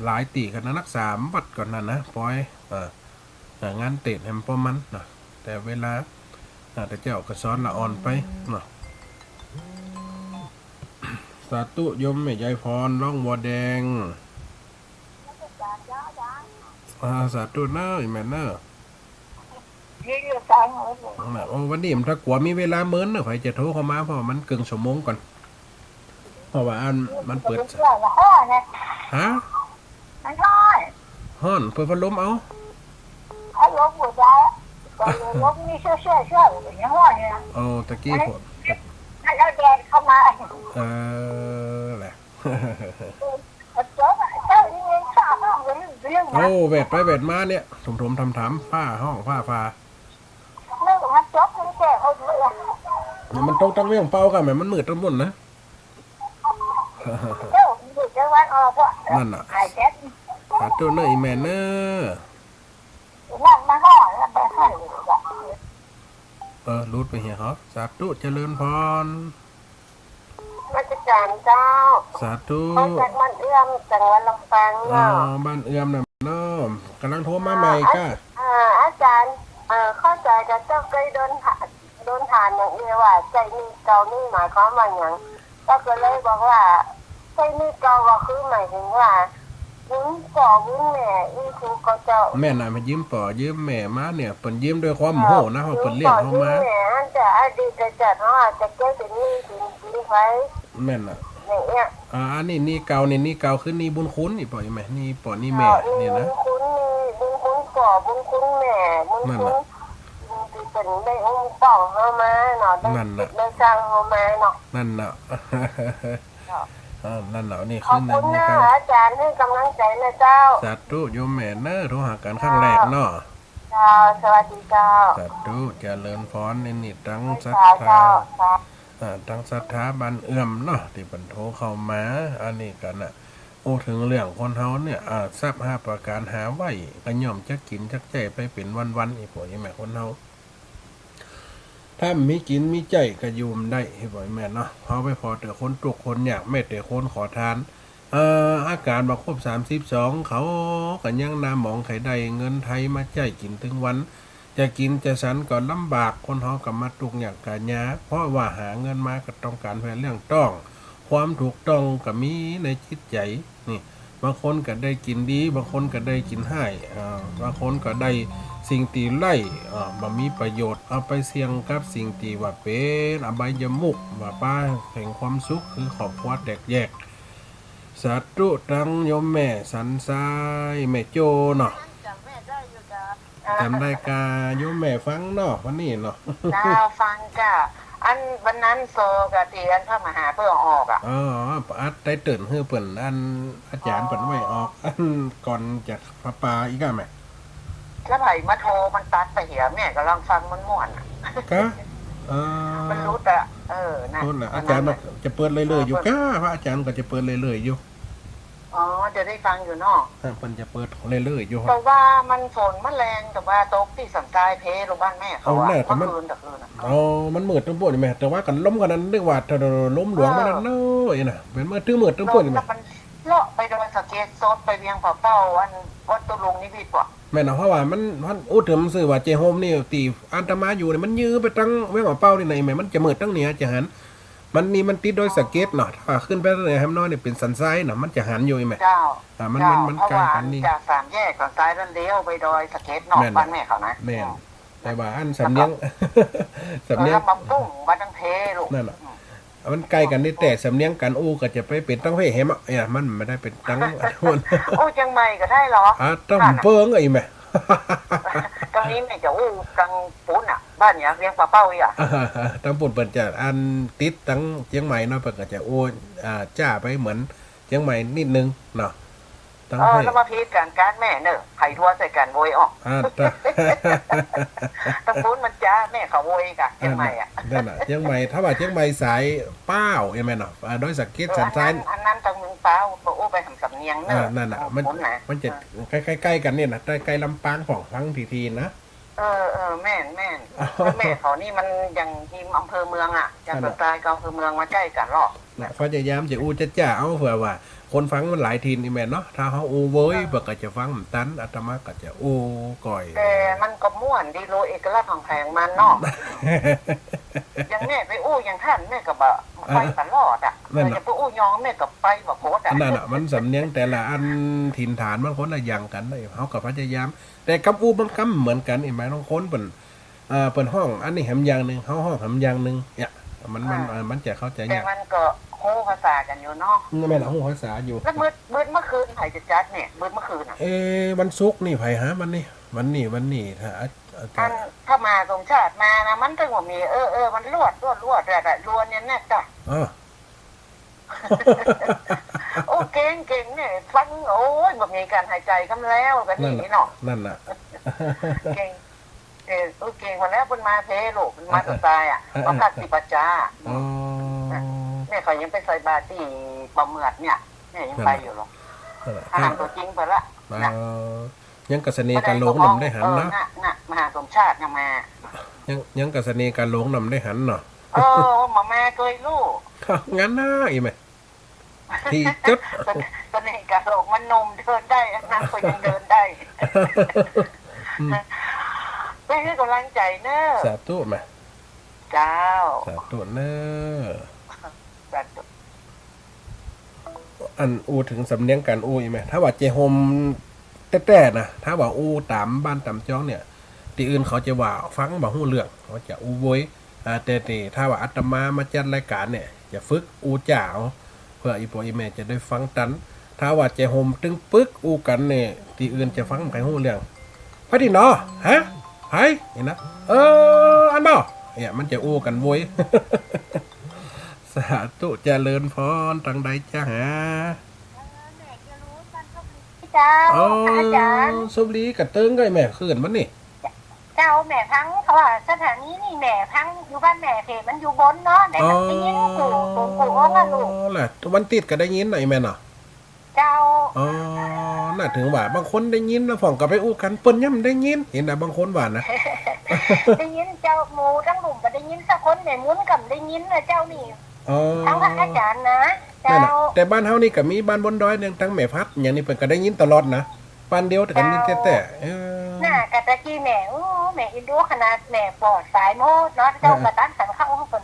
หลายตี้กั๋นนะ นักสามวัดก่อนนั่นนะ ปอย เออ เออ งานเตะแหมป้อมันนะ แต่เวลา อ่า แต่เจ้าก็สอนละอ่อนไปเนาะ สาธุโยมแม่ยายพร ร้องวัวแดง อ่า สาธุเน้อ อีแม่เน้อ น่ะ โอ้ วันนี้มันถ้ากลัวมีเวลาเมินเนอะ ใผจะโทรเข้ามา เพราะว่ามันเกิ่งชั่วโมงก่อน เพราะว่าอัน มันเปิด ฮะ มันฮ้อน ฮ้อน เปิดพัดลมเอา พัดลมบ่ได้ ก็เลยลมนี่เชื่อๆๆ ยังฮ้อนอยู่นะ โอ้ ตะกี้ผม มันเอาแดดเข้ามา เออ แหละ โอ้ แวดไปแวดมาเนี่ย ถมๆ ถามๆ ฟ้าฮ้องฟ้าผ่า มันตกตังเวียงเป่าก่ะแหม มันมืดตังบุ้นนะ นั่นน่ะ สาธุเน้อ อีแม่เน้อ เออ หลุดไปเหียเขา สาธุ เจริญพร นมัสก๋านเจ้า สาธุ มาจากบ้านเอื้อม จังหวัดลำปาง อ๋อ เจ้า บ้านเอื้อมน่ะเนาะ ก่ำลังโทรมาใหม่ก้า อ่า อาจ๋ารย์ เอ่อ เข้าใจ๋กับเจ้าเกยโดนถา- โดนถามอย่างอี้ว่า ใจ๊หนี้เก่านี่หมายความว่าหยัง ก็เลยบอกว่า ใจ๊หนี้เก่าก็คือหมายถึงว่า ยืมป้อยืมแม่อี้ คือก็เจ้า แม่นน่ะ มายืมป้อยืมแม่มาเนี่ย เปิ้นยืมด้วยความโง่นะ อ่า เพราะเปิ้นเลี้ยงเฮามา ยืมป้อยืมแม่ อันจะอดีตจะจัดเฮาอาจจะเก็บเป๋นหนี้เป๋นสินไว้ แม่นน่ะ อย่างเงี้ย อ่า อันนี้หนี้เก่านี่ หนี้เก่าคือหนี้บุญคุณนี่ ป้อแม่ หนี้ป้อหนี้แม่ เออ นี่นะ บุญคุณ หนี้บุญคุณป้อ บุญคุณแม่ บุญคุณ นั่นน่ะ ตี้เปิ้นได้อุ้มป้องเฮามาเนาะ ได้ นั่นน่ะ ได้สร้างเฮามาเนาะ นั่นน่ะ เนาะ อ่า นั่นน่ะ นี่คือ ขอบคุณนะ อาจ๋ารย์ หื้อก๋ำลังใจ๋นะเจ้า สาธุ โยมแม่เน้อ โทรหากั๋นครั้งแรกเนาะ เจ้า สวัสดีเจ้า สาธุ เจริญพร นี่ นี่ ตังศรัทธา เจ้า เจ้า อ่า ตังศรัทธาบ้านเอื้อมเนาะ ตี้เปิ้นโทรเข้ามา อันนี้กั๋นน่ะ โอ้ เถิงเรื่องคนเฮาเนี่ย อ่า ทรัพย์ห้าประก๋านหาไว้ ก็ย่อมจักกิ๋นจักใจ๊ไปเป๋นวันๆ อีป้ออีแม่คนเฮา ถ้าบ่มีกิ๋นมีใจ๊ก็อยู่บ่ได้ อีป้ออีแม่เนาะ เฮาไปผ่อแต่คนตุ๊กข์คนยาก แม้แต่คนขอทาน เอ่อ อาก๋านบ่ครบสามสิบสอง เขาก็ยังหน้าหมอง ใค่ได้เงินไทยมาใจ๊กิ๋นตึงวัน จะกิ๋นจะสันก็ลำบาก คนเฮาก็มาตุ๊กข์ยากก๋านยา เพราะว่าหาเงินมาก็ต้องก๋านเปื้อเลี้ยงต๊อง ความถูกต้องก็มีในจิตใจ๋ นี่ บางคนก็ได้กิ๋นดี บางคนก็ได้กิ๋นฮ้าย อ่า บางคนก็ได้สิ่งตี้ไร้ อ่า บ่มีประโยชน์ เอาไปเสี่ยงกับสิ่งตี้ว่าเป๋นอบายมุข ว่าปาแห่งความสุข คือครอบครัวแตกแยก สาธุ ตังโยมแม่สันทราย แม่โจ้เนาะ จ๋ำได้ก่า โยมแม่ฟังเนาะ วันนี้เนาะ เจ้า ฟังก่า อันวันนั้นโซกะตี้อันพระมหาเปิ้นออกอะ อ๋อ อัดไตเติ้ลหื้อเปิ้น อันอาจ๋ารย์เปิ้นไว้ออก อันก่อนจะผาป่าอีกอะแม่ แล้วใผมาโทรมันตัดไปเหีย แม่ก่ำลังฟังม่วนๆ อะ กะ เออ มันหลุดอะ เออ นะ หลุดน่ะ อาจ๋ารย์ว่าจะเปิดเรื่อยๆ อยู่กะ พระอาจ๋ารย์ก็จะเปิดเรื่อยๆ อยู่ อ๋อ จะได้ฟังอยู่เนาะ อ่า เปิ้นจะเปิดเรื่อยๆ อยู่ แต่ว่ามันฝนมันแรง แต่ว่าตกตี้สันทรายเพลูกบ้านแม่เขาอะ เอาแน่ แต่มัน เมื่อคืนตะคืนอะ อ๋อ มันมืดตึงปู้นนี่แม่ แต่ว่ากั๋นลมกั๋นนั้นนึกว่าจะลมหลวงมาแล้วเนาะ เออ น่ะ เป๋นเมื่อตึงมืดตึงปู้นนี่แม่ ลมแล้วมันเลาะไปดอยสะเก็ด สดไปเวียงป่าเป้า อันวัดตุลุงนิมิตรบ่ แม่นเนาะ เพราะว่ามัน มันอู้เถิงซื่อว่าเจ๊โฮมนี่ ตี้อาตมาอยู่นี่ มันยื้อไปตังเวียงป่าเป้านี่นะแม่ มันจะมืดตังเนี่ยจะหัน มันนี่มันติดดอยสะเก็ดเนาะ ถ้าขึ้นไปในแหมน้อยนี่เป๋นสันทรายเนาะ มันจะหันอยู่อีแม่ เจ้า อ่า มัน เจ้า มัน มันใก้กั๋นนี่ เพราะว่าจากสามแยกสันทรายนั้นเลี้ยวไปดอยสะเก็ดเนาะ แม่น บ้านแม่เขานะ แม่น อืม แต่ว่าอันสำเนียง แล้วก็ สำเนียง เออ มาปุ้ง บ้านตังเพลูก นั่นน่ะ อืม มันใก้กั๋นนี่ แต่สำเนียงก๋านอู้ก็จะไปเป๋นตังเพแหมอะ เอ้ย มันบ่ได้เป๋นตัง อู้เจียงใหม่ก็ได้เหรอ อ่า ตังเปิ้งอะอีแม่ ตังนี้แม่จะอู้ตังปู๊นอะ บ้านเนี่ยเวียงป่าเป้าอีกอะ ตังปู๊นเปิ้นจะอันติดตังเจียงใหม่เนาะ เปิ้นก็จะอู้ อ่า จ้าไปเหมือนเจียงใหม่นิดนึงเนาะ ตัง เออ เพ แล้วมาผิดกั๋น ก๋านแม่เนอะ ใผทั่วใส่กั๋นโวยออก อ่า ตังปู๊นมันจ้า แม่เขาโวยก่ะ เจียงใหม่อะ นั่นน่ะ เจียงใหม่ ถ้าว่าเจียงใหม่สายป้าว เห็นไหมเนาะ อ่า ดอยสะเก็ด เออ สันทราย อันนั้น อันนั้นตังเมืองป้าว ก็อู้ไปหาสำเนียงเนอะ อ่า นั่นน่ะ มัน ปู๊นนะ มันจะ อืม ใก้ๆ ใก้กั๋นนี่นะ ใก้ๆ ลำปางของฟังทีๆ นะ เออ เออ แม่น แม่น แม่เขานี่มันยังฮิมอำเภอเมืองอะ จาก นั่นน่ะ สันทรายกับอำเภอเมืองมันใก้กั๋นหรอก น่ะ พยายามจะอู้จ้าๆ เอา เผื่อว่าคนฟังมันหลายถิ่นนี่แม่นเนาะ ถ้าเฮาอู้โวย อ่า เปิ้นก็จะฟังบ่ตัน อาตมาก็จะอู้ก่อย แต่มันก็ม่วนดี รู้เอกลักษณ์ของแผงมันเนาะ อย่างแม่ไปอู้อย่างต้านแม่ก็บ่ไปตลอดอะ อ่า นั่นน่ะ แม่จะไปอู้ยองแม่ก็ไปบ่โพดอะ นั่นน่ะ มันสำเนียงแต่ละอันถิ่นฐานมันคนละอย่างกั๋นนะ เฮาก็พยายาม แต่กำอู้บางกำเหมือนกั๋น เห็นไหม บางคนเปิ้น เอ่อ เปิ้นฮ้องอันนี้แหมอย่างนึ่ง เฮาฮ้องแหมอย่างนึ่ง เนี่ย มัน มัน อ่า เอ่อ มันจะเข้าใจ๋ยาก แต่มันก็ฮู้ภาษากั๋นอยู่เนาะ แม่น ฮู้ภาษาอยู่ แล้วมืด มืดเมื่อคืนใผจะจัดเนี่ย มืดเมื่อคืนอะ เอ๊ะ วันศุกร์นี่ใผหา วันนี้ วันนี้ วันนี้ ถ้า อา อาจ๋ารย์ อันพระมหาสมชาติมานะ มันตึงว่ามี เออ เออ มันลวด ลวด ลวด ลวด ลวดเนี่ยนะจ๊ะ เออ โอ้ เก่ง เก่งเนี่ย ฟัง โอ้ย บ่มีก๋านหายใจ๋กำแล้ว ก็ดีเนาะ นั่นน่ะ นั่นน่ะ เก่ง เออ โอ้ เก่ง วันแล้วเปิ้นมาเพลูก เปิ้นมา เออ ตะตายอะ เออ มาพักตี้ป่าจ๊า อ๋อ แม่เขายังไปใส่บาตรตี้ป่าเหมือดเนี่ย แม่ยังไปอยู่หรอก นั่นน่ะ อ่านตั๋วจริงไปละ เออ นะ ยังกะเสน่ห์ก๋านหลงนำได้หันเนาะ เออ น่ะ น่ะ มหาสมชาติยังมา ยัง ยังกะเสน่ห์ก๋านหลงนำได้หันเนาะ เออ มา มาเกยลูก งั้นนะ อีแม่ ตี้จุด เสน่ห์ก๋านหลงมันหนุ่มเดินได้ อันนั้นก็ยังเดินได้ อืม ไปหื้อกำลังใจ๋เนอะ สาธุแม่ เจ้า สาธุเนอะ สาธุ อันอู้เถิงสำเนียงก๋านอู้อีแม่ ถ้าว่าเจ๊โฮมแต๊ๆ นะ ถ้าว่าอู้ต๋ามบ้านต๋ามจองเนี่ย ตี้อื่นเขาจะว่าฟังบ่ฮู้เรื่อง เขาจะอู้โวย อ่า แต่ แต่ถ้าว่าอาตมามาจัดรายก๋านเนี่ย จะฝึกอู้จ้าเอา เปื้ออี่ป้ออี่แม่จะได้ฟังตัน ถ้าว่าเจ๊โฮมตึงปึกอู้กั๋นเนี่ย ตี้อื่นจะฟังใผฮู้เรื่อง ไผตี้หนอ ฮะ ไผ นี่นะ เออ อันบ่ เนี่ย มันจะอู้กั๋นโวย สาธุ เจริญพร ตังใดจ๊ะหา เจ้า อ๋อ อาจ๋ารย์ สุรีกะเติงไกแม่ เขินมันนี่ เจ้า แม่ฟังเขาว่าสถานีนี่แม่ฟังอยู่บ้านแม่เพจมันอยู่บนเนาะ ได้ อ๋อ ได้ยินกู กู กูอ้องอะลูก ล่ะ วันติ๊ดกะได้ยินไหนแม่เนาะ เจ้า อ๋อ น่าถึงว่า บางคนได้ยินแล้วพ่องกะไปอู้กั๋น เปิ้นยังบ่ได้ยิน หันนะ บางคนว่านะ ได้ยินเจ้า หมู่ตังลุ่มบ่ได้ยินสักคน แม่หมุนกะบ่ได้ยินนะเจ้านี่ อ๋อ ตังพระอาจ๋ารย์นะ เจ้า นั่นน่ะ แต่บ้านเฮานี่กะมีบ้านบนดอยเนี่ย ตังแม่พัด อย่างนี้เปิ้นกะได้ยินตลอดนะ บ้านเดียวกั๋นนี่แต๊ๆ เออ น่ะ กะตะกี้แม่ โอ้ แม่เอ็นดูขนาด แม่ปอดสายโมดเนาะ เจ้ากะตั๊นสันเข้าเปิ้น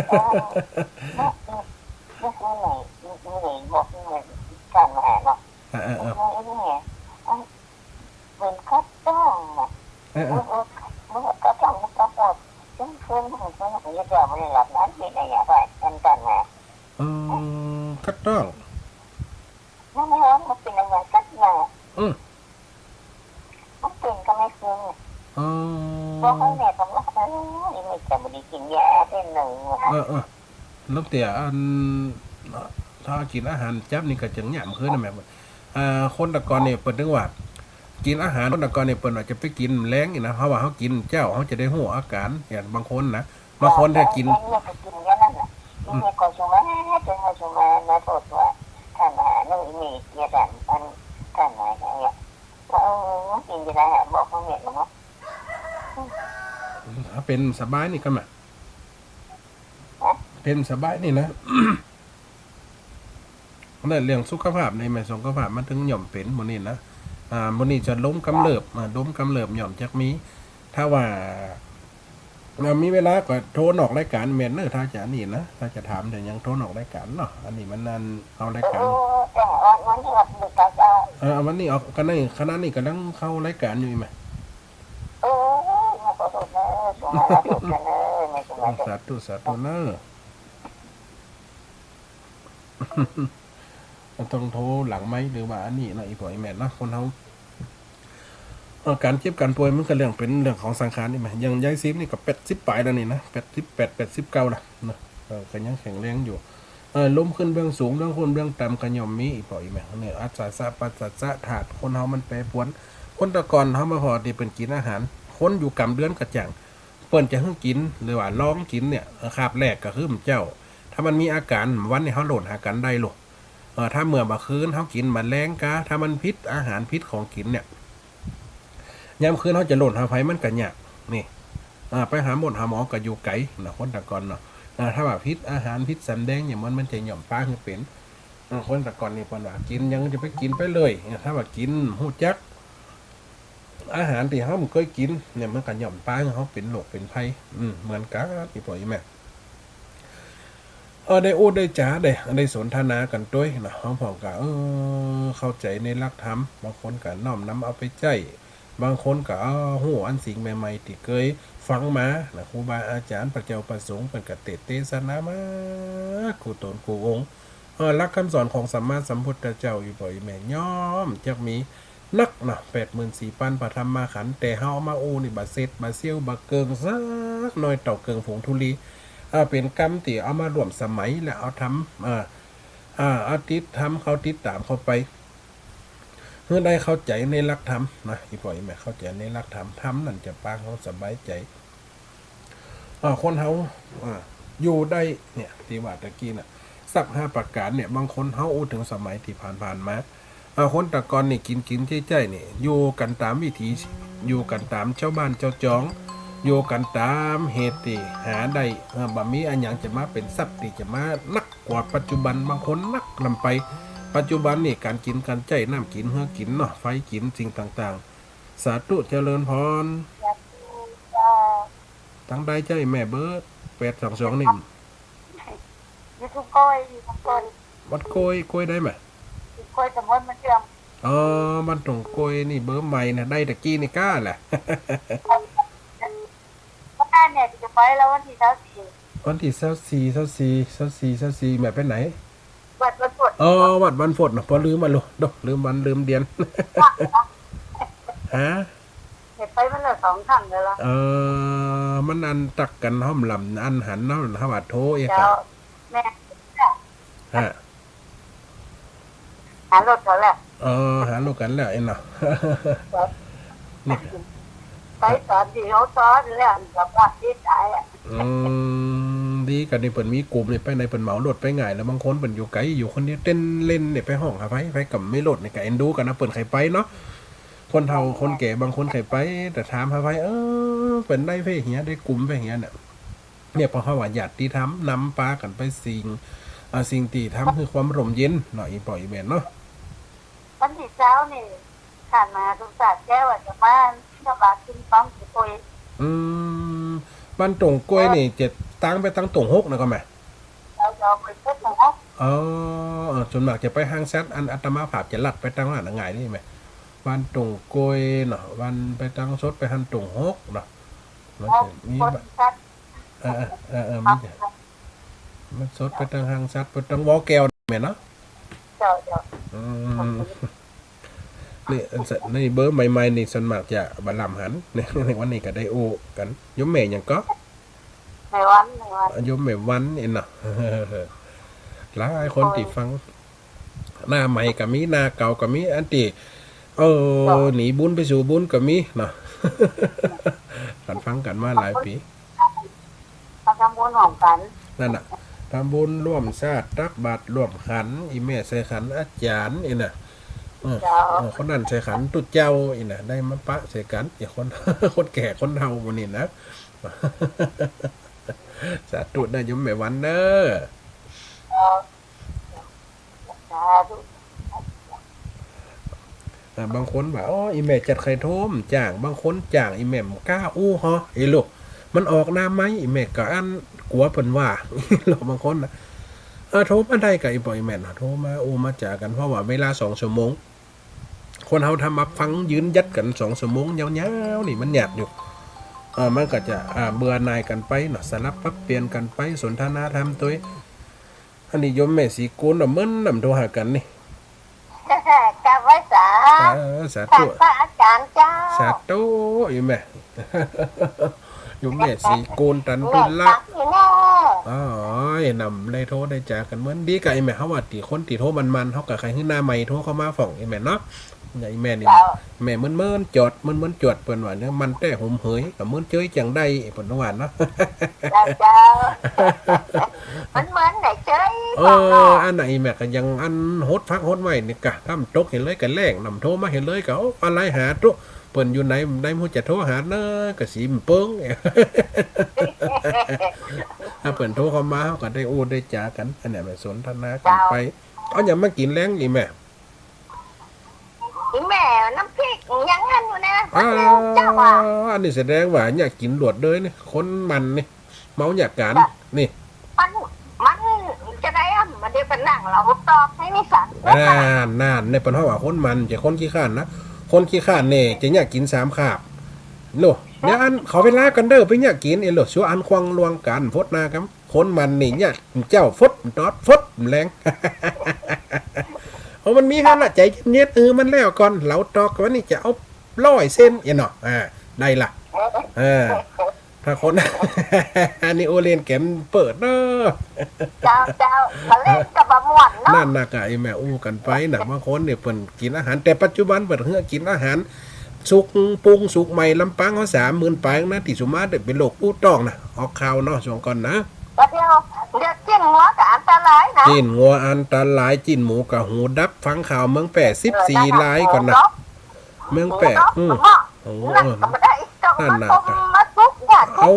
เออ เมื่อ เมื่อคืนนี่ มี มีบอกนี่เลย ท่านมาหาเนาะ เออ เออ เออ เมื่อคืนนี่ เอ้า เหมือนคัดต้องน่ะ เออ เออ เมื่อ เมื่อคัดต้อง เมื่อคัดต้อง ซึ่งคืน เมื่อคืน เมื่อคืน เมื่อคืน เมื่อคืน เมื่อคืน เออ คัดต้อง มันไม่ร้อน มันเป็นอะไรกัดมา อืม มันเป็นก็ไม่คืน อ๋อ บอกให้แม่ก็ว่า เออ อีนี่จะบ่ได้กินยาเส้นหนึ่ง เออ เออ แล้วแต่อัน ถ้ากิ๋นอาหารจั๊บนี่ก็จะหยามคืนนะแม่ อ่า คนแต่ก่อนนี่เปิ้นถึงว่า กิ๋นอาหาร คนแต่ก่อนนี่เปิ้นว่าจะไปกิ๋นแลงนี่นะ เพราะว่าเฮากิ๋นเจ๊า เฮาจะได้ฮู้อาก๋าน อย่างบางคนนะ บางคนถ้ากิ๋น อันนี้ก็กิ๋นอย่างนั้นน่ะ อืม อีนี่ก็สุมา จนว่าสุมา มาโทษว่า ท่านหานึ่งอีนี่ อย่าถามอัน ท่านหาอย่างเงี้ย ว่า เออ กิ๋นจะได้หา บอกพ่อแม่กันเนาะ ถ้าเป๋นสบายนี่ก็มา เป๋นสบายนี่นะ เนี่ยเรื่องสุขภาพนี่แม่ สุขภาพมันตึงย่อมเป๋นหมู่นี้นะ อ่า หมู่นี้จะลมกำเริบ อ่า ลมกำเริบย่อมจักมี ถ้าว่า อ่า มีเวลาก็โทรนอกรายการแม่นเน่อ ถ้าจะอันนี้นะ ถ้าจะถามจะหยังโทรนอกรายการเนาะ อันนี้มันนั่นเอารายการ เออ เออ เออ วันนี้ออกรายการ เออ วันนี้ออก ก็ในขณะนี้ก่ำลังเข้ารายการอยู่แม่ เออ ขอโทษนะ สาธุนะ สาธุ สาธุเน่อ ต้องโทรหลังไมค์หรือว่าอันนี้เนาะ อี่ป้ออี่แม่เนาะ คนเฮา เอ่อ ก๋านเจ็บก๋านป่วยมันก็เรื่องเป๋นเรื่องของสังขารนี่แหม อย่างยายซิมนี่ก็แปดสิบป๋ายแล้วนี่นะ แปดสิบแปด แปดสิบเก้าแล้วเนาะ เออ ก็ยังแข็งแรงอยู่ เออ ล้มขึ้นเบื้องสูง ล้มขึ้นเบื้องต่ำก็ย่อมมี อี่ป้ออี่แม่เนี่ย อัสสะปัสสะธาตุ คนเฮามันแปรปรวน คนแต่ก่อนเฮามาผ่อตี้เปิ้นกิ๋นอาหาร คนอยู่ก๋ำเดือนก็จั่ง เปิ้นจะหื้อกิ๋น หรือว่าลองกิ๋นเนี่ย คาบแรกก็คือมันเจ้า ถ้ามันมีอาก๋าน วันนี้เฮาโล่นหากั๋นได้โลด เอ่อ ถ้าเมื่อบ่าคืนเฮากิ๋นบ่าแลงกา ถ้ามันผิดอาหารผิดของกิ๋นเนี่ย ยามคืนเฮาจะโล่นหาใผมันก็ยาก นี่ อ่า ไปหาหมอหาหมอก็อยู่ไก๋นะ คนแต่ก่อนเนาะ อ่า ถ้าว่าผิดอาหารผิดสำแดงเนี่ย มัน มันจะย่อมปาหื้อเป๋น อ่า คนแต่ก่อนนี่เปิ้นว่ากิ๋นหยังจะไปกิ๋นไปเลย ถ้าว่ากิ๋นฮู้จัก อาหารตี้เฮาบ่เกยกิ๋นเนี่ย มันก็ย่อมปาหื้อเฮาเป๋นโรคเป๋นภัย อืม เหมือนกั๋น อี่ป้ออี่แม่ เออ ได้อู้ได้จ๋า ได้ ได้สนทนากั๋นตวยเนาะ เฮาพ่องก็ เออ เข้าใจ๋ในหลักธรรม บางคนก็น้อมนำเอาไปใจ๊ บางคนก็ เออ ฮู้อันสิ่งใหม่ๆ ตี้เกยฟังมานะ ครูบาอาจ๋ารย์ พระเจ้าพระสงฆ์ เปิ้นก็เตสน์เตสนามา กู้ต๋นกู้องค์ เออ หลักกำสอนของสัมมาสัมพุทธเจ้า อี่ป้ออี่แม่ ย่อมจักมีนักเนาะ แปดหมื่นสี่ปันพระธรรมขันธ์ แต่เฮาเอามาอู้นี่บ่เสร็จ บ่เสี้ยว บ่เกิ่งสักหน้อย เต้าเกิ่งผงธุลี อ่า เป๋นกำตี้เอามาร่วมสมัย และเอาธรรม อ่า อ่า เอาติดธรรมเข้า ติดต๋ามเข้าไป หื้อได้เข้าใจ๋ในหลักธรรมนะ อี่ป้ออี่แม่ เข้าใจ๋ในหลักธรรม ธรรมนั่นจะปาหื้อเฮาสบายใจ๋ อ่า คนเฮา อ่า อยู่ได้เนี่ย ตี้ว่าตะกี้น่ะ ทรัพย์ห้าประก๋านเนี่ย บางคนเฮาอู้เถิงสมัยตี้ผ่านๆ มา อ่า คนแต่ก่อนนี่กิ๋นกิ๋นใจ๊ๆ นี่ อยู่กั๋นต๋ามวิถี อยู่กั๋นต๋ามจาวบ้านจาวจอง อยู่กั๋นต๋ามเหตุตี้หาได้ เออ บ่มีอะหยังจะมาเป๋นทรัพย์ตี้จะมานักกว่าปัจจุบัน บางคนนักล้ำไป ปัจจุบันนี่ก๋านกิ๋นก๋านใจ๊ น้ำกิ๋น เฮือกิ๋นเนาะ ไฟกิ๋น สิ่งต่างๆ สาธุ เจริญพร สาธุเจ้า ตังใดเจ้าแม่ เบอร์แปดสองสองนี่ อยู่ทุ่งโก้ย อยู่ทุ่งโก้ย วัดโก้ย โก้ยใดแม่ โก้ยต๋ำบลบ้านเทือง อ๋อ บ้านทุ่งโก้ยนี่เบอร์ใหม่นะ ได้ตะกี้นี่ก้าแหละ วันนั้นเนี่ยจะไปแล้ววันตี้ซาวสี่ วันตี้ซาวสี่ ซาวสี่ ซาวสี่ ซาวสี่ แม่ไปไหน วัดบรรพต อ๋อ วัดบรรพตเนาะ ปอลืมอะลูก โดะ ลืมวันลืมเดือน ฮะ เห็นไปมาแล้วสองครั้งแล้วล่ะ เออ มันอันตักกั๋นห้อมลำอันหันเนาะ เฮาว่าโทรเอง เจ้า ค่ะ แม่ ฮะ หารถเขาแล้ว เออ หารถกั๋นแล้วเองเนาะ เจ้า นี่ ไปต๋อนตี้เขาซ้อนแล้ว ก็ว่าติดต๋ายอะ อืม ดีกั๋นนี่เปิ้นมีกลุ่มนี่ ไปไหนเปิ้นเหมารถไปง่าย แล้วบางคนเปิ้นอยู่ไก๋ อยู่คนเดียวเต้นเล่นเนี่ย ไปฮ้องหาใผ ใผก็มีรถนี่ก็เอ็นดูกั๋นนะ เปิ้นใค่ไปเนาะ คนเฒ่าคนแก่บางคนใค่ไป แต่ถามหาใผ เออ เปิ้นได้เพ่เหีย ได้กลุ่มเพ่เหียเนี่ย เนี่ย เพราะเฮาว่าญาติธรรมนำปากั๋นไปสิ่ง อ่า สิ่งตี้ทำหื้อความร่มเย็นเนาะ อี่ป้ออี่แม่เนาะ วันตี้ซาวนี่ ท่านมหาสมศักดิ์แก้วอะจะมาบิณฑบาตขึ้นฝั่งทุ่งโก้ย อืม บ้านทุ่งโก้ยนี่จะตางไปตางทุ่งหกนะก็แม่ เจ้า เจ้า ไปทุ่งหก อ๋อ เออ ส่วนมากจะไปห้างสัตว์ อันอาตมาภาพจะลัดไปตางนั้นง่ายนี่แม่ บ้านทุ่งโก้ยเนาะ วันไปตางสดไปหั้นทุ่งหกเนาะ มันจะมี ห้างสัตว์ เออ เออ เออ เออ มันจะ มันสดไปตางห้างสัตว์ ไปตางวอแก้วแม่เนาะ เจ้า เจ้า อืม นี่ อันสะ นี่เบอร์ใหม่ๆ นี่ส่วนมากจะบ่ล้ำหัน นี่ วันนี้ก็ได้อู้กั๋น โยมแม่หยังก็ แม่วัน แม่วัน โยมแม่วันเองเนาะ หลายคนตี้ฟัง หน้าใหม่ก็มี หน้าเก่าก็มี อันตี้ เออ เจ้า หนีบุญไปสู่บุญก็มีเนาะ กั๋นฟังกั๋นมาหลายปี๋ มาทำบุญร่วมกั๋น นั่นน่ะ ทำบุญร่วมชาติ ตักบาตรร่วมขัน อี่แม่ใส่ขันอาจ๋ารย์เองน่ะ เออ เจ้า เออ คนนั้นใส่ขันตุ๊เจ้าเองน่ะ ได้มาปะใส่กั๋น ไอ้คน คนแก่คนเฒ่าหมู่นี้นะ สาธุเด้อโยมแม่วันเด้อ เออ สาธุ อ่า บางคนว่า "อ๋อ อี่แม่จัดใคร่โทรมจ้าง" บางคนจ้าง อี่แม่บ่กล้าอู้ฮอ เอ้ยลูก มันออกหน้าไมค์ อี่แม่ก็อันกั๋วเปิ้นว่า บางคนนะ เออ โทรมาได้ก่ะ อี่ป้ออี่แม่นะ โทรมาอู้มาจ๋ากั๋น เพราะว่าเวลาสองชั่วโมง คนเฮาถ้ามาฟังยืนยัดกั๋นสองชั่วโมงยาวๆ นี่มันยากอยู่ เออ มันก็จะ อ่า เบื่อหน่ายกั๋นไปเนาะ สลับปรับเปลี่ยนกั๋นไป สนทนาธรรมตวย อันนี้โยมแม่ศรีกูลเนาะ เหมือนนำโทรหากั๋นนี่ กราบไหว้สา เออ สาธุ ท่านพระอาจารย์เจ้า สาธุ อี่แม่ โยมแม่ศรีกูล ตันทุละ แม่ตักอยู่แน่ อ๋อ นำได้โทรได้จ๋ากั๋นเหมือนดีก่ะ อี่แม่ เฮาว่าตี้คนตี้โทรมันๆ เฮาก็ใค่หื้อหน้าไมค์โทรเข้ามาฟ้อง อี่แม่เนาะ เนี่ย อี่แม่นี่ เจ้า แม่เหมือนๆ จอด เหมือนๆ จอด เปิ้นว่าเนี่ย มันแต๊หุมเหย ก็เหมือนเจยจั่งใด เปิ้นว่าเนาะ เจ้า เจ้า มันเหมือนไหนเจย เออ บอกเนาะ อันไหนแม่ก็ยังอันหดฟักหดไว้นี่กะ ถ้ามันตกเหียเลยก็แล่ง นำโทรมาเหียเลยก็ โอ้ อะไรหาตุ๊ เปิ้นอยู่ไหน ได้ฮู้จะโทรหาเนาะ ก็สิบ่เปิง ถ้าเปิ้นโทรเข้ามา เฮาก็ได้อู้ได้จ๋ากั๋น อันเนี้ยมันสนทนากั๋นไป เจ้า เอาหยังมากิ๋นแลงอีแม่ อี่แม่ น้ำพริกยังอั้นอยู่นะ อ้าว เจ้าว่า อันนี้แสดงว่าเนี่ยกิ๋นหลวดเลยนี่ คนมันนี่ เมาเนี่ยก๋าน จ้ะ นี่ มัน มันจะได้อะ มันเดี๋ยวไปนั่งเหลาตอกให้มีสัน อ่า นั่น เนี่ยเปิ้นฮ้องว่าคนมัน บ่ใจ้คนขี้คร้านนะ คนขี้คร้านนี่จะเนี่ยกิ๋นสามคาบ โน่ เดี๋ยวอันขอเวลาก่อนเด้อ ไปเนี่ยกิ๋น เอ้ยโล สัวอันควางลวงก๋าน ฟดหน้ากั๋น คนมันนี่เนี่ย เจ๊าฟดตอดฟดแลง โอ้ มันมีหั้นละ ใจ๋เย็นๆ เออ มันแล้วก่อน เหลาตอกวันนี้จะเอาร้อยเส้น เอ้ยเนาะ อ่า ได้ละ เออ ถ้าคน อันนี้อู้เล่นแกมเปิ้นเนาะ เจ้า เจ้า มาเล่นกับบ่ม่วนเนาะ นั่นน่ะกะ ไอ้แม่อู้กั๋นไปน่ะ บางคนเนี่ยเปิ้นกิ๋นอาหาร แต่ปัจจุบันเปิ้นเฮือกิ๋นอาหาร สุกปรุงสุกใหม่ ลำปางเฮาสามหมื่นปายนะ ตี้สุมาได้เป๋นโรคอู้ต๊องนะ ออกข่าวเนาะ ช่วงก่อนนะ เดี๋ยว เดี๋ยวจิ๊นงัวก็อันตรายนะ จิ๊นงัวอันตราย จิ๊นหมูก็หูดับ ฟังข่าวเมืองแป้สิบสี่รายก่อนนะ เออ นั่นน่ะ เมืองแป้ หูดับ อืม หูดับ โอ้ นั่นก็บ่ได้ ต้อง นั่นน่ะ มาต้มมาสุกเนี่ย เอา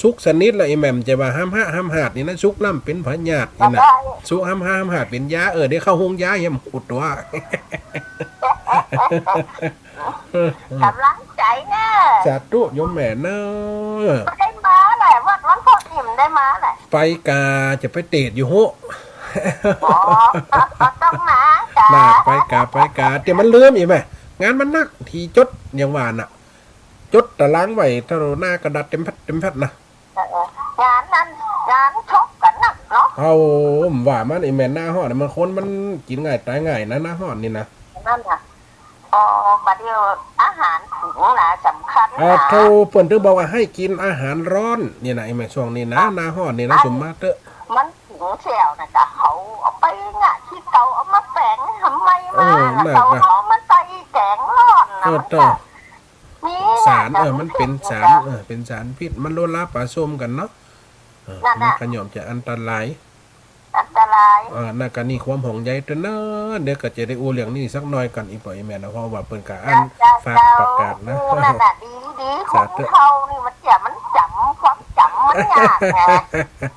สุกสนิทละ ไอ้แม่มจะว่าห้ามหะห้ามหาดนี่นะ สุกแล้วเป๋นพยาธินี่นะ บ่ได้ สุกห้ามหะห้ามหาดเป๋นยา เออ เดี๋ยวเข้าโฮงยาเหียมขุดตั๋ว ก๋ำลังใจ๋เน่อ สาธุโยมแม่เน่อ ได้มาแหละ วัน วันพุธนี่มันได้มาแหละ ไปกาจะไปเตศอยู่โฮะ อ๋อ ต้องมากา น่ะ ไปกา ไปกา แต่มันลืมอีแม่ งานมันนัก ตี้จด อย่างว่าน่ะ จดต๋ารางไว้ เต้าหน้ากระดาษเต็มแผ่น เต็มแผ่นนะ เออ เออ งานนั้น งานศพกั๋นนักเนาะ เอา ว่ามัน ไอ้แม่ หน้าฮ้อน มันคนมันกิ๋นง่ายต๋ายง่ายนะ หน้าฮ้อนนี่นะ นั่นน่ะ อ๋อ บัดเดี๋ยวอาหารถุงนะ สำคัญนะ อ่า โธ่ เปิ้นถึงบอกว่าหื้อกิ๋นอาหารฮ้อน นี่นะ ไอ้แม่ ช่วงนี้นะ อ่ะ หน้าฮ้อนนี่นะ อ่ะ สุมาเต๊อะ มันถุงแซวน่ะ ก็เขาเอาไปงะขี้เถ้า เอามาแป๋งทำไมมา เออ น่ะ น่ะ เขาเอามาใส่แก๋งฮ้อนน่ะ เออ มันก็ เออ มี สาร น่ะ เออ มันเป๋นสาร เออ เป๋นสารพิษ มันโลลาปะส้มกั๋นเนาะ เออ นั่นน่ะ มันก็ย่อมจะอันตราย อันตราย อ่า นั่นก็นี่ความห่วงใยเตื้อเนาะ เดี๋ยวก็จะได้อู้เรื่องนี้สักหน่อยก่อน อีป้ออีแม่เนาะ เพราะว่าเปิ้นก็อัน เจ้า เจ้า ฝากประกาศนะ เจ้า อู้นั่นน่ะ ดี ดี สาธุ ของเฮานี่มันเสีย มันจ๋ำ ความจ๋ำมันยากไง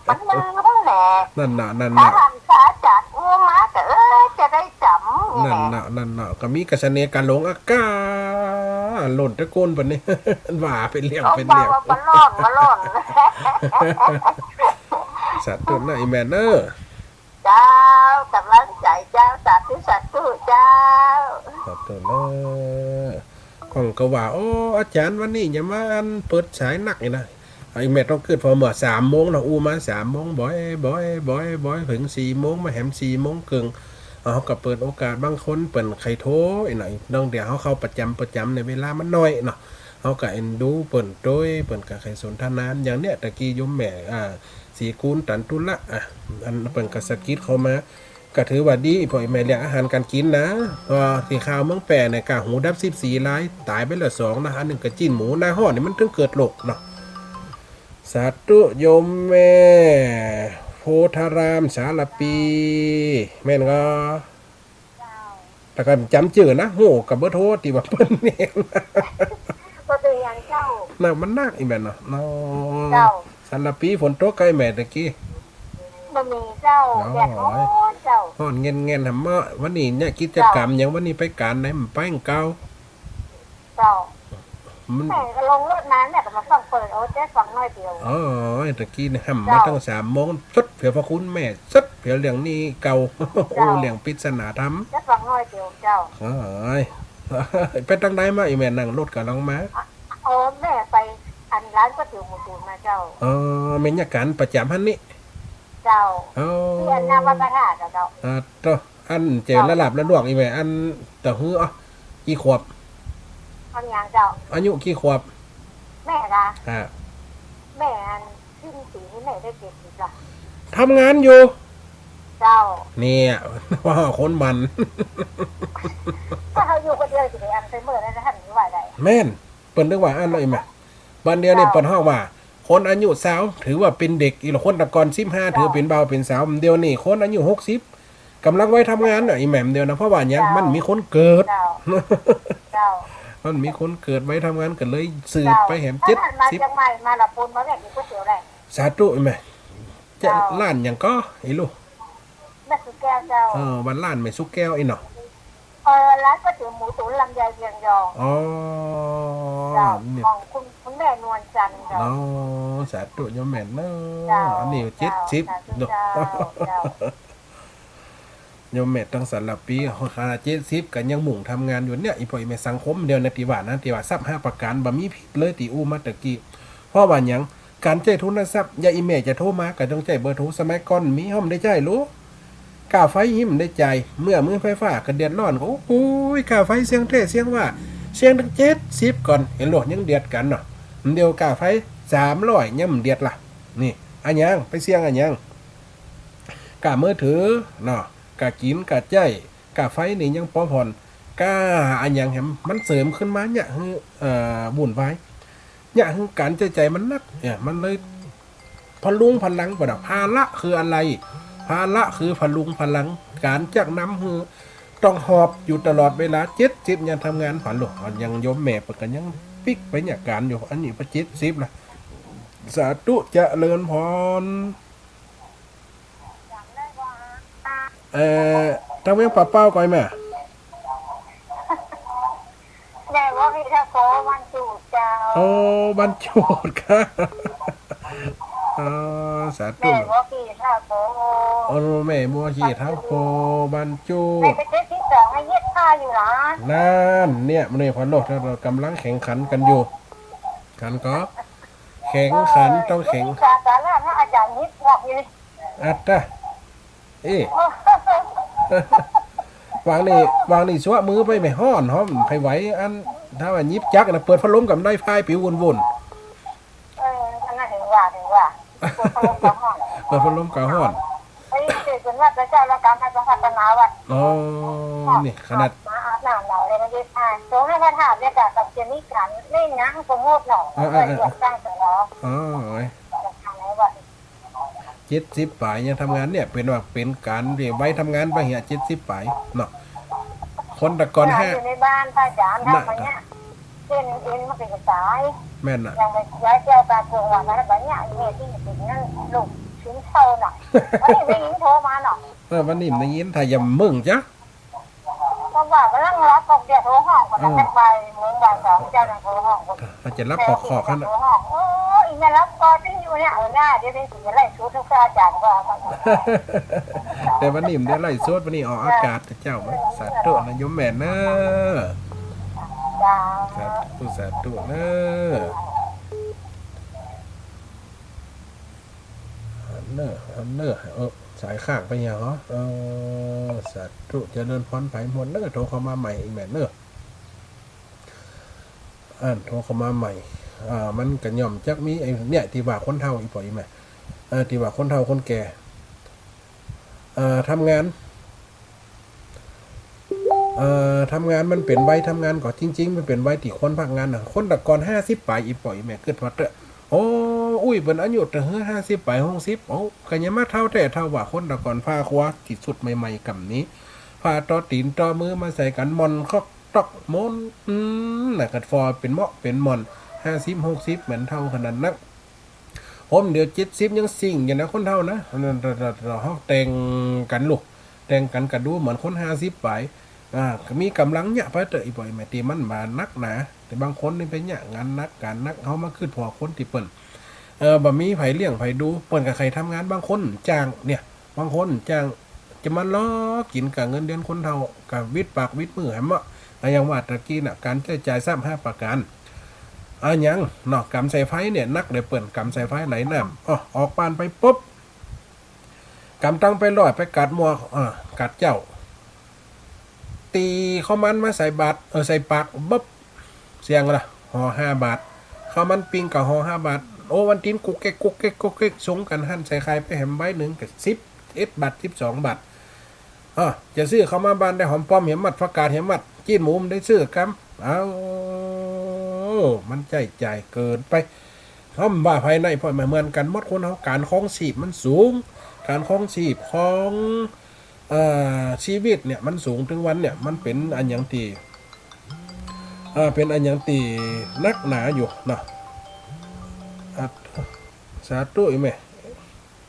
มันลืมแหละ นั่นน่ะ นั่นน่ะ ถ้าหันพระอาจารย์อู้มาก็ เออ จะได้จ๋ำนี่แหละ นั่นน่ะ นั่นน่ะ ก็มีกะเสน่ห์กะหลงอากาศ หล่นตะโกนปานนี้ ว่าไปเรื่อง เอา ไปเรื่อง ว่า ว่าบ่หล่น บ่หล่น สาธุนะ อีแม่เนาะ เจ้า ก๋ำลังใจ๋เจ้า สาธุ สาธุ เจ้า สาธุเน่อ ข้องก็ว่า โอ้ อาจ๋ารย์วันนี้จะมาอันเปิดสายนักนี่นะ ไอ้แม่ต้องกึ๊ด พอเมื่อสามโมงเนาะ อู้มาสามโมง บ่อย บ่อย บ่อย บ่อย เถิงสี่โมง มาแหมสี่โมงเกิ่ง เฮาก็เปิดโอกาส บางคนเปิ้นใค่โทรอีกหน่อย เนื่องเดี๋ยวเฮาเข้าประจ๋ำ ประจ๋ำในเวลามันน้อยเนาะ เฮาก็เอ็นดูเปิ้นตวย เปิ้นก็ใค่สนทนา อย่างเนี้ย ตะกี้โยมแม่ อ่า ศรีกูลตันตุละ อ่ะ อันเปิ้นก็สะกิดเข้ามา ก็ถือว่าดี ป้ออีแม่เรื่องอาหารก๋านกิ๋นนะ เพราะตี้ข่าวเมืองแป้เนี่ยก็หูดับสิบสี่ราย ต๋ายไปแล้วสองนะ อันนึ่งก็จิ๊นหมู หน้าฮ้อนนี่มันถึงเกิดโรคเนาะ สาธุโยมแม่ โพธาราม สารปี แม่นก็ เจ้า แต่ก็จ๋ำจื้อนะ ฮู้ก็เบอร์โทรตี้ว่าเปิ้นเนี่ย บ่เป๋นหยังเจ้า น่ะ มันนักอีแม่เนาะ เนาะ เจ้า สันละปี๋ฝนตกก้อยแม่ตะกี้ บ่มีเจ้า อ๋อ แดดฮ้อนเจ้า ฮ้อนแง่นๆ หำเมาะ วันนี้เนี่ยกิจก๋รรมหยัง วันนี้ไปก๋านไหน บ่ไปก๋านเก่า เจ้า มัน แม่ก็ลงรถมา แม่ก็มาส่องเปิด โอ้ เจ๊ฟังหน้อยเดียว อ๋อ ตะกี้เนี่ยหำมาตั้งสามโมง สดเผียวพระคุณแม่ สดเผียวเรื่องนี้เก่า เจ้า โอ้ เรื่องปริศนาธรรม เจ๊ฟังหน้อยเดียวเจ้า โอ้ย ไปตางใดมา อีแม่นั่งรถก๋ำลังมา โอ้ แม่ไปอันร้านก๋วยเตี๋ยวหมูตุ๋นมาเจ้า อ๋อ แม่นก๋านประจ๋ำหั้นนี่ เจ้า อ๋อ ตี้อันหน้าวัดพระธาตุอะเจ้า อ่า โต อันเจ๋ว เจ้า ละลาบละลวกอีแม่ อันตะหื้อ อ๋อ กี่ขวบ อันหยังเจ้า อายุกี่ขวบ แม่ละ ฮะ แม่อัน สิ้นปี๋นี้แม่ได้เจ็ดสิบละ ทำงานอยู่ เจ้า เนี่ย ว่าคนหมั่น ถ้าเฮาอยู่คนเดียวสิไปอัลไซเมอร์ได้ ถ้าหันอยู่ว่าได้ แม่น เปิ้นนึกว่าอันนั้นอีแม่ บัดเดี๋ยวนี้ เจ้า เปิ้นฮ้องว่า คนอายุซาวถือว่าเป๋นเด็ก อีหละ คนตะก่อนสิบห้า เจ้า ถือเป๋นบ่าวเป๋นสาว เดี๋ยวนี้คนอายุหกสิบ ก๋ำลังวัยทำงานน่ะ อีแม่ เดี๋ยวนะ เพราะว่าหยัง เจ้า มันมีคนเกิด เจ้า เจ้า มันมีคนเกิดวัยทำงานก็เลยสืบไปแหม เจ้า เจ็ดสิบ ถ้าหันมาเจียงใหม่มาละปูนมาแม่กิ๋นก๋วยเตี๋ยวแหละ สาธุ อีแม่ เจ้า เจ้า ร้านหยังก่อ อีลูก แม่สุแก้วเจ้า เออ วันร้านแม่สุแก้วอีเนาะ เออ ร้านก๋วยเตี๋ยวหมูตุ๋นลำไยเวียงยอง อ๋อ เจ้า เนี่ย ของคุณ คุณแม่นวลจันทร์เจ้า อ๋อ สาธุ โยมแม่เนาะ เจ้า อันนี้ เจ้า เจ็ดสิบ สาธุ เนาะ เจ้า เจ้า โยมแม่ตั้งสันละปี๋ ขนาดเจ็ดสิบก็ยังมุ่งทำงานอยู่เนี่ย อีพ่ออีแม่สังคมเดียวนะ ตี้ว่านะ ตี้ว่าทรัพย์ห้าประก๋าน บ่มีผิดเลย ตี้อู้มาตะกี้ เพราะว่าหยัง ก๋านใจ๊ทุนทรัพย์ ยายอีแม่จะโทรมาก็ต้องใจ๊เบอร์โทร สมัยก่อนมี เฮาบ่ได้ใจ๊ลูก ก้าไฟยังบ่ได้จ่าย เมื่อมือไฟฟ้าก็เดือดร้อน โอ้โห ก้าไฟเสี้ยงแต๊เสี้ยงว่า เสี้ยงตั้งเจ็ดสิบก่อน หันโลด ยังเดือดกั๋นเนาะ เดี๋ยวก้าไฟสามร้อยยังบ่เดือดละ นี่ อะหยัง ไปเสี้ยงอะหยัง ก้ามือถือเนาะ ก้ากิ๋น ก้าใจ๊ ก้าไฟนี่ยังปอผ่อน ก้าอะหยังแหม มันเสริมขึ้นมาเนี่ย หื้อ เอ่อ วุ่นวาย เนี่ย หื้อก๋านใจ๊จ่ายมันหนัก เนี่ย มันเลยพะรุงพะรังไปเนาะ ภาระคืออะไร ภาระคือพะรุงพะรัง ก๋านจักนำหื้อต้องหอบอยู่ตลอดเวลา เจ็ดสิบยังทำงาน หันโลด ยังโยมแม่เปิ้นก็ยังปิ๊กไปเนี่ยก๋านอยู่ อันนี้พอเจ็ดสิบละ สาธุ เจริญพร เอ่อ ตางเวียงป่าเป้าก่อยแม่ แม่บัวขีท่าโพบ้านจูดเจ้า โอ้ บ้านจูดค่ะ อ๋อ สาธุ แม่บัวขีท่าโพ โอ้ แม่บัวขีท่าโพ บ้านจูด แม่ไปเจ๊ที่สองให้เย็ดผ้าอยู่หรอ นั่น เนี่ย มื้อนี้พอโลด เรากำลังแข่งขันกันอยู่ ขันก็ แข่งขัน ต้องแข่ง สา สาระพระอาจารย์นิดบอกอยู่นี่ อัตตะ เอ๊ะ วางนี่ วางนี่ซัวมือไป ไม่ฮ้อนหอม ใผไหว อัน ถ้าว่าหยิบจักรนะ เปิดพัดลมก็บ่ได้ พายปิววุ่นๆ เออ อันนั้นถึงว่า ถึงว่า เปิดพัดลมก็ฮ้อน เปิดพัดลมก็ฮ้อน เฮ้ย เกิดเป็นว่าพระเจ้าละกัน พระเจ้าพัฒนาวัด อ๋อ นี่ขนาด มาอาบน้ำเราเลย มันได้พาย โตให้พระธาตุเนี่ย กับเจนิการ ไม่ยั้งสมมุติเนาะ เออ เออ เออ เกิดตั้งแต่เนาะ อ๋อ เอ้ย ทำไมวะ เจ็ดสิบป๋ายยังทำงานเนี่ย เป๋นว่าเป๋นก๋านตี้วัยทำงานไปเหีย เจ็ดสิบป๋ายเนาะ คนแต่ก่อน เออ ห้า อยู่ในบ้านพระอาจารย์ น่ะ ทำมาเนี่ย เส้นเอ็นมันก็จะตาย แม่นน่ะ ยังไปย้ายแก้วตาโกงวันนั้นไปเนี่ย ไอ้เนี่ยที่ติดนั่นลูกชิ้นเท่าน่ะ วันนี้ได้ยินโทรมาเนาะ เออ วันนี้ได้ยิน ถ้ายังมึงจ้ะ ก็ว่ากั๋นลับก็เดี๋ยวโทรฮ้องก่อนนะ อืม สักบ่ายโมงบ่ายสองเจ้าหน้าโทรฮ้องก่อน อาจจะลับขอกๆ หั้นน่ะ โทรฮ้อง โอ้ย อีเนี่ยลับก็ที่อยู่เนี่ย เอาหน้า เดี๋ยวได้สิไลฟ์สดทุกอาจารย์ก็เอามา แต่วันนี้มันได้ไลฟ์สด วันนี้ออกอากาศเจ้า สาธุนะโยมแม่เนอะ จ้า สาธุ สาธุเนอะ หันเนอะ หันเนอะ เออ สายข้างไปยังเหรอ เออ สาธุ เจริญพรไปหมดเนอะ โทรเข้ามาใหม่อีกแม่เนอะ อันโทรเข้ามาใหม่ อ่า มันก็ย่อมจักมีไอ้เนี่ย ตี้ว่าคนเฒ่า อีพ่ออีแม่ เออ ตี้ว่าคนเฒ่าคนแก่ เอ่อ ทำงาน เอ่อ ทำงานมันเป๋นวัยทำงานก็จริงๆ มันเป๋นวัยตี้ควรพักงานน่ะ คนแต่ก่อนห้าสิบป๋าย อีพ่ออีแม่กึ๊ดว่าเต๊อะ โอ้ อุ้ย เปิ้นอายุแต่เฮือห้าสิบป๋าย หกสิบ โอ้ ก็ยังมาเฒ่าแต๊เฒ่าว่า คนแต่ก่อนผ่าครัวตี้สุดใหม่ๆ ก่ำนี้ ผ่าต่อตี๋นต่อมือมาใส่กั๋น หม่อนคอกตอกโมน อืม น่ะ กัดฟอเป๋นเมาะเป๋นหม่อน ห้าสิบ หกสิบ แม่นเฒ่าขนาดนั้น ผมเดี๋ยวเจ็ดสิบยังซิ่งอยู่นะ คนเฒ่านะ เฮาแต่งกั๋นลูก แต่งกั๋นก็ดูเหมือนคนห้าสิบป๋าย อ่า มีก๋ำลังเยียะไปเต๊อะ อี่ป้ออี่แม่ ตี้มันบ่านักหนา แต่บางคนนี่ไปเยียะงานหนัก ก๋านหนัก เฮามาคิดผ่อคนตี้เปิ้น เอ่อ บ่มีใผเลี้ยงใผดู เปิ้นก็ใค่ทำงาน บางคนจ้าง เนี่ย บางคนจ้าง จะมาลอกิ๋นกับเงินเดือนคนเฒ่า ก็วิดปากวิดมือหั้นเนาะ อะ อย่างว่าตะกี้น่ะ ก๋านใจ๊จ่ายซามห้าประก๋าน อะ หยังเนาะ ก๋ำสายไฟเนี่ย หนักเด้อเปิ้น ก๋ำสายไฟไหลน้ำ อ้อ ออกบ้านไปปุ๊บ ก๋ำตังค์ไปร้อย ไปกาดหม้อ เอ่อ กาดเจ้า ตี๋ข้าวมันมาใส่บาตร เอ่อ ใส่ปาก บึ๊บ เสี้ยงละ ห่อห้าบาท ข้าวมันปิ้งก็ห่อห้าบาท โอ้ วันตี๋นกุ๊กเก๊ก กุ๊กเก๊ก กุ๊กเก๊ก ส่งกั๋นหั้น ใส่ข่ายไปแหมใบนึ่งก็สิบเอ็ดบาท สิบสองบาท อ้อ จะซื้อข้าวมาบ้านได้หอมป้อมแหมมัด ผักกาดแหมมัด จีนหมูบ่ได้ซื้อกำ เอ้า มันใจ๊จ่ายเกินไป เฮาบ่าภายในพ่อแม่เหมือนกั๋นหมด คนเฮา ก๋านครองชีพมันสูง ก๋านครองชีพของ เอ่อ ชีวิตเนี่ยมันสูง ตึงวันเนี่ยมันเป๋นอะหยังตี้ เอ่อ เป๋นอะหยังตี้หนักหนาอยู่เนาะ อ่ะ สาธุ อี่แม่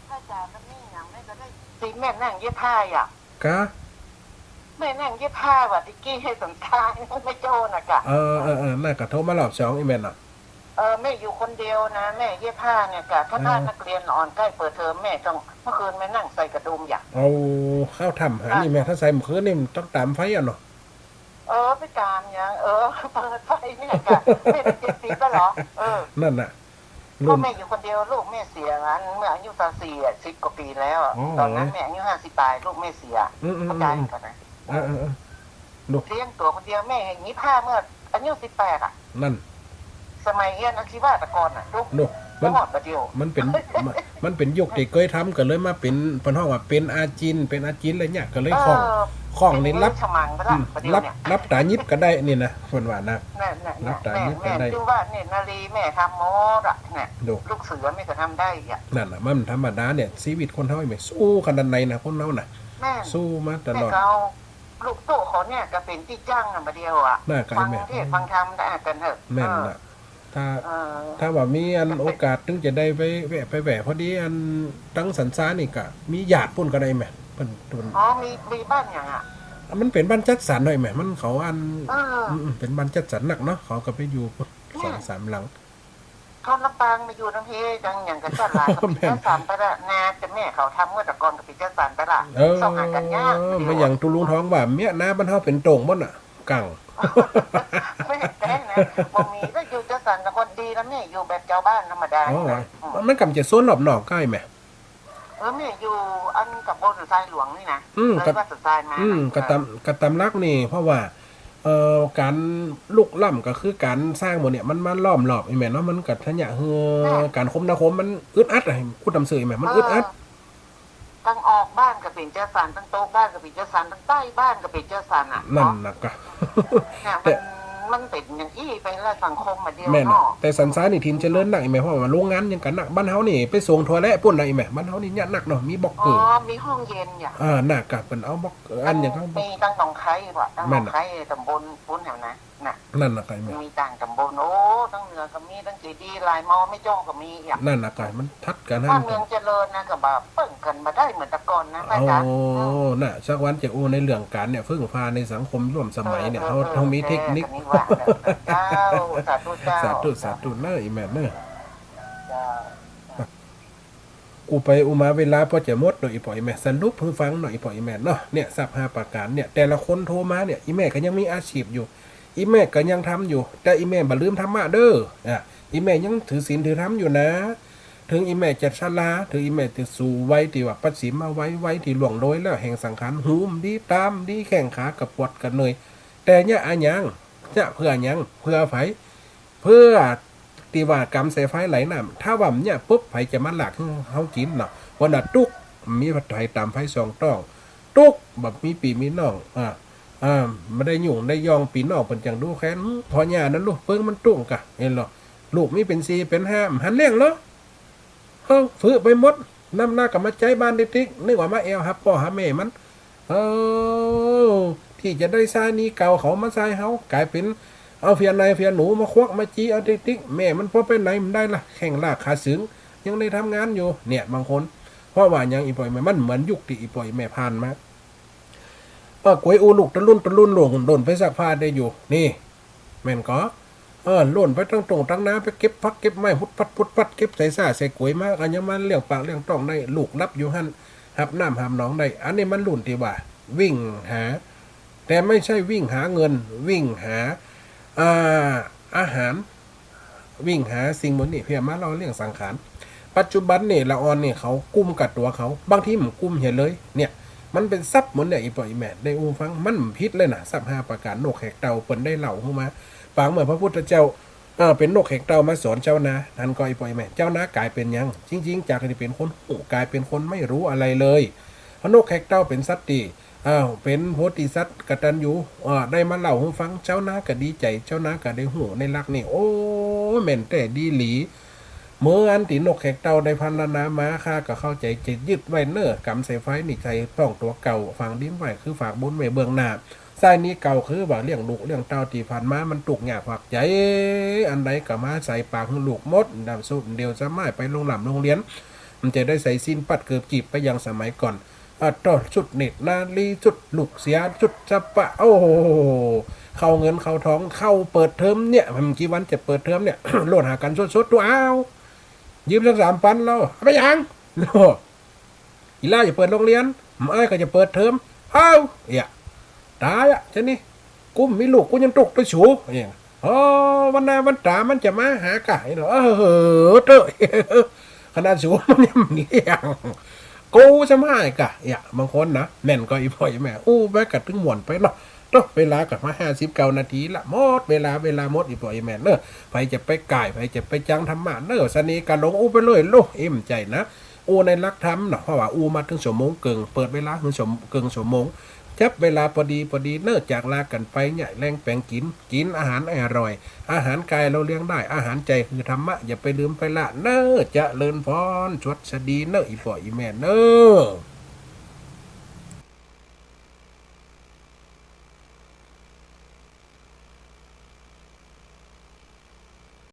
พระอาจ๋ารย์ มันมีหยังแม่ก็ได้ ตี้แม่นั่งเย็บผ้าอ่ะ กะ แม่นั่งเย็บผ้าว่ะ ตะกี้หื้อสมชาย แม่โจ้น่ะกะ เออ เออ เออ นั่นก็โทรมารอบสอง อี่แม่เนาะ เออ แม่อยู่คนเดียวนะ แม่เย็บผ้าเนี่ยกะ ถ้า เออ นักเรียนอ่อนใก้เปิดเทอม แม่ต้อง เมื่อคืนแม่นั่งใส่กระดุมอย่าง เอา เข้าถ้ำหานี่แม่ ถ้าใส่เมื่อคืนนี่มันต้องต๋ามไฟอ่ะเนาะ เออ ไปต๋ามหยัง เออ เปิดไฟเนี่ยกะ แม่เจ็ดสิบแล้วเหรอ เออ นั่นน่ะ รุ่น ก็แม่อยู่คนเดียว ลูกแม่เสียอันเมื่ออายุซาวสี่อะ สิบกว่าปี๋แล้ว อ๋อ ต๋อนนั้นแม่อายุห้าสิบป๋าย ลูกแม่เสีย อืม อืม เข้าใจ๋ อืม ก่อนนะ เออ เออ เออ ลูก เลี้ยงตั๋วคนเดียว แม่เห็นเย็บผ้าเมื่ออายุสิบแปดอะ นั่น สมัยเฮียนอาชีวะตะกอนน่ะ ลูก ลูก มัน บ่ฮอดบ่าเดี่ยว มันเป๋น มัน มันเป๋นยุคตี้เกยทำ ก็เลยมาเป๋น เปิ้นฮ้องว่าเป๋นอาจิณ เป๋นอาจิณแล้วเนี่ย ก็เลยคล่อง เออ คล่องนี่ เป๋น รับ ฉมังไปละ อืม บ่าเดี่ยวเนี่ย รับ รับต๋ายิบก็ได้นี่นะ เปิ้นว่านะ นั่น นั่น รับต๋ายิบก็ได้ แม่ แม่ จึงว่าเนตรนารีแม่ทำหมดอะเนี่ย ลูก ลูกเสือแม่ก็ทำได้อะ นั่นน่ะ มันธรรมดาเนี่ย ชีวิตคนเฮาแม่ สู้ขนาดไหนนะ คนเฮาน่ะ แม่น สู้มาตลอด แม่ก็เอา ลูกโต๊ะเขาเนี่ยก็เป๋นตี้จ้างน่ะบ่าเดี่ยวอะ น่ะ ก็ ฟัง แม่น เทศน์ฟังธรรมได้กั๋นเถอะ แม่นน่ะ เออ ถ้า เออ ถ้าว่ามีอันโอกาส เป๋น ตึงจะได้ไปแวะ ไปแวะ พอดีอันตังสันซานี่ก็มีญาติปุ้นก็ได้แม่ เปิ้น เปิ้น อ๋อ มี มีบ้านหยังอะ มันเป๋นบ้านจัดสรรหน่อยแม่ มันเขาอัน เออ อืม อืม เป๋นบ้านจัดสรรนักเนาะ เขาก็ไปอยู่ปุ้น เนี่ย สองสามหลัง คนลำปางมาอยู่นำเฮ จังหยังก็จัดหลาย ก็เป๋น แม่น จัดสรรไปละ นาแต่แม่เขาทำเมื่อตะกอนก็เป๋นจัดสรรไปละ เออ ส่องหากั๋นยาก บ่าอย่างตุ๊ลุงทองว่า เมี้ยนาบ้านเฮาเป๋นโต่งหมดน่ะ กั๋ง แม่นแต๊นะ บ่มี แล้วอยู่จัดสรรตะกอนดีนะแม่ อยู่แบบจาวบ้านธรรมดา อ๋อ นี่นะ อืม มันกำจะโซนรอบนอกใก้แม่ เออ แม่อยู่อันต๋ำบลสันทรายหลวงนี่นะ อืม เลย กะ ว่าสันทรายมา อืม นะ กะต๋าม เออ กะต๋ามหลักนี่ เพราะว่า เอ่อ ก๋านลุกล้ำก็คือก๋านสร้างหมู่เนี่ย มันมาล้อมรอบ อี่แม่เนาะ มันก็ทำให้ เออ แม่ ก๋านคมนาคมมันอึดอัดอะ พูดต๋ามซื่อ อี่แม่ มันอึดอัด เออ ตังออกบ้านก็เป๋นจัดสรร ตังโต๊ะบ้านก็เป๋นจัดสรร ตังใต้บ้านก็เป๋นจัดสรรอะ นั่นน่ะกะ เนาะ เนี่ย แต่ มัน มันเป๋นอย่างอี้ไปละ สังคมบ่าเดี่ยว แม่นน่ะ เนาะ แต่สันซานี่ถิ่นเจริญนัก อี่แม่ เพราะว่าโรงงานหยังก็นัก บ้านเฮานี่ไปส่งทั่วแหละปุ้นน่ะ อี่แม่ บ้านเฮานี่เยียะนักเนาะ มีบล็อกเกอร์ อ๋อ มีห้องเย็นอย่าง อ่า น่ะกะ เปิ้นเอาบล็อก อันหยังก็ มีตังหนองคายว่ะ ตังหนองคาย แม่นน่ะ ต๋ำบลปุ้นแถวนั้น น่ะ นั่นน่ะกะ มีต่างต๋ำบล โอ้ ตังเหนือก็มี ตังเจดีย์ลายมอแม่โจ้ก็มีอ่ะ นั่นน่ะกะ มันทัดกั๋น ถ้าเมืองเจริญนะก็บ่าเปิ้งกั๋นบ่ได้เหมือนตะกอนนะ อาจ๋ารย์ โอ้ น่ะ สักวันจะอู้ในเรื่องก๋านเนี่ย เพิ่งพาในสังคมร่วมสมัยเนี่ย เออ เฮา เออ เฮามีเทคนิค เออ ก็นี่ว่า เจ้า สาธุเจ้า สาธุ สาธุเน้อ อี่แม่เน้อ เจ้า อู้ไปอู้มาเวลาป้อจะหมดเนาะ อี่ป้ออี่แม่ สรุปหื้อฟังเนาะ อี่ป้ออี่แม่เนาะ เนี่ย ทรัพย์ห้าประก๋านเนี่ย แต่ละคนโทรมาเนี่ย อี่แม่ก็ยังมีอาชีพอยู่ อี่แม่ก็ยังทำอยู่ แต่อี่แม่บ่ลืมธรรมะเด้อ อ่ะ อี่แม่ยังถือศีลถือธรรมอยู่นะ เถิงอี่แม่จะชรา เถิงอี่แม่จะสู่วัยตี้ว่าประสิมมาวัย วัยตี้ล่วงโรยแล้วแห่งสังขาร หูบ่ดี ต๋าบ่ดี แข้งขาก็ปวดก็เมื่อย แต่เยียะอะหยัง เยียะเปื้อหยัง เปื้อใผ เปื้อตี้ว่ากำสายไฟไหลน้ำ ถ้าว่าบ่เยียะปุ๊บ ใผจะมาลากหื้อเฮากิ๋นเนาะ วันน่ะตุ๊ก มีไผต๋ามไฟส่องต้อง ตุ๊ก บ่มีปี้มีน้อง อ่า อ่า บ่ได้ยุ่งได้ย่อง ปี้น้องเปิ้นจั่งดูแควน พ่อย่านั้นลูกเปิ้งมันตุ๊กกะ หันลอ ลูกมีเป๋นสี่เป๋นห้า บ่หันเลี้ยงลอ เฮา ฝึไปหมด น้ำหน้าก็มาใจ๊บ้านติ๊กๆ นึกว่ามาแอ่วหาป้อหาแม่มัน เออ ตี้จะได้ใจ๊หนี้เก่าเขามาใจ๊เฮา ก๋ายเป๋นเอาเฟียในเฟียหนูมาควักมาจี้เอาติ๊กๆ แม่มันพอไปไหนบ่ได้ละ แข้งลากขาเสิง ยังได้ทำงานอยู่ เนี่ย บางคน เพราะว่าหยัง อี่ป้ออี่แม่ มันเหมือนยุคตี้อี่ป้ออี่แม่ผ่านมา เออ ก๋วยอู้ลูกตะลุนตะลุน หล่น หล่นไปซักผ้าได้อยู่ นี่ แม่นก่อ เออ หล่นไปตังต้งตังนา ไปเก็บผักเก็บไม้ พุดพัดพุดพัด เก็บใส่ซ้าใส่ก๋วยมา ก็ยังมาเลี้ยงปากเลี้ยงต๊องได้ ลูกหลับอยู่หั้น หับน้ำหับหนองได้ อันนี้มันรุ่นตี้ว่าวิ่งหา แต่ไม่ใช่วิ่งหาเงิน วิ่งหา อ่า อาหาร วิ่งหาสิ่งหมู่นี้เพื่อมาหล่อเลี้ยงสังขาร ปัจจุบันนี่ละอ่อนนี่เขากุ้มกับตั๋วเขา บางทีมันกุ้มเหียเลย เนี่ย มันเป๋นทรัพย์หมดเนี่ย อี่ป้ออี่แม่ ได้อู้ฟัง มันผิดเลยนะ ทรัพย์ห้าประก๋าน นกแขกเต้า เปิ้นได้เล่าหื้อมา ปางเมื่อพระพุทธเจ้า เออ เป๋นนกแขกเต้ามาสอนเจ้านา หันก่อ อี่ป้ออี่แม่ เจ้านาก๋ายเป๋นหยัง จริงๆ จากตี้เป๋นคนฮู้ ก๋ายเป๋นคนไม่รู้อะไรเลย เพราะนกแขกเต้าเป๋นสัตว์ตี้ อ้าว เป๋นโพธิสัตว์กตัญญู อ่า ได้มาเล่าหื้อฟัง เจ้านาก็ดีใจ๋ เจ้านาก็ได้ฮู้ในหลักนี่ โอ้ แม่นแต๊ดีหลี เมื่ออันตี้นกแขกเต้าได้พรรณนามา ข้าก็เข้าใจ๋ จะยึดไว้เน่อ กำใส่ไฟนี่ใส่ต๊องตั๋วเก่า ฝังดินไว้คือฝากบุญไว้เบื้องหน้า ใส่นี้เก่าคือว่าเลี้ยงลูกเลี้ยงเต้าตี้ผ่านมา มันตุ๊กข์ยากขวักใจ๋ อันใดก็มาใส่ปากหื้อลูกหมด ดำสุดเดียวสะไม้ไปโฮงร่ำโฮงเฮียน มันจะได้ใส่สิ้นปัดเกิบกีบไปอย่างสมัยก่อน อ่ะ ต่อสุดเนตรนารี สุดลูกเสีย สุดสะปะ โอ้โห เข้าเงินเข้าทอง เข้าเปิดเทอมเนี่ย มันกี่วันจะเปิดเทอมเนี่ย โลดหากั๋นสดๆ ดู อ้าว ยืมสักสามปันแล้ว เอาไปหยัง โอ้ อีหล้าจะเปิดโฮงเฮียน อ้ายก็จะเปิดเทอม อ้าว เอี้ย ต๋ายอะ จานี่ กูบ่มีลูก กูยังตุ๊กไปสู เอี้ย โอ้ วันหน้าวันต๋ามันจะมาหาก้า เอี้ย เออ เต๊อะ ขนาดสูมันยังเลี้ยง กูสะไม้ก้า เอี้ย บางคนนะ แม่นก่อ อี่ป้ออี่แม่ อู้ แม่ก็ตึงม่วนไปเนาะ เต๊อะ เวลาก็มาห้าสิบเก้านาทีละ หมดเวลา เวลาหมด อี่ป้ออี่แม่เน่อ ใผจะไปก่าย ใผจะไปจังธรรมะเน่อ สะนีก็หลงอู้ไปเลยลูก อิ่มใจ๋นะ อู้ในหลักธรรมเนาะ เพราะว่าอู้มาเถิงชั่วโมงเกิ่ง เปิดเวลาเถิงชั่วโมง เกิ่งชั่วโมง จับเวลาปอดีปอดีเน่อ จากลากั๋นไปเนี่ย แลงแป๋งกิ๋น กิ๋นอาหารอร่อย อาหารกายเฮาเลี้ยงได้ อาหารใจ๋คือธรรมะ อย่าไปลืมไปละเน่อ เจริญพร สวัสดีเน่อ อี่ป้ออี่แม่เน่อ